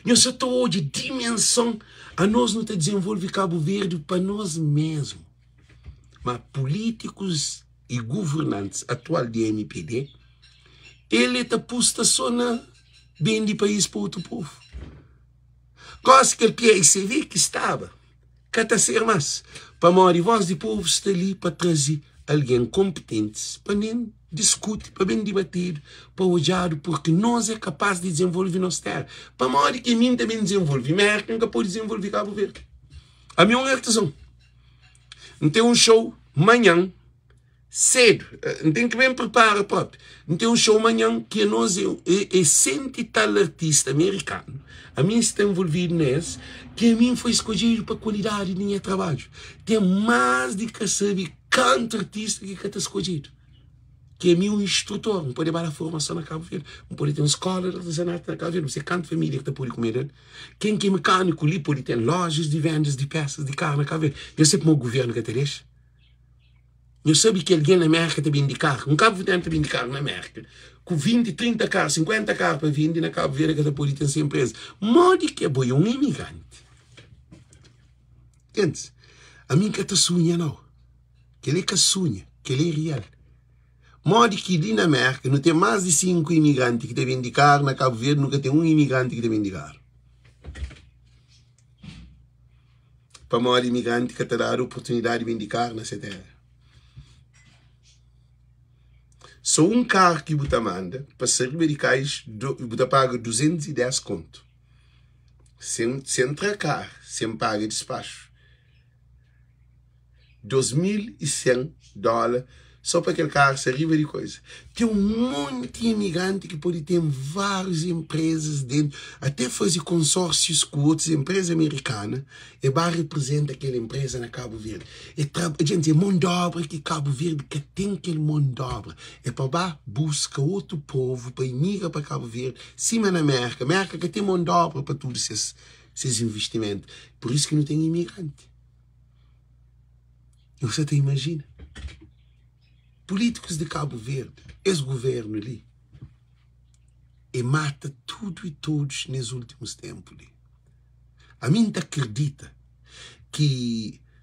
nhos sa ta odja dimenson? Anos nu ta dizenvolve Kabu Verdi pa nos mesmu. Ma pulítikus i guvernantis atual di mpd, el e ta pusta so na bende país pa otu povu. Gósi kel PICV ki staba ka ta ser más, pamodi Voz di Povu sta li pa traze algen konpetentis pa nen diskuti, pa ben dibatedu, pa odjadu purki nos é kapás di dizenvolve nos téra. Pamodi ki mi N ta ben dizenvolve Mérka, N ka pode dizenvolve Kabu Verdi? Ami é un artizon, N ten un xou manhan. Sedu, N ten ki ben pripara propi. N ten un show manhan ki anos é é senti tal artista amerikanu, ami N sta envolvidu na es, ki ami N foi skodjedu pa kualidadi di nha trabadju. Ten más di ka sabe kantu artista ki ka ta skodjedu. Ki ami un instrutor, N pode ba da formason na Kabu Verdi, N pode ten skola di artezanatu na Kabu Verdi, N se kantu família ki ta pode kume del. Ken ki é mekaniku li pode ten lojas di vendas di pesas di karu na Kabu Verdi. Nhos sabe pamodi guvernu ka ta dexa? Nhos sabe ki algen na Mérka ta bende karu, un kabuverdianu ta bende karu na Mérka ku 20, 30 karu, 50 karu pa bende na Kabu Verdi ka ta pode ten se enpreza. Modi ki abo é un imigranti? Gentis, ami N ka ta sunha nau. Kel-li é ka sunha, kel-li é real. Modi ki li na Mérka nu ten más di 5 imigranti ki ta bende karu, na Kabu Verdi nu ka ten un imigranti ki ta bende karu? Pamodi imigranti ka ta dadu oportunidadi di bende karu na se téra. So un karu ki bu ta manda pa sta riba di kais bu ta paga 210 kontu. Sen sen tra karu, sen paga dispaxu. 2100 dóla só pa kel karu sta riba di koisa. Ten un monti imigranti ki pode ten várius enprezas dentu, até faze konsórsius ku otus enpreza amerikana, e ba reprezenta kel enpreza na Kabu Verdi. E tra, djenti, é mon d'obra ki Kabu Verdi ka ten kel mon d'obra. É pa ba buska otu povu pa imigra pa Kabu Verdi, sima na Merka. Merka ka ten mon d'obra pa tudu ses ses investimentu. Pur isu ki nu ten imigranti. Nhos sa ta imajina? Pulítikus di Kabu Verdi, es guvernu li, e mata tudu i todus nes últimus tenpu li. Ami N ta kridita ki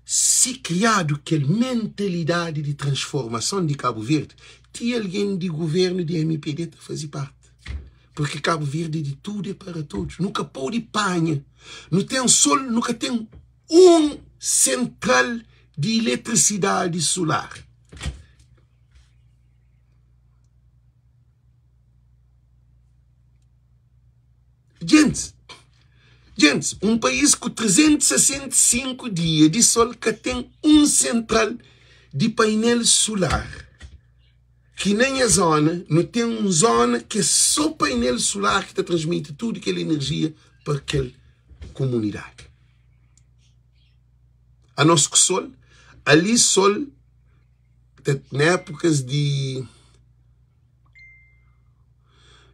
si kriadu kel mentalidadi di transformason di Kabu Verdi, ti algen di guvernu di mpd ta faze parti. Purki Kabu Verdi é di tudu e para todus. Nu ka pode panha. Nu ten sol, nu ka ten un sentral di iletrisidadi sular. Djentis, djentis, un país ku 365 dia di sol ka ten un sentral di painel sular. Ki na nha zona, nu ten un zona ki é so painel sular ki ta transmiti tudu kel enerjia pa kel komunidadi. Anos ku sol, ali sol ta na épukas di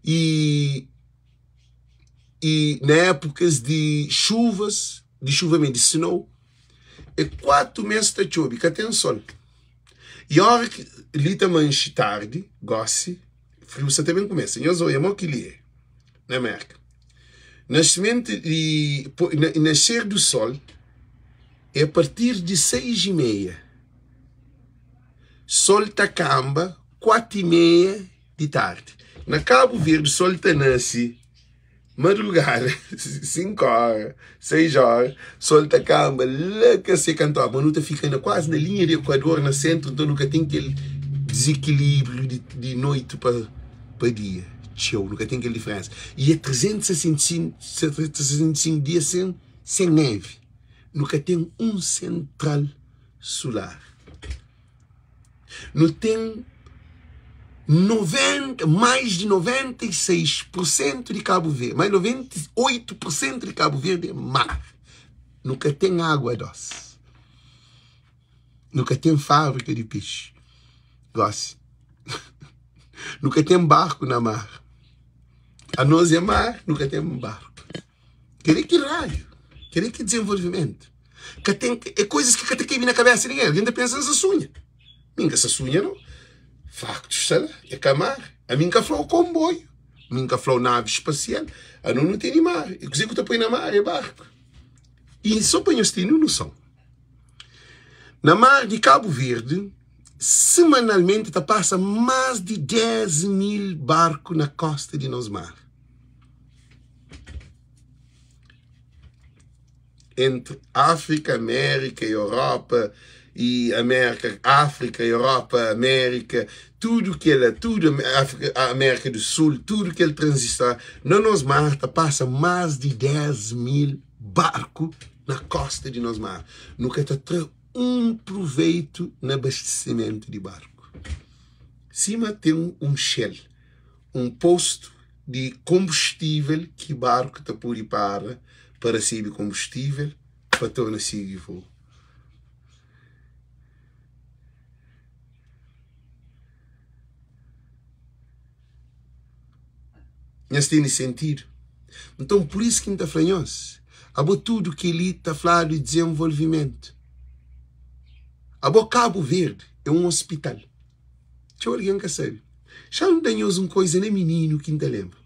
i i na épukas di chuvas, di chuva mesmo, di snow, é 4 mês ta txobe, ka ten sol. I óra ki li ta manxe tardi, gósi, friu sa ta ben kumesa. Nhos oia mo ki li é na Mérka. Nascimentu di, nascer do sol é a partir di seis i meia. Sol ta kanba kuatu i meia di tardi. Na Kabu Verdi sol ta nase madrugada, 5 óra, 6 óra, sol ta kanba la ka se kantu óra. Ma nu ta fika na kuazi na linha di ekuador, na sentru, nton nu ka ten kel dizikilibriu di noiti pa pa dia txeu, nu ka ten kel diferensa. I é 365 dia sen sen nevi. Nu ka ten un sentral sular. Nu ten 90, mais di 96 por sentu di Kabu Verdi, mais 98 por sentu di Kabu Verdi é mar. Nu ka ten água dos. Nu ka ten fábrika di pexi. Gosi, nu ka ten barku na mar. Anos é mar, nu ka ten barku. Kel-li ki raiu, kel-li ki dizenvolvimentu. Ka ten, é koizas ki ka ta kebi na kabesa di ningen. Algen ta pensa N sa sunha. Mi N ka sa sunha nau. Faktus sta la, é ka mar. Ami N ka fla-u konboiu, mi N ka fla-u navi spasial. Ano nu tene mar. E kuzê ku ta poi na mar é barku. I so pa nhos tene un noson, na mar di Kabu Verdi, semanalmenti ta pasa más di 10 mil barku na kosta di nos mar. Entri Áfrika, Amérika, Europa i Amérika, Áfrika, Europa, Amérika, tudu kel-la, tudu Áfrika, Amérika du Sul, tudu kel tranzison na nos mar ta pasa más di 10 mil barku na kósta di nos mar. Nu ka ta tra un proveitu na abastesimentu di barku. Sima ten un Shell. un postu di konbustível ki barku ta pode para pa resebe konbustível pa torna sigi voo. Nhos tene sentidu? Nton, pur isu ki N ta fla nhos, abo tudu kel-li ta fladu di dizenvolvimentu. Abo Kabu Verdi é un ospital. Txeu algen ka sabe. Xa N da nhos un koiza na mininu ki N ta lenbra.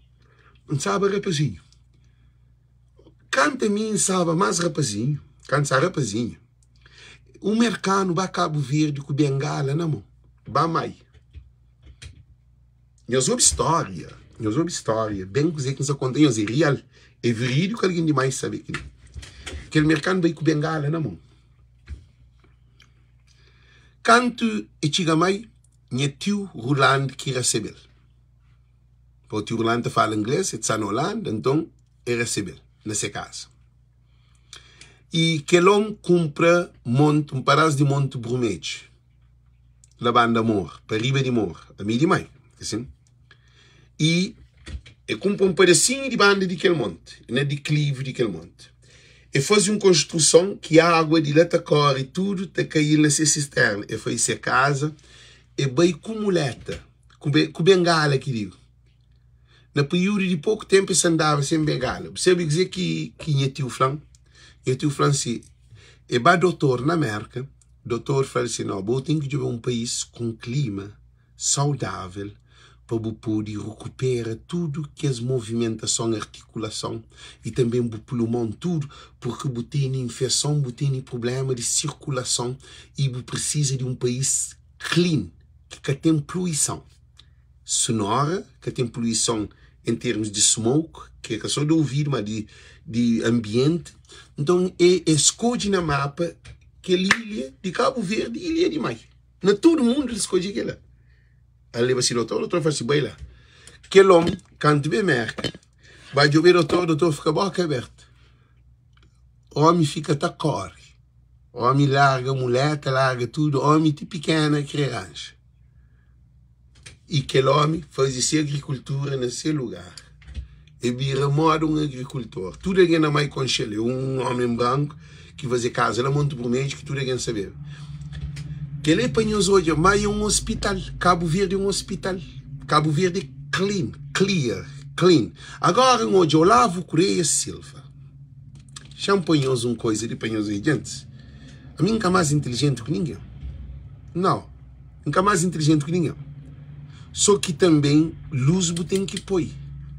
N staba rapazinhu. Kantu ami N staba más rapazinhu, kantu N staba rapazinhu, un merkanu ba Kabu Verdi ku bengala na mon, ba mai. Nhos obi stória, nhos obi stória, ben kuzê ki N sta konta nhos é rial, é verídiku, algen di mai sabe kel-li. Kel merkanu bai ku bengala na mon. Kantu e txiga mai. Nha tiu Ruland ki rasebe-l. Pa tiu Ruland ta fala inglês, el sta na Holanda, nton el rasebe-l na se kaza. I kel om kunpra monti, un padás di Monti Brumedju, la banda Mor, pa riba di Mor, ami di mai, asin. I el kunpra un padasinhu di banda di kel monti, na diklivi di kel monti. El faze un konstruson ki agua di la ta kóre tudu ta kai-l na se sisterna. El faze se kaza, el bai ku muleta, ku bengala ki digu. Na períodu di poku ténpu es andaba sen bengala. Bu sabe kuzê ki ki nha tiu fla-m? Nha tiu fla-m si, E ba dotor na Mérka, dotor fla-l si, No, bo ten ki djobe un país ku un klima saudável pa bu pode rekupera tudu kes movimentason, artikulason i tanben bu pulmon, tudu, purki bu tene infeson, bu tene prubléma di sirkulason i bu prisiza di un país clean, ki ka ten poluison. Sonora, ka ten poluison en termus di smoke, ki é ka só di ouvidu, ma di di anbienti. Nton, e e skodje na mapa kel ilha di Kabu Verdi, ilha di mai. Na tudu mundu el skodje kela. El leba si dotor, dotor fla si, bai la. Kel omi, kantu ben Merka, bai djobe dotor, dotor fika boka abertu. Omi fika ta kore. Omi larga muleta, larga tudu, omi ti pikena kre ranja. I kel ómi faze se agrikultura na se lugar. El bira móda un agrikultor. Tudu algen na mai konxe-l. É un ómi branku ki faze kaza la Monte Burmedju ki tudu algen sabeba. Kel-li é pa nhos odja ma é un ospital. Kabu Verdi é un ospital. Kabu Verdi é clean, clear, clean. Agora N odja Olavo Correia Silva. Xa-m poi nhos un koza li pa nhos odja. Djentis, ami N ka más intilijenti ku ningen. Nau. N ka más intilijenti ki ningen. So ki tanben lus bu ten ki poi.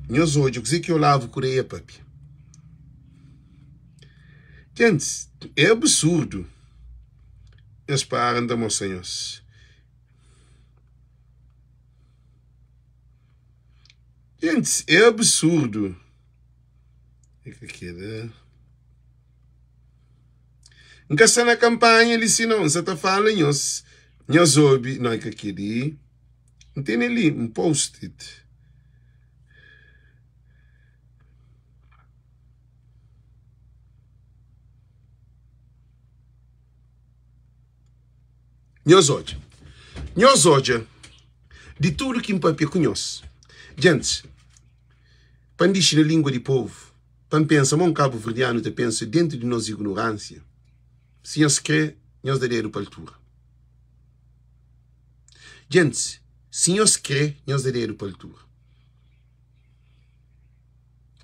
Nhos odja kuzê ki Olavo Correia papia. Gentis, é absurdu. Nhos para N ta mostra nhos. Gentis, é absurdu. É ka keda. N ka sta na kanpanha li si nau, N sa ta fala nhos, nhos obi, no e ka keli, N tene li un post-it. Nhos odja, nhos odja di tudu ki N papia ku nhos, djentis, pa N dixi na lingua di povu. Pa N pensa ma un kabuverdianu ta pensa dentu di nos ignoransia, si nhos kre, nhos da dedu pa altura. Djentis, si nhos kre, nhos da dedu pa altura.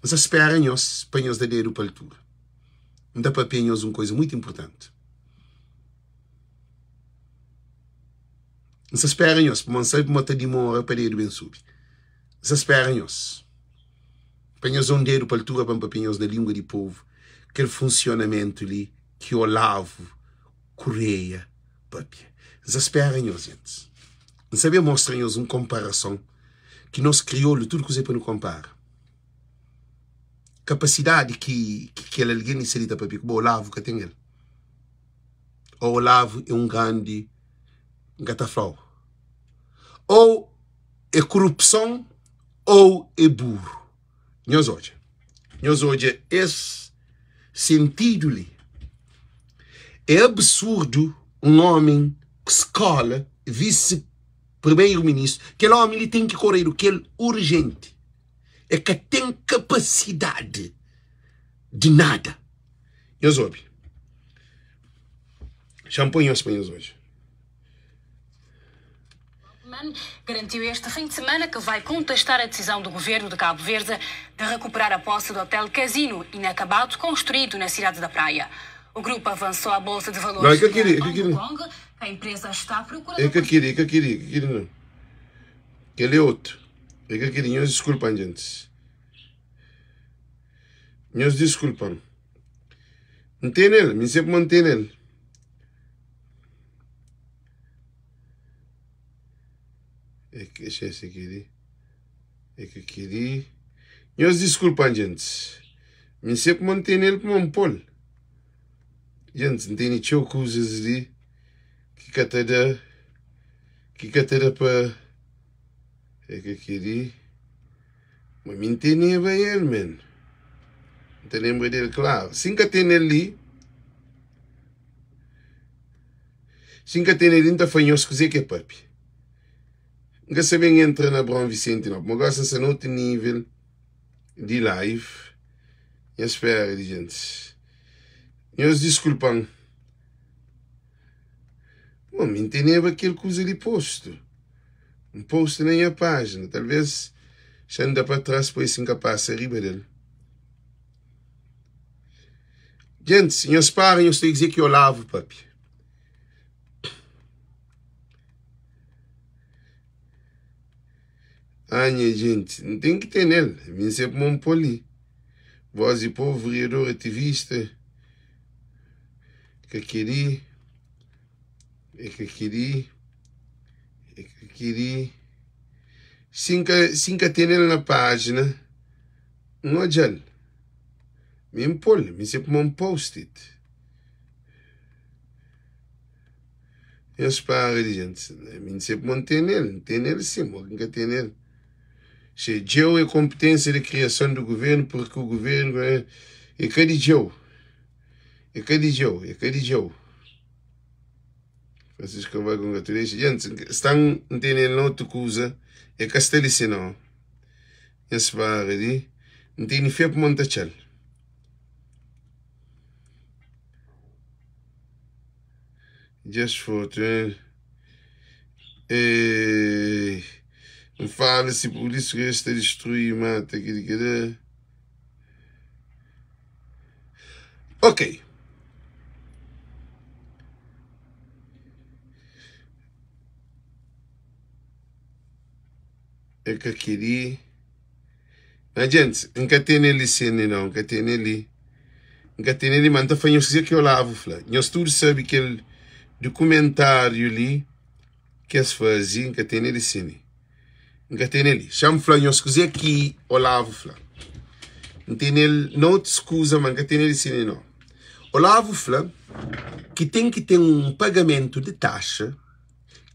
N sa spera nhos pa nhos da dedu pa altura. N ta papia nhos un koisa muitu inpurtanti. N sa spera nhos, pamodi N sabe ma ta dimora pa dedu ben subi. N sa spera nhos. Pa nhos da un dedu pa altura pa N papia nhos na lingua di povu kel funsionamentu li ki Olavo Correia papia. N sa spera nhos, gentis. N sa ben mostra nhos un konparason ki nos kriolu tudu kuza é pa nu konpara. Kapasidadi ki kel algen li sta li ta papia ku bo, Olavo ka ten el. Ô Olavo é un grandi, N ka ta fla-u, ô é korupson Ou é buru? Nhos odja. Nhos odja es sentidu li. É absurdu un omi ku skola, visi primeru ministru, kel omi li ten ki koredu kel urjenti. E ka ten kapasidadi di nada. Nhos obi. Xa-m poi nhos pa nhos odja. Hoffmann garantiu este fim de semana que vai contestar a decisão do governo de Cabo Verde de recuperar a posse do hotel Casino inacabado construído na cidade da Praia. O grupo avançou à Bolsa de Não, é Valores que de queria, é que Hong queria. Kong. A empresa está à procura É de que queria, é que queria, que queria não. Aquele é outro. É que queria. Nhos desculpa, gente. Nhos desculpa. Não tem nele, me sempre mantém nele. É que esse aqui li. É que aqui li. Nhos disculpa, gente. Mi sempre mantém nele como um pol. Gente, não tem txeu coisas ali que ka ta da. Ki ka ta da pa É ka kel-li Ma mi N teneba el, man N ta lenbra del klaru Si N ka tene-l li Si N ka tene-l li N ta fla nhos kuzê ki é papia N ka sabe N entra na Abraão Vicente nau Pamodi gosi N sta na otu nível di live Nhos spera di gentis Nhos diskulpa-m Bon, mi N teneba kel kuza li postu. N posta na nha pájina. Talvês xa N da pa tras pa si N ka pasa riba del. Gentis, nhos para nhos ta kuzê ki Olavo papia. Ah, nha gente, N ten ki tene-l. Mi N se pmo N pô li. Voz di povu, vereador, ativista. Ka kel-li, é ka kel-li, é ka kel-li. Si N ka, si N ka tene-l na pájina, N odja-l. Mi N pô-l, mi se pmo N post-it. Nhos para di gente, mi N se pmo N tene-l, N tene-l sin, mo ki N ka tene-l. Se djeu é konpetensia di kriason di guvernu, purki u guvernu é ka di djeu. É ka di djeu, é ka di djeu. Francisco Carvalho congratulations. Gente, sta N tene na otu kuza, é ka sta li si no. Nhos para di, N tene fé pamo N ta txal. Just foto, eh? Eh, N fala si polícia sta destrui, mata, kili, kila. Ok. É ka kel-li. Nha djenti, N ka tene li sene nau, N ka tene li. N ka tene li, ma N ta fla nhos kuzê ki Olavo fla. Nhos tudu sabe kel dukumentáriu li ki es faze, N ka tene li sene. N ka tene li. Xa-m fla nhos kuzê ki Olavo fla. N tene-l na otus kuza, ma N ka tene li sene nau. Olavo fla ki ten ki ten un pagamentu di taxa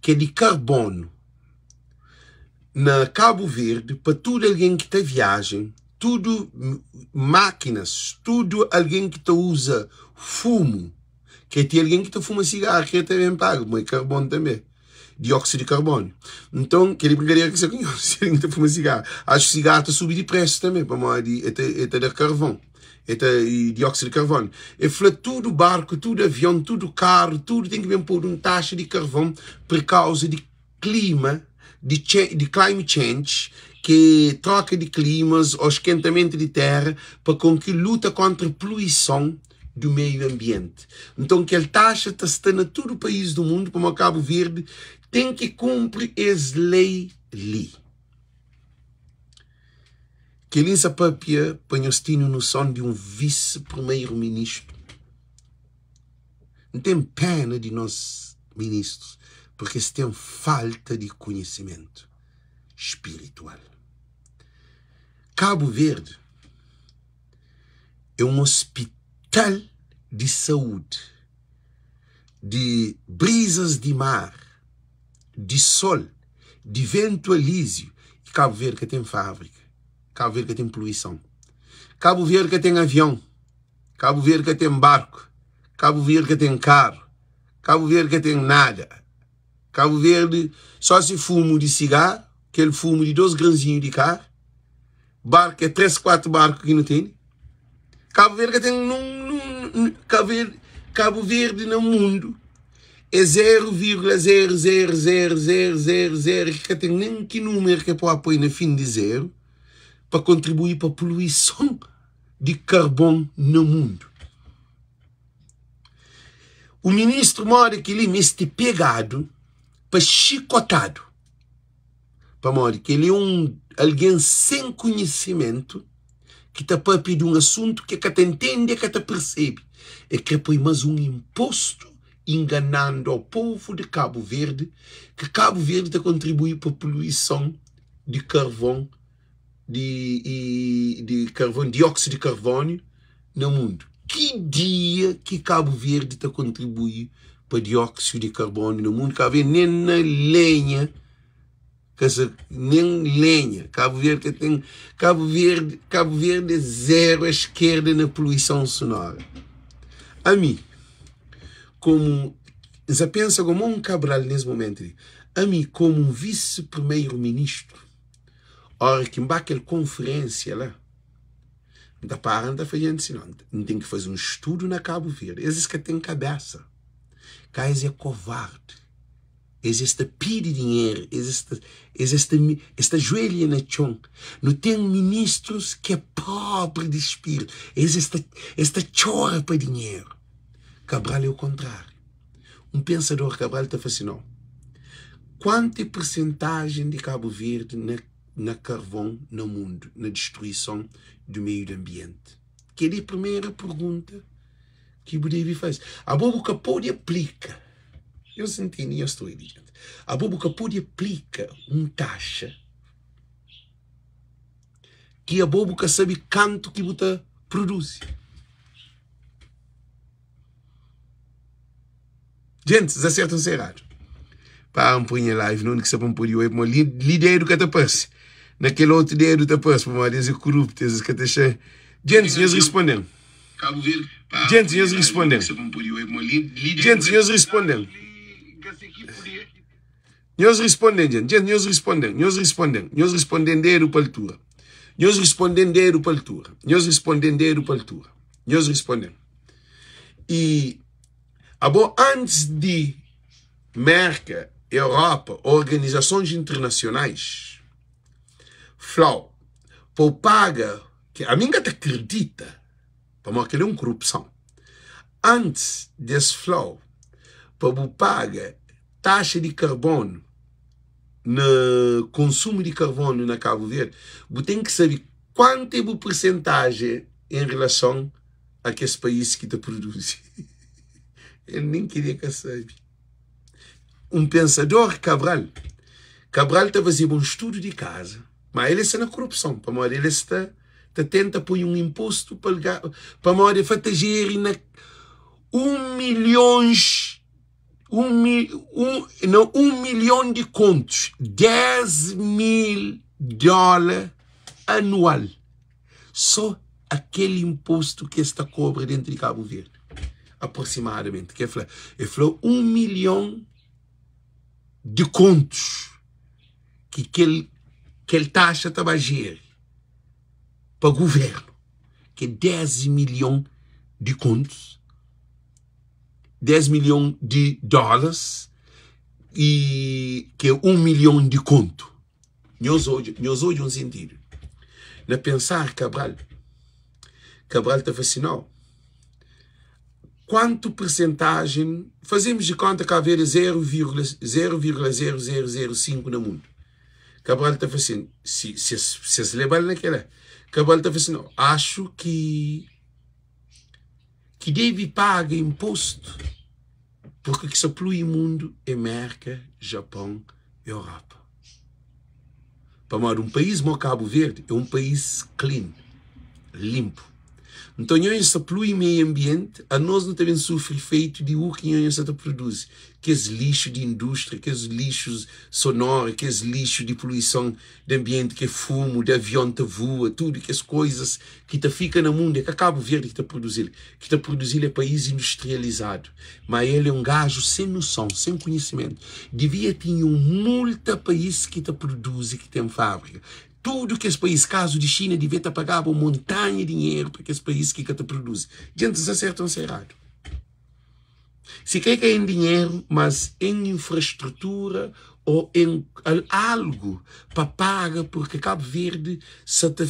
ki é di karbonu na Kabu Verdi pa tudu algen ki ta viajen, tudu mákinas, tudu algen ki ta uza fumu, Krê ti algen ki ta fuma sigaru krê ta ben paga, pamodi karbon tanbê, dióksidu di karbóniu. Nton, kel-li brinkadera ki sta ku nhos, si algen ki ta fuma sigaru, axu sigaru ta subi di présu tanbê, pamodi el ta, el ta da karvon, el ta, dióksidu di karvóniu. El fla tudu barku, tudu avion, tudu karu, tudu ten ki ben podu un taxa di karvon pur kauza di klima, di di climate change, ki é troka di klimas ô skentamentu di téra pa konki luta kontra poluison du meiu anbienti. Nton kel taxa ta sta na tudu país du mundu pamodi Kabu Verdi ten ki kunpri es lei li. Kel-li N sa papia pa nhos tene noson di un visi-primeru-ministru. N ten pena di nos ministrus porque es ten falta di konhisimentu spiritual. Kabu Verdi é un ospital di saúdi, di brizas di mar, di sol, di ventu alíziu i Kabu Verdi ka ten fábrika, Kabu Verdi ka ten poluison, Kabu Verdi ka ten avion. Kabu Verdi ka ten barku, Kabu Verdi ka ten karu, Kabu Verdi ka ten nada. Kabu Verdi só si fumu di sigaru, kel fumu di dos granzinhu di karu, barku é 3, 4 barku ki nu tene. Kabu Verdi ka ten nun, nun, Kabu Verdi, Kabu Verdi na mundu é 0,0000000 ki ka ten nen ki númeru ke pode poi na fin di zeru pa kontribui pa poluison. di karbon na mundu. O ministru modi kel-li meste pegadu pa xikotadu, pamodi kel-li é un algen sen konhisimentu ki ta pâpia di un asuntu ki el ka ta ntende, el ka ta persebe. El krê poi más un inpostu inganandu ao povu di Kabu Verdi ki Kabu Verdi ta kontribui pa poluison di karvon di, di karvon, dióxidu di karvóniu na mundu. Ki dia ki Kabu Verdi ta kontribui pa dióksidu di karbonu na mundu. Kabu Verdi nen na lenha ka sa nen lenha. Kabu Verdi ka ten Kabu Verdi Kabu Verdi é zeru a eskerda na poluison sonora. Ami komu N sa pensa komu un Cabral nes momentu li. Ami komu un visi-primeru-ministru ora ki N ba kel konferensia la N ta para N ta fla djenti si no N ten ki faze un studu na Kabu Verdi. Es es ka ten kabesa. Ka es é kovardi. Es es ta pidi dinheru, es es ta es es ta es ta juelha na txon. Nu ten ministrus ki é pobri di spiritu, es es ta es ta txora pa dinheru. Cabral é o kontráriu. Un pensador Cabral ta fla si, no, kuantu é persentajen di Kabu Verdi na na karvon na mundu, na distruison di meiu di anbienti? Kel-li é primeru pergunta ki bu debe faze. Abo bu ka pode aplika, nhos ntende nha stória di djenti, abo bu ka pode aplika un taxa ki abo bu ka sabe kantu ki bu ta produzi. Djentis, da sertu nsa eradu. Pa N poi nha live na undi ki sta pa N pode oi, pamodi li, li dedu ka ta parse. Na kel otu dedu ta parse, pamodi es é kuruptu, es ka ta xa. Djentis, nhos responde-m. Djentis, nhos responde-m. Djentis, nhos responde-m. Nhos responde-m, djent. Djent, nhos responde-m. Nhos responde-m. Nhos responde-m dedu pa altura. Nhos responde-m dedu pa altura. Nhos responde-m dedu pa altura. Nhos responde-m. I abo antis di Merka, Europa, organizasons internasionais fla-u pa u paga, ki ami N ka ta kridita pamodi kel-li é un korupson, antis di es fla-u pa bu paga taxa di karbonu na konsumu di karbonu na Kabu Verdi, bu ten ki sabe kuantu é bu persentajen en relason a kes país ki ta produzi. El nen kiria ka sabe. Un pensador Cabral, Cabral ta fazeba un studu di kaza, ma el sta na korupson, pamodi el sta ta tenta poi un inpostu pa el pamodi el fa ta jeri na 1 milhons un, un, na 1 milhon di kontus, 10 mil dóla anual. Só aquel imposto ki es ta kobra dentro di Cabo Verde, aproximadamente, ke fla, e fla 1 milhon di kontus ki kel kel taxa ta ba jeri pa governo, ki é 10 milhon di kontus, 10 milhon di dólares e ki é 1 milhon di kontu. Nhos odja, nhos odja un sentidu na pensar Cabral. Cabral ta fla si, nau, kuantu persentajen, fazemos di konta Cabo Verde é 0,0005 na mundu. Cabral ta fla si, si, si es, si es leba-l na kela, Cabral ta fla si, nau, axu ki ki debe paga impostu Purki ki sa plui mundu é Merka, Japon, Europa. Pamodi un país mo Kabu Verdi é un país clean, limpu. Nton nho sa plui meiu ambienti, anos nu ta ben sufri ifeitu di u ki nho sa ta produzi, kes lixu di industria, kes lixus sonoru, kes lixu di poluison di ambienti, ke fumu di avion ta vua, tudu kes koizas ki ta fika na mundu é ka Kabu Verdi ki ta produzi-l, ki ta produzi-l é país industrializadu. Ma el é un gaju sen noson, sen konhisimentu. Divia tinha un multa país ki ta produzi, ki ten fábrika. Tudu kes país, kazu di Xina, divia ta pagaba un montanha dinheru pa kes país ki ka ta produzi. Djentis, N sta sertu o N sta eradu? Si kre ka en dinheru, mas en infrastrutura o en algu pa paga purki Kabu Verdi sa ta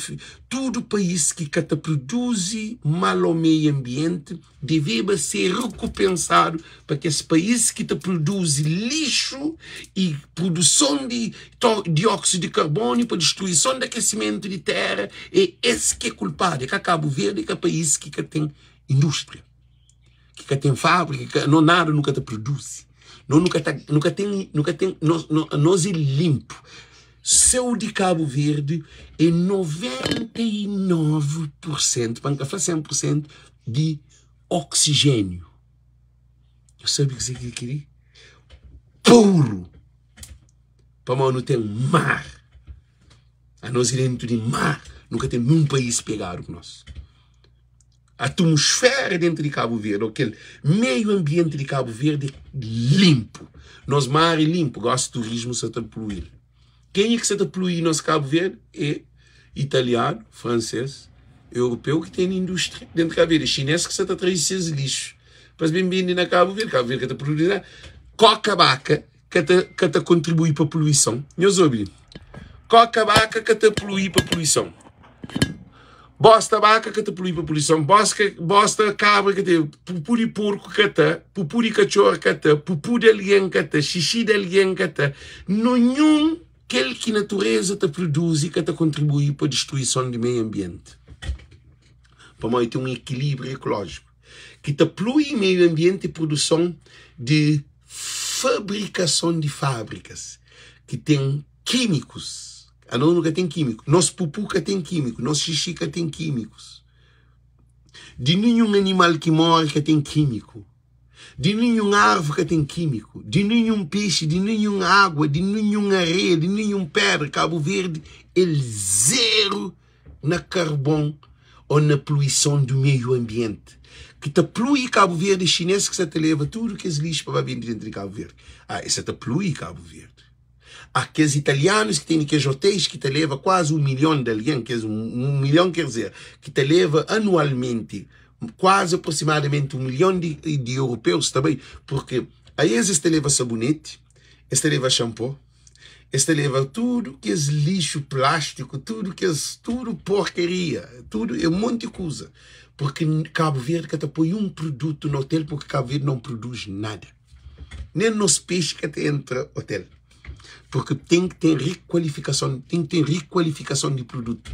tudu país ki ka ta produzi mal o meiu anbienti deveba ser rekupensadu pa kes país ki ta produzi lixu i produson di dióksidu di karbóniu pa distruison di akesimentu di téra é es ki é kulpadu é ka Kabu Verdi é ka país ki ka ten indústria ki ka ten fábrika ki ka no nada nu ka ta produzi no nu ka ta nu ka ten nu ka ten nos nos é linpu séu di Kabu Verdi é 99 pur sentu pa N ka fla 100 pur sentu di oxigênio. Bu sabe kuzê ki é kel-li? Puru! Pamodi nu ten mar. Anos é dentu di mar. Nu ka ten nun país pegadu ku nos. Atmosfera dentu di Kabu Verdi, ô kel meiu anbienti di Kabu Verdi é linpu. Nos mar é linpu. Gosi turismu sa ta poluí-l. Kenha ki sa ta poluí nos Kabu Verdi é italianu, fransês, europeu ki ten indústria dentu di Kabu Verdi. É xinês ki sa ta traze ses lixu pa es ben bende na Kabu Verdi. Kabu Verdi ka ta produzi nada. Koka baka ka ta ka ta kontribui pa poluison. Nhos obi li. Koka baka ka ta polui pa poluison. Bosta baka ka ta polui pa poluison. Boska bosta kabra ka ta pupu di porku ka ta, pupu di katxor ka ta, pupu di algen ka ta, xixi di algen ka ta. Ninhun kel ki natureza ta produzi ka ta kontribui pa distruison di meiu anbienti. Pamodi ten un ekilibriu ekolójiku. ki ta plui meiu anbienti i produson di fabrikason di fábrikas ki ten kímikus. Anos nu ka ten kímiku, nos pupu ka ten kímiku, nos xixi ka ten kímikus. Di ninhun animal ki móre ka ten kímiku, di ninhun arvi ka ten kímiku, di ninhun pexi, di ninhun agua, di ninhun areia, di ninhun pédra. Kabu Verdi el zeru na karbon ô na poluison du meiu anbienti ki ta plui Kabu Verdi é xinês ki sa ta leba tudu kes lixu pa ba bende dentu di Kabu Verdi ah es sa ta plui Kabu Verdi ah kes italianus ki tene kes otéis ki ta leba kuazi un milhon di algen kes un milhon ker dizer ki ta leba anualmenti kuazi aproximadamenti un milhon di di europeus ta bai purki aes es ta leba saboneti es ta leba xanpô. Es ta leba tudu kes lixu plástiku, tudu kes, tudu porkaria, tudu é monti kuza. Porque Cabo Verde ka ta poi un produtu na hotel porque Cabo Verde não produz nada. Nem nos peixe ka ta entra hotel. Porque tem que ter requalificação, tem que ter requalificação de produto.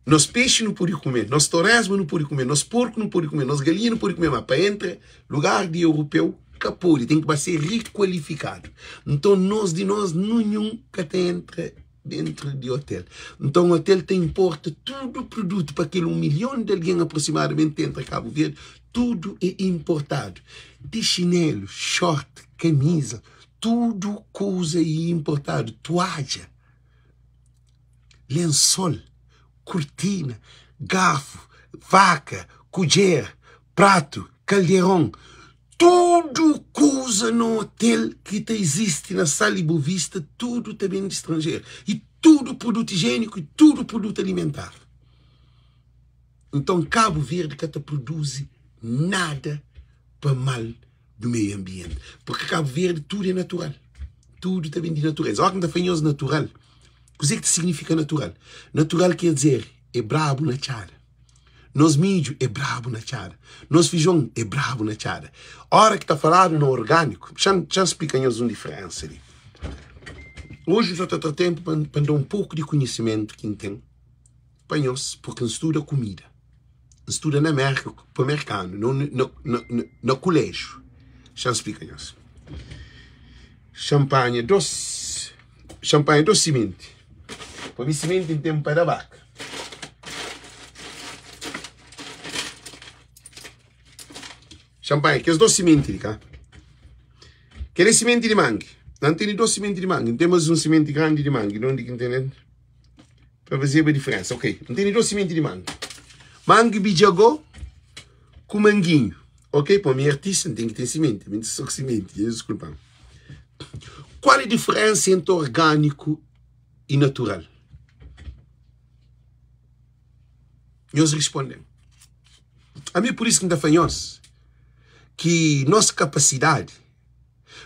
Nos peixe nu pode kume, nos toresma nu pode kume, nos porku nu pode kume, nos galinha nu pode kume, ma pa entra lugar di europeu ka pode, ten ki ba ser rikualifikadu. Nton nos di nos ninhun ka ta entra dentru di otel. Nton otel ta inporta tudu produtu pa kel un milhon di algen aproximadamenti entra Kabu Verdi, tudu é inportadu, di xinelu, short, kamiza, tudu kuza é inportadu, tuadja. lensol, kurtina, garfu, faka, kudjer, pratu, kalderon, tudu kuza na otel ki ta izisti na Sal i Bovista, tudu ta ben di stranjeru i tudu produtu ijieniku i tudu produtu alimentar. Nton Kabu Verdi ka ta produzi nada pa mal do meio ambiente. Porque Cabo Verde tudo é natural. Tudo ta ben di natureza. Ora ki N ta fla nhos natural, kuzê ki ta signifika natural? Natural quer dizer é brabu na txada. Nos midju é brabu na txada. Nos fijon é brabu na txada. Ora ki ta faladu na orgániku, xa-m xa-m splika nhos un diferensa li. Oji N sa ta tra tenpu pa N da un poku di konhisimentu ki N ten pa nhos, porque N studa kumida. N studa na Mérka pa merkanu, na, na, na, na kuléjiu. Xa-m splika nhos. Xa-m panha dos, xa-m panha dos simenti. Pa mi simenti N ten pa da baka. Xa-m panha kes dos simenti li, ka? Kel é simenti di mangi. Na N tene dos simenti di mangi. N ten mas un simenti grandi di mangi. Di undi ki N tene el? Pa fazeba diferensa. Ok, N tene dos simenti di mangi. Mangi bidjagó ku manginhu. Ok, pa mi é artista, N ten ki ten simenti. Mi N ta so ku simenti, nhos diskulpa-m. Kual é diferensa entri orgániku i natural? Nhos risponde-m. Ami pur isu ki N ta fla nhos ki nos kapasidadi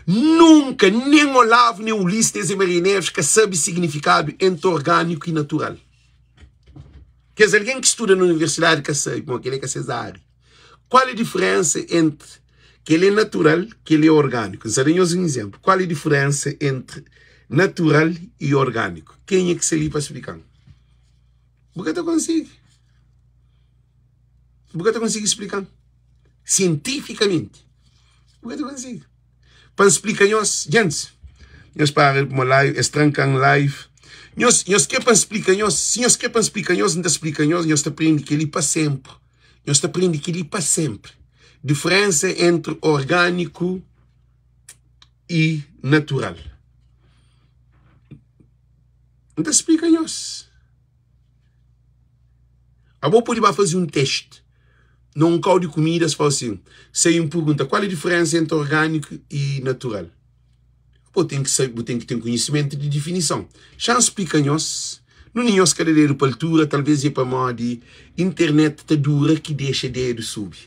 Nunka nen Olavo nen Ulisses nen Zé Maria Neves ka sabe signifikadu entri orgániku i natural. Kes algen ki studa na universidadi ka sabe, pamodi kel-li é ka ses ária. Kual é diferensa entri kel-li é natural, kel-li é orgániku? N sta da nhos un izénplu. Kual é diferensa entri natural i orgániku? Kenha ki sta li pa splika-m? Bu ka ta konsigi. Bu ka ta konsigi splika-m. Sientifikamenti. Bu ka ta konsigi. Pa N splika nhos, djentis, nhos para di pô live, es tranka-m live. Nhos, nhos kre pa N splika nhos? Si nhos kre pa N splika nhos, N ta splika nhos, nhos ta prende kel-li pa sénpri. Nhos ta prende kel-li pa sénpri. Diferensa entri orgániku i natural. N ta splika nhos. Abo pode ba faze un teste na un kau di kumida, es fala sin, se un pergunta, kual é diferensa entri orgániku i natural? Bo ten ki sabe, bu ten ki ten konhisimentu di difinison. Xa N splika nhos, nun di nhos ka da dedu pa altura, talvês é pamodi internet ta dura ki dexa dedu subi,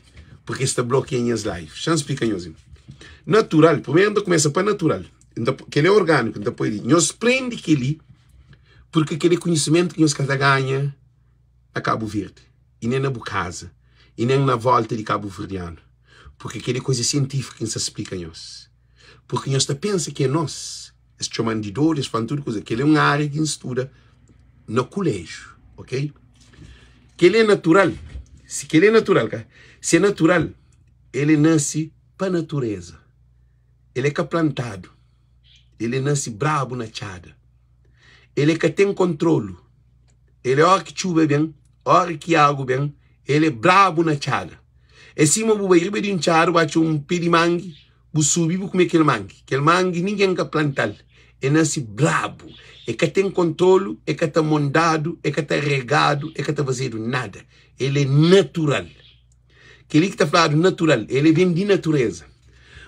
purki es ta blokia nhas live. Xa N splika nhos. Natural, primeru N ta kumesa pa natural. N ta, kel-li é orgániku, N ta poi li. Nhos prende kel-li, purki kel-li é konhisimentu ki nhos ka ta ganha na Kabu Verdi, i nen na bu kaza, i nen na vólta di kabuverdianu, purki kel-li é kuza sientífiku ki N sta splika nhos. Purki nhos ta pensa ki é nos. Es txoma-m di dodu, es fla-m tudu kuza. Kel-li é un ária ki N studa na kuléjiu, ok? Kel-li é natural. Si kel-li é natural, ka? Si é natural, el é nase pa naturéza. El é ka plantadu. El é nase brabu na txada. El é ka ten kontrolu. El é óra ki txuba ben, óra ki agu ben, el é brabu na txada. É sima bu bai riba di un txada, bu atxa un pé di mangi, bu subi bu kume kel mangi. Kel mangi ningen ka planta-l, e nase brabu, e ka ten kontrolu, e ka ta mondadu, e ka ta regadu, e ka ta fazedu nada. El é natural. Kel-li ki ta fladu natural, el é ben di natureza.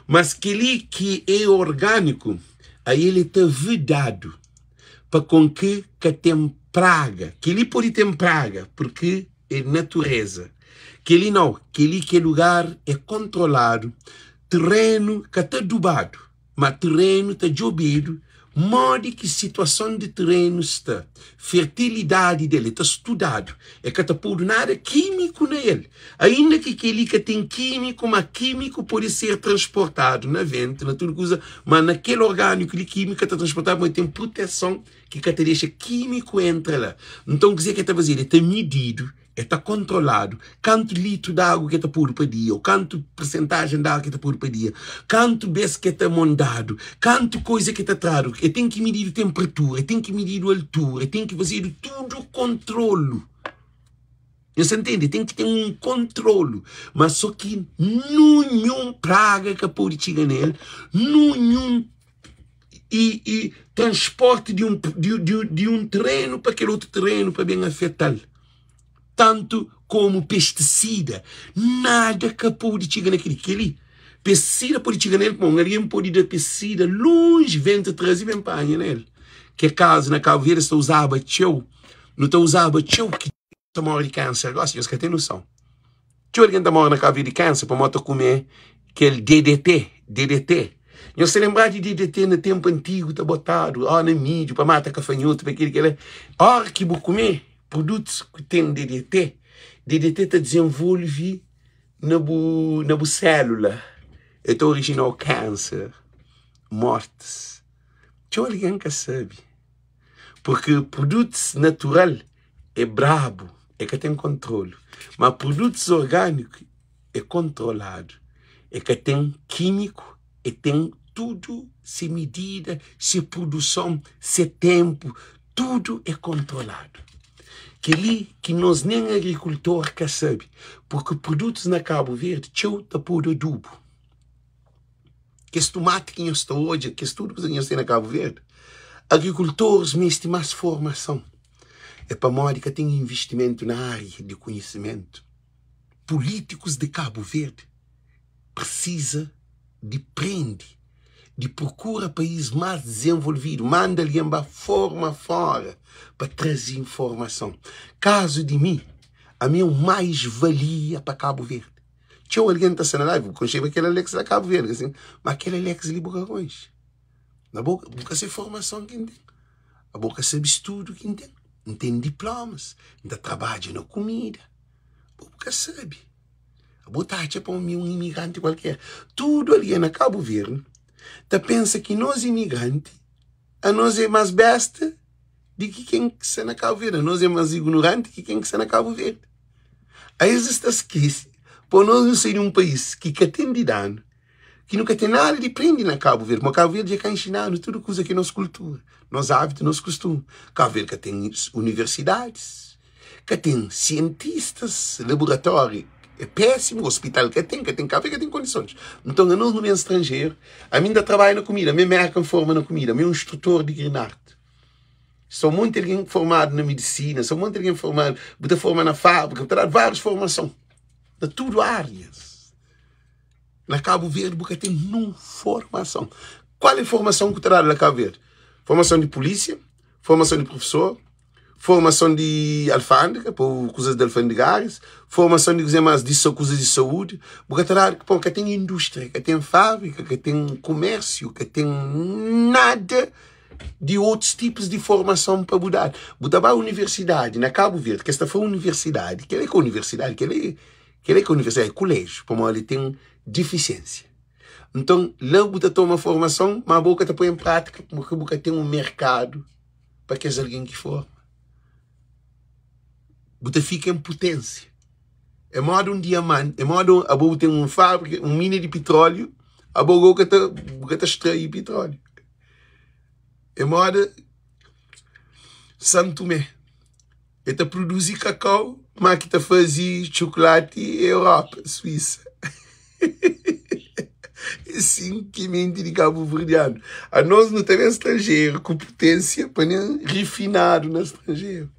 Mas kel-li ki é orgániku, aí el é ta vedadu pa kon ki ka ten praga. Kel-li pode ten praga, purki é natureza. Kel-li nau, kel-li ki é lugar é kontroladu, terenu ka ta adubadu, ma terenu ta djobedu modi ki situason di terenu sta, fertilidadi del é ta studadu, é ka ta podu nada kímiku na el, ainda ki kel-li ka ten kímiku, ma kímiku pode ser transportadu na ventu, na tudu kuza, ma na kel orgániku li kímiku ka ta transportadu, pamodi ten proteson ki ka ta dexa kímiku entra la. Nton, kuzê ki el ta fazedu? El ta mididu, el ta kontroladu kantu litru di agu ki el ta podu pa dia, ô kantu persentajen di agu ki el ta podu pa dia, kantu bês ki el ta mondadu, kantu kuza ki ta tradu. El ten ki mididu tenperatura, el ten ki mididu altura, el ten ki fazedu tudu kontrolu. Nhos ta ntende? Ten ki ten un kontrolu. Má sô ki ninhun praga ka pode txiga na el, ninhun i, i transporti di un, di, di, di un terenu pa kel otu terenu pa ben afeta-l. Tantu komu pestisida, nada ka pode txiga na kel-li. Kel-li, pestisida pode txiga na el, pamodi un algen pode da pestisida lonji, ventu traze i ben panha na el. Ke kazu na Kabu Verdi es ta uzaba txeu, nu ta uzaba txeu ki ta móre di kánser gósi, nhos ka ten noson. Txeu algen ta móre na Kabu Verdi di kánser pamodi ta kume kel DDT, DDT. Nhos ta lenbra di DDT na ténpu antigu ta botadu ó na midju pa mata kafanhotu, pa kel-li, kel-la. Óra ki bu kume produtus ku ten DDT, DDT ta dizenvolve na bu, na bu sélula, el ta orijina-u kánser, mortis. Txeu algen ka sabe, purki produtus natural é brabu, é ka ten kontrolu. Ma produtus orgániku é kontroladu, é ka ten kímiku, é ten tudu se midida, se produson, se ténpu, tudu é kontroladu. Kel-li ki nos nen agrikultor ka sabe, purki produtus na Kabu Verdi txeu ta podu adubu. Kes tumati ki nhos ta odja, kes tudu kuza ki nhos ten na Kabu Verdi, agrikultoris meste más formason. É pamodi ka ten investimentu na ária di konhisimentu. Pulítikus di Kabu Verdi presiza di prende, di prokura país más dizenvolvidu, manda algen ba forma fóra pa traze informason. Kazu di mi, ami é un mais-valia pa Kabu Verdi. Txeu algen ta sta na live, bu konxeba kel Alex la Kabu Verdi, asin, ma kel Alex li bu ka konxe. Na bo, bu ka se formason ki N ten, abo ka sabe studu ki N ten. N ten diplomas, N ta trabadja na kumida, bo bu ka sabe. Abo ta atxa pa mi un imigranti kualker. Tudu algen na Kabu Verdi ta pensa ki nos imigranti, anos é más besta di ki ken ki sta na Kabu Verdi, anos é más ignoranti ki ken ki sta na Kabu Verdi. Aes es ta skese pa nos nu sai di un país ki ka ten di danu, ki nu ka ten nada di prende na Kabu Verdi, ma Kabu Verdi dja ka inxina-nu tudu kuza ki é nos kultura, nos ábitu, nos kustumu. Kabu Verdi ka ten universidadis, ka ten sientistas, laboratóriu. É pésimu, ospital ka ten, ka ten kafé, ka ten kondisons. Nton, anos nu ben stranjeru, ami N ta trabadja na kumida, mi é Merka N forma na kumida, mi é un instrutor di Green Art. Sta un monti algen formadu na medisina, sta un monti algen formadu, bu ta forma na fábrika, bu ta dadu várius formason na tudu árias. Na Kabu Verdi bu ka ten nun formason. Kual é formason ku ta dadu na Kabu Verdi? Formason di pulísia, formason di prufesor, formason di alfândega, pa kuzas di alfandegárias, formason di kuzê más, di kuzas di saúdi. Bu ka ta dadu, pô, ka ten indústria, ka ten fábrika, ka ten kumérsiu, ka ten nada di otus tipus di formason pa bu dadu. Bu ta ba universidadi na Kabu Verdi, kes ta fla universidadi, kel-la é ka universidadi, kel-la é kel-la é ka universidadi, é kuléjiu, pamodi ten difisiénsia. Nton, la bu ta toma formason, má bo ka ta poi en prátika pamodi bu ka ten un merkadu pa kes algen ki forma. Bu ta fika en puténsia. É moda un diamanti, é moda un, abo bu ten un fábrika, un mina di pitróliu, abo go ka ta, bu ka ta strai pitróliu. É moda Santumé, el ta produzi kakau, má ki ta faze txukulati é Europa, Suísa. É sin ki menti di kabuverdianu. Anos nu ta ben stranjeru ku puténsia pa nen rifinadu na stranjeru.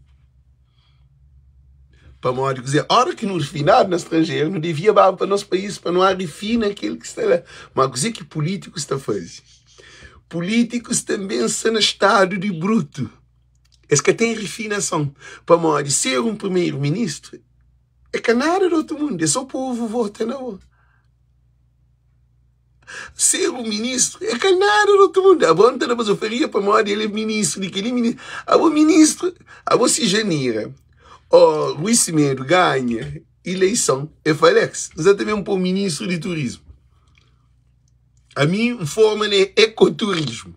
Pamodi kuzê? Óra ki nu rifinadu na stranjeru, nu devia baba pa nos país pa nu rifina kel ki sta la. Má kuzê ki pulítikus ta faze? Pulítikus tanbê sta na stadu di brutu. Es ka ten rifinason. Pamodi ser un primeru-ministru é ka nada di otu mundu, é sô povu vota na bo. Ser un ministru é ka nada di otu mundu. Abo N ta da bazofaria pamodi el é ministru di kel-li, ministru. Abo ministru, abo si Janira ô Rui Semedo ganha ileison, el fla, Alex, N sa ta ben pô ministru di turismu. Ami N forma na ekoturismu.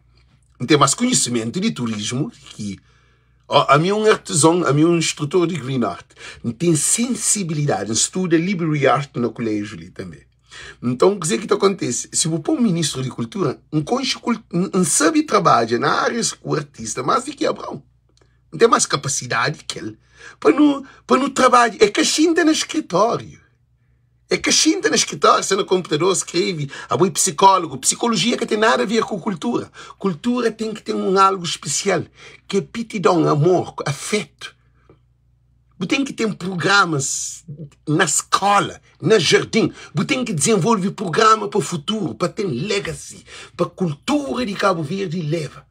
N ten más konhisimentu di turismu ki Ami é un artizon, ami é un instrutor di Green Art. N ten sensibilidadi, N studa Library Art na kuléjiu li tanbê. Nton, kuzê ki ta kontise? Si bu pô-m ministru di kultura, N konxe, N sabe trabadja na árias ku artista más di ki Abraon. N ten más kapasidadi ki el pa nu, pa nu trabadja. É ka xinta na skritóriu. É ka xinta na skritóriu, sta na konputador, skrebe. Abo é psikólogu. Psikolojia ka ten nada a ver ku kultura. Kultura ten ki ten un algu spesial, ki é pitidon, amor, afetu. Bu ten ki ten prugramas na skola, na jardin. Bu ten ki dizenvolve prugrama pa futuru, pa ten legacy, pa kultura di Kabu Verdi leva.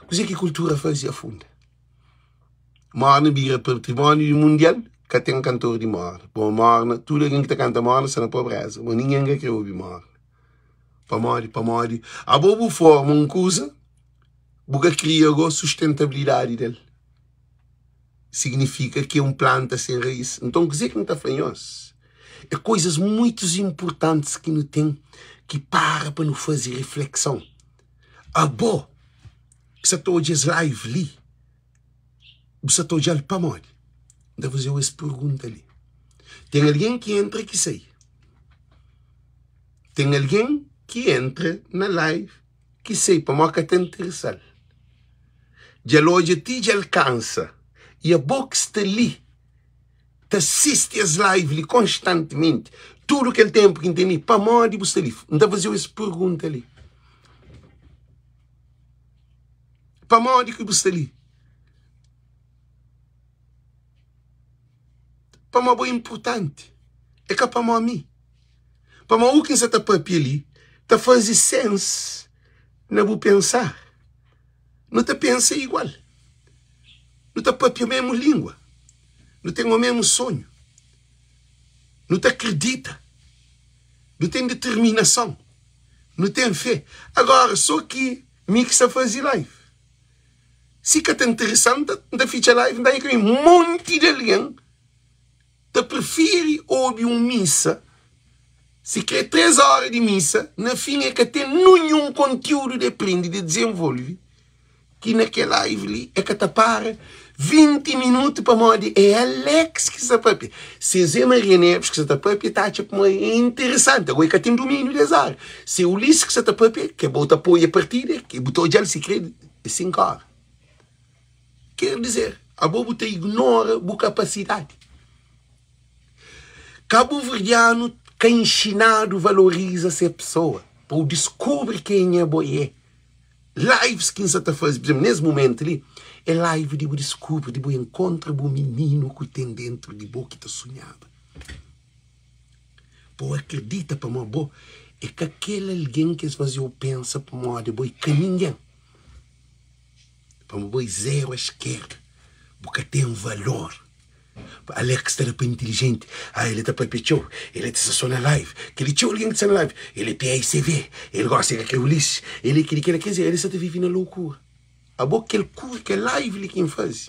Kuzê ki kultura faze afunda? Morna bira patrimóniu mundial, ka ten kantor di morna. Bo morna, tudu algen ki ta kanta morna sta na pobreza. Bo ningen ka kre obi morna. Pamodi? Pamodi abo bu forma un kuza, bu ka kria go sustentabilidadi del. Signifika ki é un planta sen rais. Nton, kuzê ki N ta fla nhos? É koizas muitus inpurtantis ki nu ten ki para pa nu faze riflekson. Abo ki sa ta odja es live li, bu sa ta odja-l pamodi? N ta faze-u es pergunta li. Ten algen ki entra ki sai. Ten algen ki entra na live ki sai pamodi ka ta interesa-l. Dja el odja ti dja el kansa. I abo ki sta li ta sisti es live li konstantimenti tudu kel ténpu ki N ten li, pamodi bu sta li? N ta faze-u es pergunta li. Pamodi ki bu sta li? Pamodi bo é inportanti. É ka pamodi mi. Pamodi u ki N sa ta papia li ta faze sens na bu pensar. Nu ta pensa igual. Nu ta papia memu lingua. Nu ten o memu sonhu. Nu ta kridita. Nu ten determinason. Nu ten fe. Agora, so ki mi ki sta faze live. Si ka ta interesa-m, N ta fitxa live, N ta nha kaminhu. Monti di algen ta prifiri obi un misa, si kre 3 ora di misa, na fin e ka ten ninhun kontiudu di prende, di dizenvolve, ki na kel live li e ka ta para 20 minutu pamodi é Alex ki sta papia. Se é Zé Maria Neves ki sta ta papia, ta atxa kuma é interesanti, ago e ka ten dumíniu des ária. Se é Ulisses ki sta ta papia, ke bo ta apoia partida, ke bu ta odja-l si kre é 5 ora. Ker dizer, abo bu ta ignora bu kapasidadi. Kabuverdianu ka inxinadu valoriza se pesoa pa u diskubri kenha bo é. Lives ki N sa ta faze, pur izénplu, nes mumentu li, é live di bu diskubri, di bu enkontra bu mininu ku ten dentru di bo ki ta sunhaba. Pa u akredita pamodi bo é ka kel algen ki es faze-u pensa pamodi bo é ka ningen. Pamodi bo é zeru a eskerda, bu ka ten valor. Alex ta da pa inteligenti, ah el ta papia txeu, el ta sta so na live, kel-li txeu algen ki sta na live, el é PAICV, el gosta el ka kre Ulisses, el é kel-li kel-la, ker dizer, el sta ta vive na loucura. Abo kel ku kel live li ki N faze,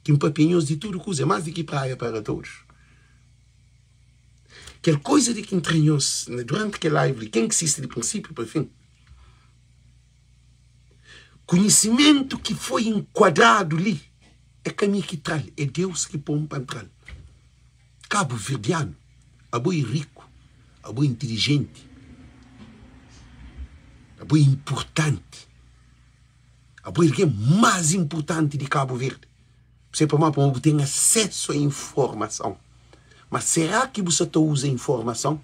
ki N papia nhos di tudu kuza, é más di ki praia para todos. Kel koza di ki N tra nhos na duranti kel live li, ken ki sisti di prinsipiu pa fin, Konhisimentu ki foi enkuadradu li é ka mi ki tra-l, é Deus ki pô-m pa N tra-l. Kabuverdianu, abo é riku, abo é intilijenti, abo é inpurtanti, abo é algen más inpurtanti di Kabu Verdi. Se pamodi? Pamodi bu ten asesu a informason. Ma será ki bu sa ta uza informason?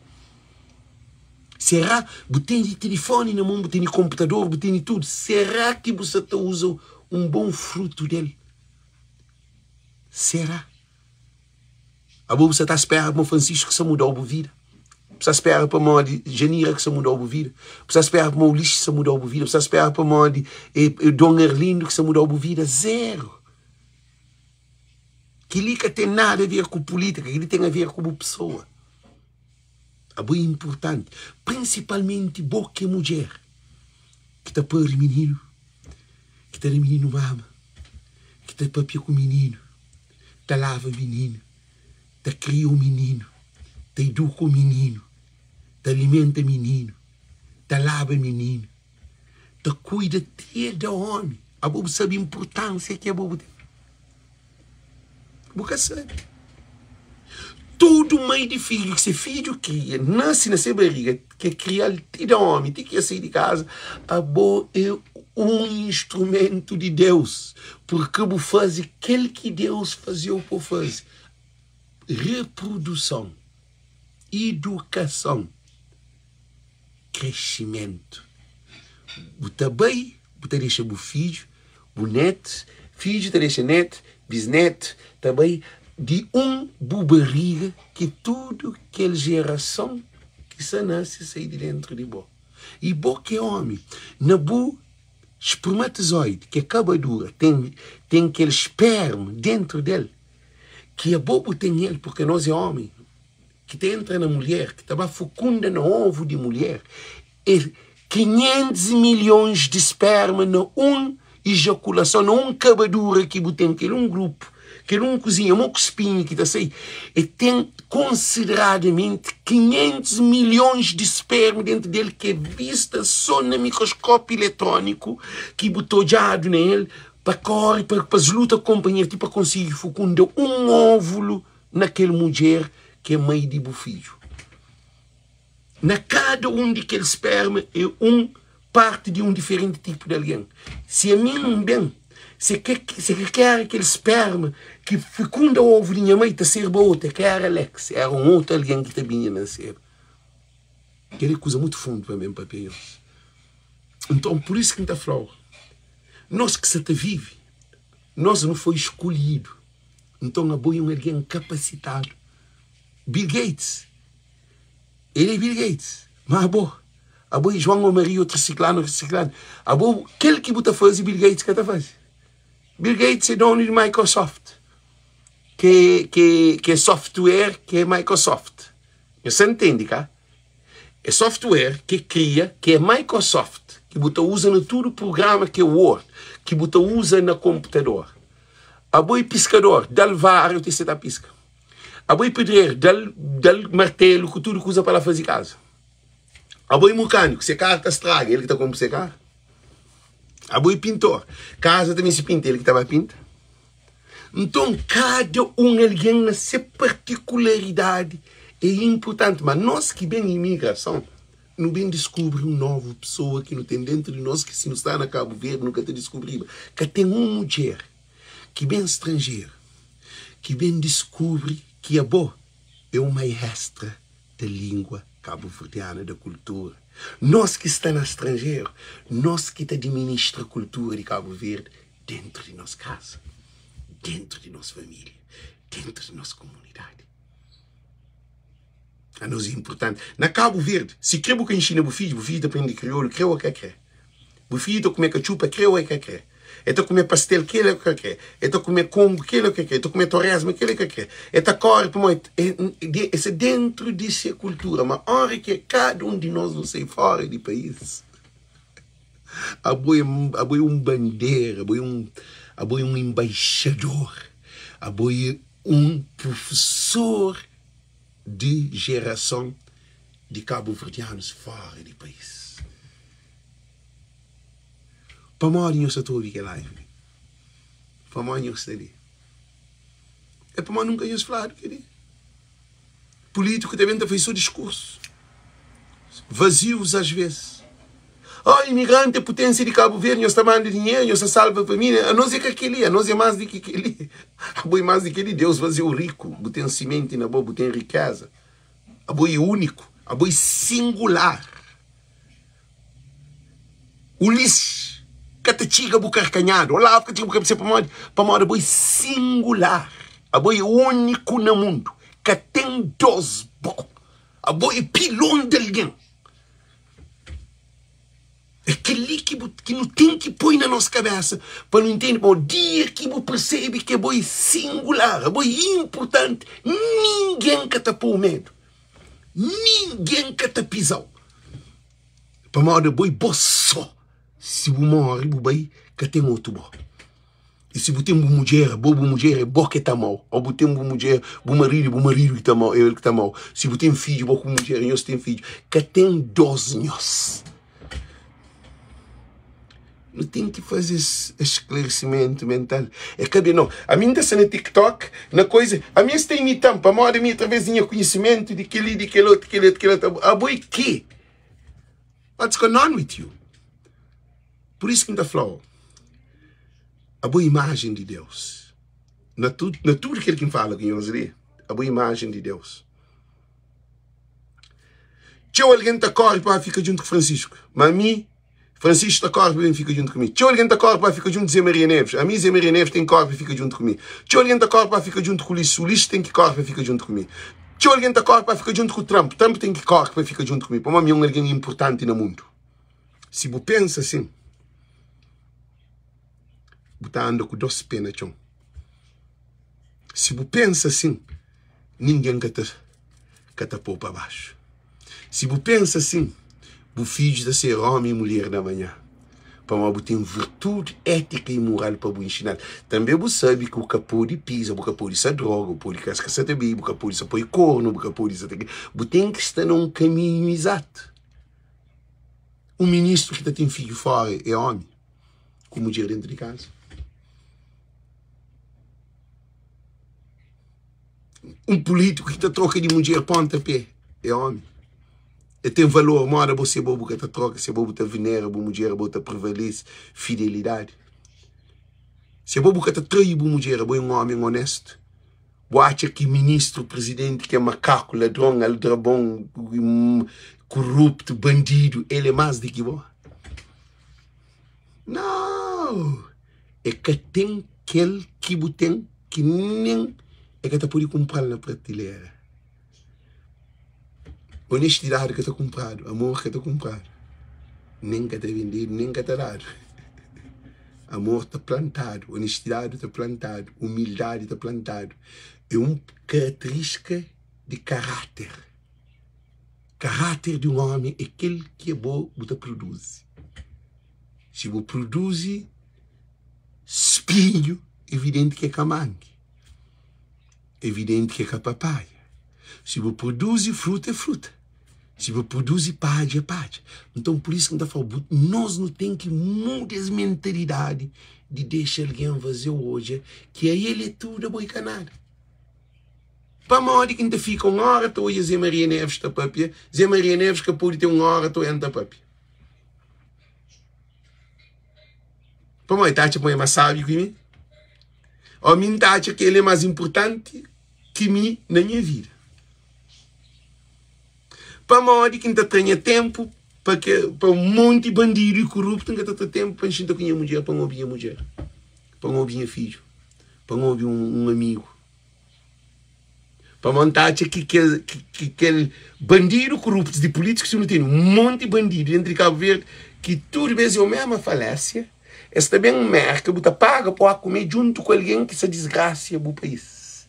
Será bu tene tilifoni na mon, bu tene konputador, bu tene tudu, será ki bu sa ta uza un bon frutu del? Será? Abo bu sa ta spera pa Francisco sa mudau bu vida? Bu sa spera pamodi Janira ki sa mudau bu vida? Bu sa spera pamodi Ulisses sa mudau bu vida? Bu sa spera pamodi Dom Arlindo ki sa mudau bu vida? Zero! Kel-li ka ten nada a ver ku pulítika, kel-li ten a ver ku bu pesoa. Abo é inpurtanti, prinsipalmenti bo ki é mudjer, ki ta pari mininu, ki ta da mininu mama, ki ta papia ku mininu, ta lava mininu, ta kria un mininu, ta iduka un mininu, ta alimenta mininu, ta laba mininu, ta kuida ti el da ómi. Abo bu sabe inpurtánsia ki abo bu ten? Bu ka sabe. Tudu mai di fidju ki se fidju kria, nase na se bariga, ki kria-l ti da ómi, ti ki el sai di kaza, abo é un instrumentu di Deus, purki bu faze kel ki Deus faze-u pa bu faze. Reproduson, idukason, kresimentu. Bu ta bai, bu ta dexa bu fidju, bu netu, fidju ta dexa netu, bisnetu, ta bai di un bu bariga ki tudu kel jerason ki sa nase sai di dentru di bo. I bo ki é omi, na bu spermatozoidi ki é kabadura ten ten kel sperma dentru del ki abo bu ten el purke nos é omi ki ta entra na mulher ki ta ba fukunda na ovu di mulher é 500 milhons di sperma na un ijakulason na un kabadura ki bu ten kel un grupu kel un kuzinha mo kuspinhu ki ta sai e ten konsideradamenti 500 milhons di sperma dentu del ki é vista so na mikroskopiu iletroniku ki bu ta odjadu na el pa kore pa pa luta ku konpanheru ti pa konsigi fukunda un ovulu na kel mudjer ki é mai di bu fidju. Na kada un di kel sperma é un parti di un diferenti tipu di algen. Si ami N ben, se ke se ke kera kel sperma ki fekunda ovu di nha mai ta serba otu, é ka era Alex, era un otu algen ki ta binha na serba. Kel é kuza mutu fundu pa ben papia nhos. Nton, pur isu ki N ta fla-u, nos ki sa ta vive, nos nu foi skolhidu. Nton, abo é un algen kapasitadu. Bill Gates, el é Bill Gates, má abo, abo é João ou Maria ou triciclano ou reciclano. Abo, kel ki bu ta faze, Bill Gates ka ta faze. Bill Gates é donu di Microsoft, ki ki ki é software ki é Microsoft. Nhos sa ntende, ka? É software ki kria, ki é Microsoft, ki bu ta uza na tudu prugrama ki é Word, ki bu ta uza na konputador. Abo é piskador, da-l vara, el ta seta piska. Abo é pedreru, da-l da-l martelu ku tudu kuza pa la faze kaza. Abo é mukaniku, se karu ta straga, el ki ta konpo se karu. Abo é pintor, kaza ta meste pinta, el ki ta ba pinta. Nton, kada un algen na se partikularidadi é inpurtanti. Ma nos ki ben imigrason, nu ben diskubri un novu pesoa ki nu ten dentu di nos ki si nu sta na Kabu Verdi nu ka ta diskubriba. Ka ten un mudjer ki ben stranjeru ki ben diskubri ki abo. é un maestra da língua kabuverdiana, da kultura. Nos ki sta na stranjeru, nos ki ta diministra kultura di Kabu Verdi dentu di nos kaza, dentu di nos família, dentu di nos komunidadi. Anos é inpurtanti. Na Kabu Verdi, si kre bu ka inxina bu fidju, bu fidju ta prende kriolu kre ô ka kre. Bu fidju ta kume katxupa kre ô e ka kre. E ta kume pastel kre ô ka kre. E ta kume kongu kre ô ka kre. E ta kume toresma kre ô ka kre. E ta kore pamodi e sta dentru di se kultura. Ma ora ki kada un di nos nu sai fora di país, abo é abo é un bandera, abo é un abo é un embaixador, abo é un profesor di jerason di kabuverdianus fora di país. Pamodi nhos sta ta obi kel live li? Pamodi nhos sta li? É pamodi nunka nhos fladu kel-li. Pulítiku ta ben ta faze so diskursu vazius asves. Oh, imigranti é puténsia di Kabu Verdi, nhos ta manda dinheru, nhos ta salva família. Anos é ka kel-li, anos é más di ki kel-li. Abo é más di kel-li. Deus faze-u riku, bu ten simenti na bo, bu ten rikéza. Abo é úniku, abo é singular. Ulisses ka ta txiga bu karkanhadu, Olavo ka txiga bu kabesa pamodi? Pamodi abo é singular, abo é úniku na mundu, ka ten dos bo, abo é pilon di algen. É kel-li ki bu ki nu ten ki poi na nos kabesa pa nu intende ma dia ki bu persebe ki abo é singular, abo é inpurtanti, ningen ka ta pô-u medu. Ningen ka ta piza-u pamodi abo é bo sô. Si bu móre bu bai, ka ten otu bo. I si bu ten bu mudjer, abo bu mudjer é bo ki ta ama-u. Ô bu ten bu mudjer, bu maridu é bu maridu ki ta ama-u, é el ki ta ama-u. Si bu ten fidju, bo ku bu mudjer nhos ten fidju. Ka ten dôs nhos. Nu ten ki faze es esclarecimento mental. É ka ben, no. Ami N ta sta na TikTok, na koisa, ami es ta imita-m pamodi ami através di nha konhisimentu di kel-li, di kel otu, kel otu, kel otu. Abo é ke? What's going on with you? Pur isu ki N ta fla-u, abo é imajen di Deus. Na tudu, na tudu kel ki N fala ku nhos li, abo é imajen di Deus. Txeu algen ta kóre pa fika djuntu ku Francisco, ma ami Francisco ta kóre pa ben fika djuntu ku mi. Txeu algen ta kóre pa fika djuntu Zé Maria Neves, ami Zé Maria Neves ten ki kóre pa fika djuntu ku mi. Txeu algen ta kóre pa fika djuntu ku Ulisses, Ulisses ten ki kóre pa fika djuntu ku mi. Txeu algen ta kóre pa fika djuntu ku Trump, Trump ten ki kóre pa fika djuntu ku mi, pamodi mi é un algen inportanti na mundu. Si bu pensa sin, bu ta anda ku dos pé na txon. Si bu pensa sin, ningen ka ta ka ta pô pa baxu. Si bu pensa sin, bu fidju ta ser omi i mulher na manhã, pamodi bu ten virtudi étika i moral pa bu inxina-l. Tanbê bu sabe ki bu ka pode piza, bu ka pode sa droga, bu pode ka sa ta bebe, bu ka pode sa poi kornu, bu ka pode sa ta. Bu ten ki sta na un kaminhu izatu. Un ministru ki ta ten fidju fóra é omi ku mudjer déntu di kaza. Un pulítiku ki ta troka di mudjer ponta pé é omi. E ten valor moda bo se bo bu ka ta troka, se bo bu ta venera bu mudjer, bo ta prevalese fidelidadi. Se bo bu ka ta trai bu mudjer, bo é un omi onestu. Bu atxa ki ministru, presidenti ki é makaku, ladron, aldrabon, koruptu, bandidu, el é más di ki bo? Nau! E ka ten kel ki bu ten ki nen e ka ta pode kunpra-l na pratilera. Onestidadi ka ta kunpradu, amor ka ta kunpradu, nen ka ta vendedu, nen ka ta dadu. Amor ta plantadu, onestidadi ta plantadu, umildadi ta plantadu. É un karaterístika di karáter. Karáter di un ómi é kel ki abo bu ta produzi. Si bu produzi spinhu, evidenti ki é ka mangi, evidenti ki é ka papaia. Si bu produzi fruta, é fruta. Si bu produzi padja, é padja. Nton, pur isu ki N ta fla-u, nos nu ten ki muda es mentalidadi di dexa algen faze-u odja ki ael é tudu, abo é ka nada. Pamodi ki N ta fika un óra ta odja Zé Maria Neves ta pâpia? Zé Maria Neves ka pode ten un óra ta oja-m ta pâpia. Pamodi el ta atxa ma el é más sábiu ki mi? Ô mi N ta atxa ki el é más inportanti ki mi na nha vida? Pamodi ki N ta tra nha ténpu pa ke pa un monti bandidu i koruptu? N ka ta tra ténpu pa N xinta ku nha mudjer, pa N obi nha mudjer, pa N obi nha fidju, pa N obi un amigu. Pamodi N ta atxa ki kel ki kel bandidu koruptus di pulítikus ki nu tene un monti bandidu dentru di Kabu Verdi ki tudu bes é o mesma falésia, es ta ben Merka bu ta paga pa oa kume djuntu ku algen ki sa disgrasia bu país.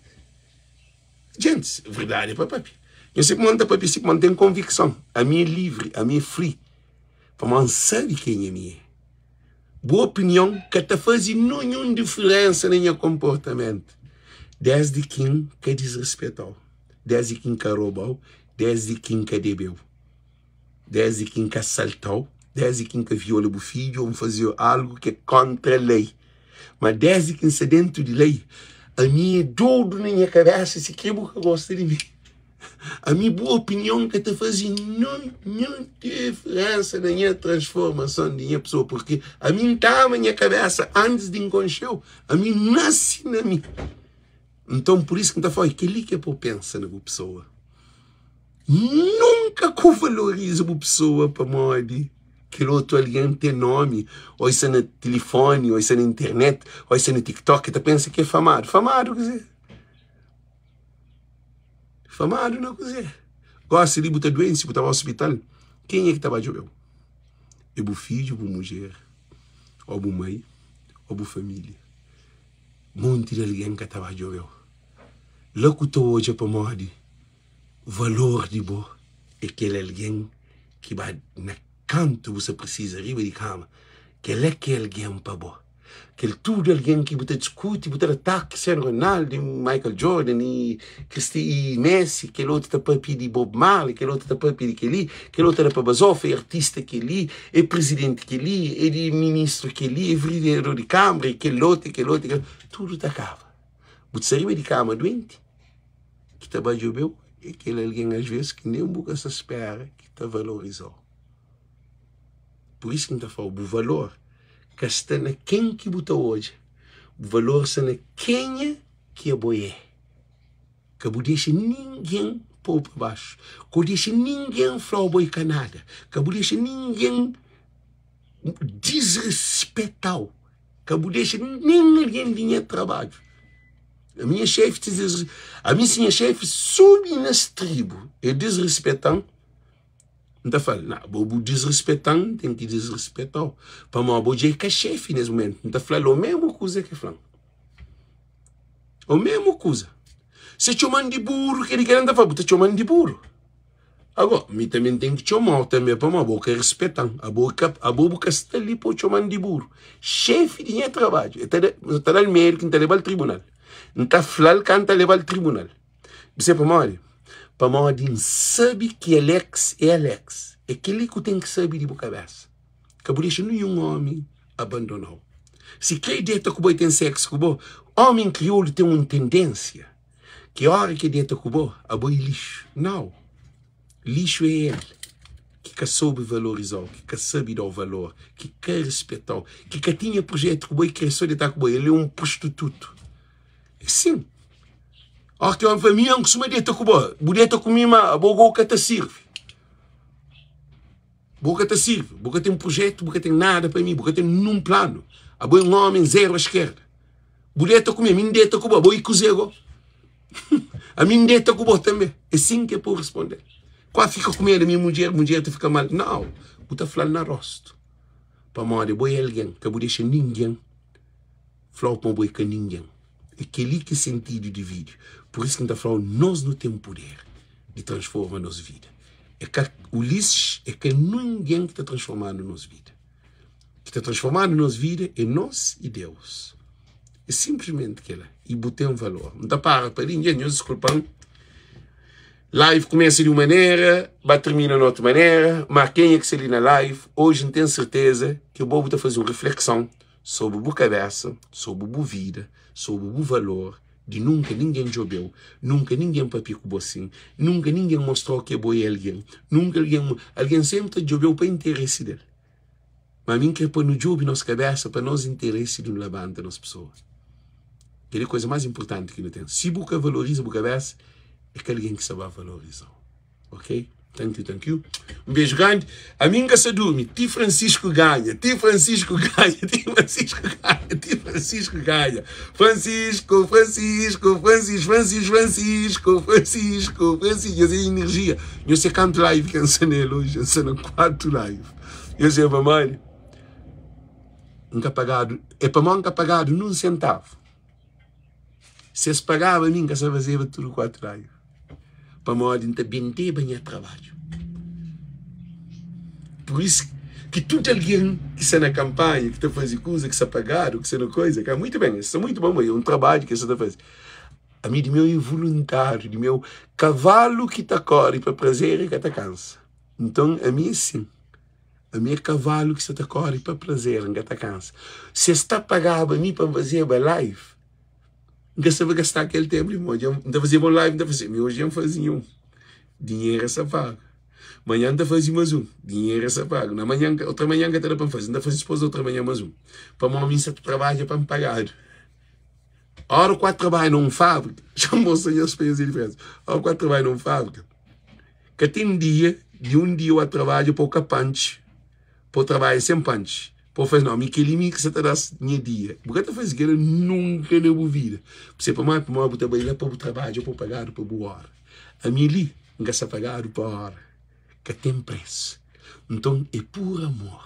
Gentis, verdadi é pa papia. Nha si pamodi N ta papia si pamodi N ten konvikson. Ami é livri, ami é free. Pamodi N sabe kenha mi é. Bu opinion ka ta faze ninhun diferénsa na nha konportamentu, désdi ki N ka disrespeta-u, désdi ki N ka roba-u, désdi ki N ka debe-u, désdi ki N ka asalta-u, désdi ki N ka viola bu fidju ô N faze algu ki é kóntra lei. Má désdi ki N sta déntu di lei, ami é dodu na nha kabésa, sikrê bu ka gosta di mi. Ami bu opinion ka ta faze ninhun diferensa na nha transformason di nha pesoa, purki ami N ta ama nha kabesa antis di N konxe-u. Ami N nase na mi. Nton, pur isu ki N ta fla, kel-li ki é pa bu pensa na bu pesoa. Nunka ku valoriza bu pesoa pamodi kel otu algen ten nomi, ô sta na tilifoni, ô sta na internet, ô sta na tiktok, ta pensa ki é famadu. Famadu kuzê? Famadu na kuzê? Gósi li bu ta duense, bu ta ba ospital, kenha ki ta ba djobe-u? É bu fidju, bu mudjer, ô bu mai, ô bu família. Monti di algen ka ta ba djobe-u. La ku ta odja pamodi valor di bo é kel algen ki ba na kantu bu sta prisiza riba di kama. Kel-la ki é algen pa bo. Kel tudu algen ki bu ta diskuti, bu ta da ta Cristiano Ronaldo, Michael Jordan i Cristi i Messi, kel otu ta papia di Bob Marley, kel otu ta papia di kel-li, kel otu ta da pa bazofa, é artista kel-li, é prizidenti kel-li, é di ministru kel-li, é vereador di kanbra, é kel otu, é kel otu, é kel otu. Tudu ta kaba. Bu ta sta riba di kama duenti, ki ta ba djobe-u é kel algen asves ki nen bu ka sta spera ki ta valoriza-u. Pur isu ki N ta fla-u, bu valor ka sta na ken ki bu ta odja, bu valor sta na kenha ki abo é. Ka bu dexa ningen pô-u pa baxu, ka bu dexa ningen fla-u bo é ka nada, ka bu dexa ningen disrespeta-u, ka bu dexa nen algen di nha trabadju. Ami nha xefi, ami si nha xefi subi na stribu e disrespeta-m, N ta fla-l, Na, bo bu disrispeta-m, N ten ki disrispeta-u, pamodi bo dja é ka xéfi nes momentu. N ta fla-l omésmu kuza ki el fla-m. Omésmu kuza. Si el txoma-m di buru, kel-li kel-la, N ta fla-l, Bu ta txoma-m di buru? Agó, mi tanbê N ten ki txoma-u tanbê, pamodi bo ka rispeta-m. Abo ka, abo bu ka sta li pa bu txoma-m di buru. Xéfi di nha trabadju, el ta da, N ta da-l medu ki N ta leba-l tribunal. N ta fla-l ka N ta leba-l tribunal. Bu sabe pamodi? Pamodi N sabe ki Alex é Alex. É kel-li ki bu ten ki sabe di bu kabésa. Ka bu dexa ninhun ómi abandona-u. Si krê deta ku bo i ten séksu ku bo, ómi kriolu ten un tendénsia ki óra ki e deta ku bo, abo é lixu. Nau! Lixu é el ki ka sobe valoriza-u, ki ka sabe da-u valor, ki ka rispeta-u, ki ka tinha prujétu ku bo i krê sô deta ku bo. El é un prostitutu. É sin. Óras ki ómi fla, Mi N kustuma deta ku bo. Bu deta ku mi, má abo gó ka ta sirbi. Bo ka ta sirbi. Bu ka ten prujétu, bu ka ten nada pa mi, bu ka ten nun planu. Abo é un ómi zéru a skerda. Bu deta ku mi, ami N deta ku bo. Abo é kuzê gó? Ami N deta ku bo tanbê. É sin ki é pa bu responde-l. Kua fika ku medu, mi mudjer, mudjer ta fika mal. Nau, bu ta fla-l na róstu. Pamodi abo é algen, ka bu dexa ningen fla-u pa bo é ka ningen. É kel-li ki é sentidu di vídiu. Pur isu ki N ta fla-u, nos nu ten puder di transforma nos vida. É ka Ulisses, é ka ningen ki ta transforma-nu nos vida. Ki ta transforma-nu nos vida é nos i Deus. É sinplismenti kel-la. I bu ten valor. N ta para pa li, nhos diskulpa-m. Live kumesa di un manera, ba termina na otu manera, má kenha ki sta li na live, oji N ten serteza ki bo bu ta faze un reflekson sobri bu kabésa, sobri bu vida, sobri bu valor, di nunka ningen djobe-u, nunka ningen papia ku bo asin, nunka ningen mostra-u ki abo é algen, nunka algen, algen sénpri ta djobe-u pa interesi del. Má mi N krê pa nu djobe nos kabésa pa nos interesi di nu labanta nos pesoa. Kel-li é kuza más inportanti ki nu ten. Si bu ka valoriza bu kabésa, é ka algen ki sta ba valoriza-u. Ok? Thank you, thank you. Um beijo grande. A mim nunca se dorme. Ti Francisco ganha. Ti Francisco ganha. Ti Francisco ganha. Ti Francisco ganha. Francisco, Francisco, Francisco, Francisco, Francisco, Francisco, Francisco. Eu sei energia. Eu sei canto live que eu nele hoje. Eu sei na quatro live. Eu sei para mãe. Nunca pagado. É para mãe nunca pagado num centavo. Se es pagaba mi, N ka sa fazeba tudu 4 raiu, pamodi N ta bendeba nha trabadju. Pur isu ki tudu algen ki sta na kanpanha, ki ta faze kuza, ki sta pagadu, ki sta na koiza, ka muitu ben, es sta muitu bon, ma é un trabadju ki es sta ta faze. Ami di meu é voluntáriu, di meu kavalu ki ta kóre pa prazer e ka ta kansa. Nton ami é sin. Ami é kavalu ki sta ta kóre pa prazer, N ka ta kansa. Si es ta pagaba mi pa N fazeba live, N ka staba gastá kel ténpu li. Mo dja N ta fazeba un live, N ta fazeba. Mi oji dja N faze un, dinheru é sa paga. Manhan N ta faze más un, dinheru é sa paga. Na manhan, otra manhan ka ta da pa N faze, N ta faze dipôs di otra manhan más un. Pamodi mi N sta ta trabadja pa N pagadu. Óra ku a trabadja na un fábrika, xa N mostra nhos pa nhos ver diferénsa. Óra ku a trabadja na un fábrika, Ka ten dia di un dia o trabadja pa o ka panchi, pa o trabadja sen panchi, pa o fla no mi keli mi ki sa ta das nha dia. Bu ka ta faze kela nunka na bu vida. Se pamodi? Pamodi bu ta bai la pa bu trabadja pa bu pagadu pa bu ora. Ami li N ka sa pagadu pa ora, ka ten presu. Nton e pur amor.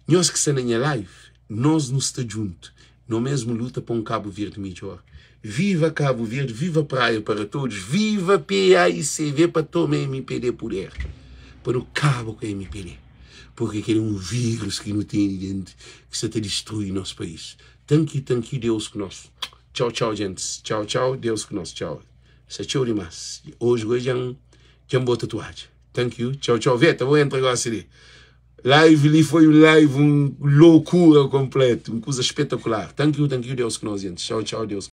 Nhos ki sta na nha live, nos nu sta djuntu no mesmu luta pa un Kabu Verdi midjor. Viva Kabu Verdi, viva Praia para todos, viva PAICV pa toma MPD puder, pa nu kaba ku MPD, porque kel é un virus ki nu tene dentu ki sta ta distrui nos pais. Thank you, thank you, Deus ku nos. Tchau, tchau, gentes. Tchau, tchau, Deus ku nos. Tchau. Sta txeu dimas. Oji goi djan djan bota tuadja. Thank you. Tchau, tchau. Veta, vou entra gosi li. Live li foi um live um loucura completo, um coisa espetacular. Thank you, thank you, Deus ku nós, gente. Tchau, tchau, Deus.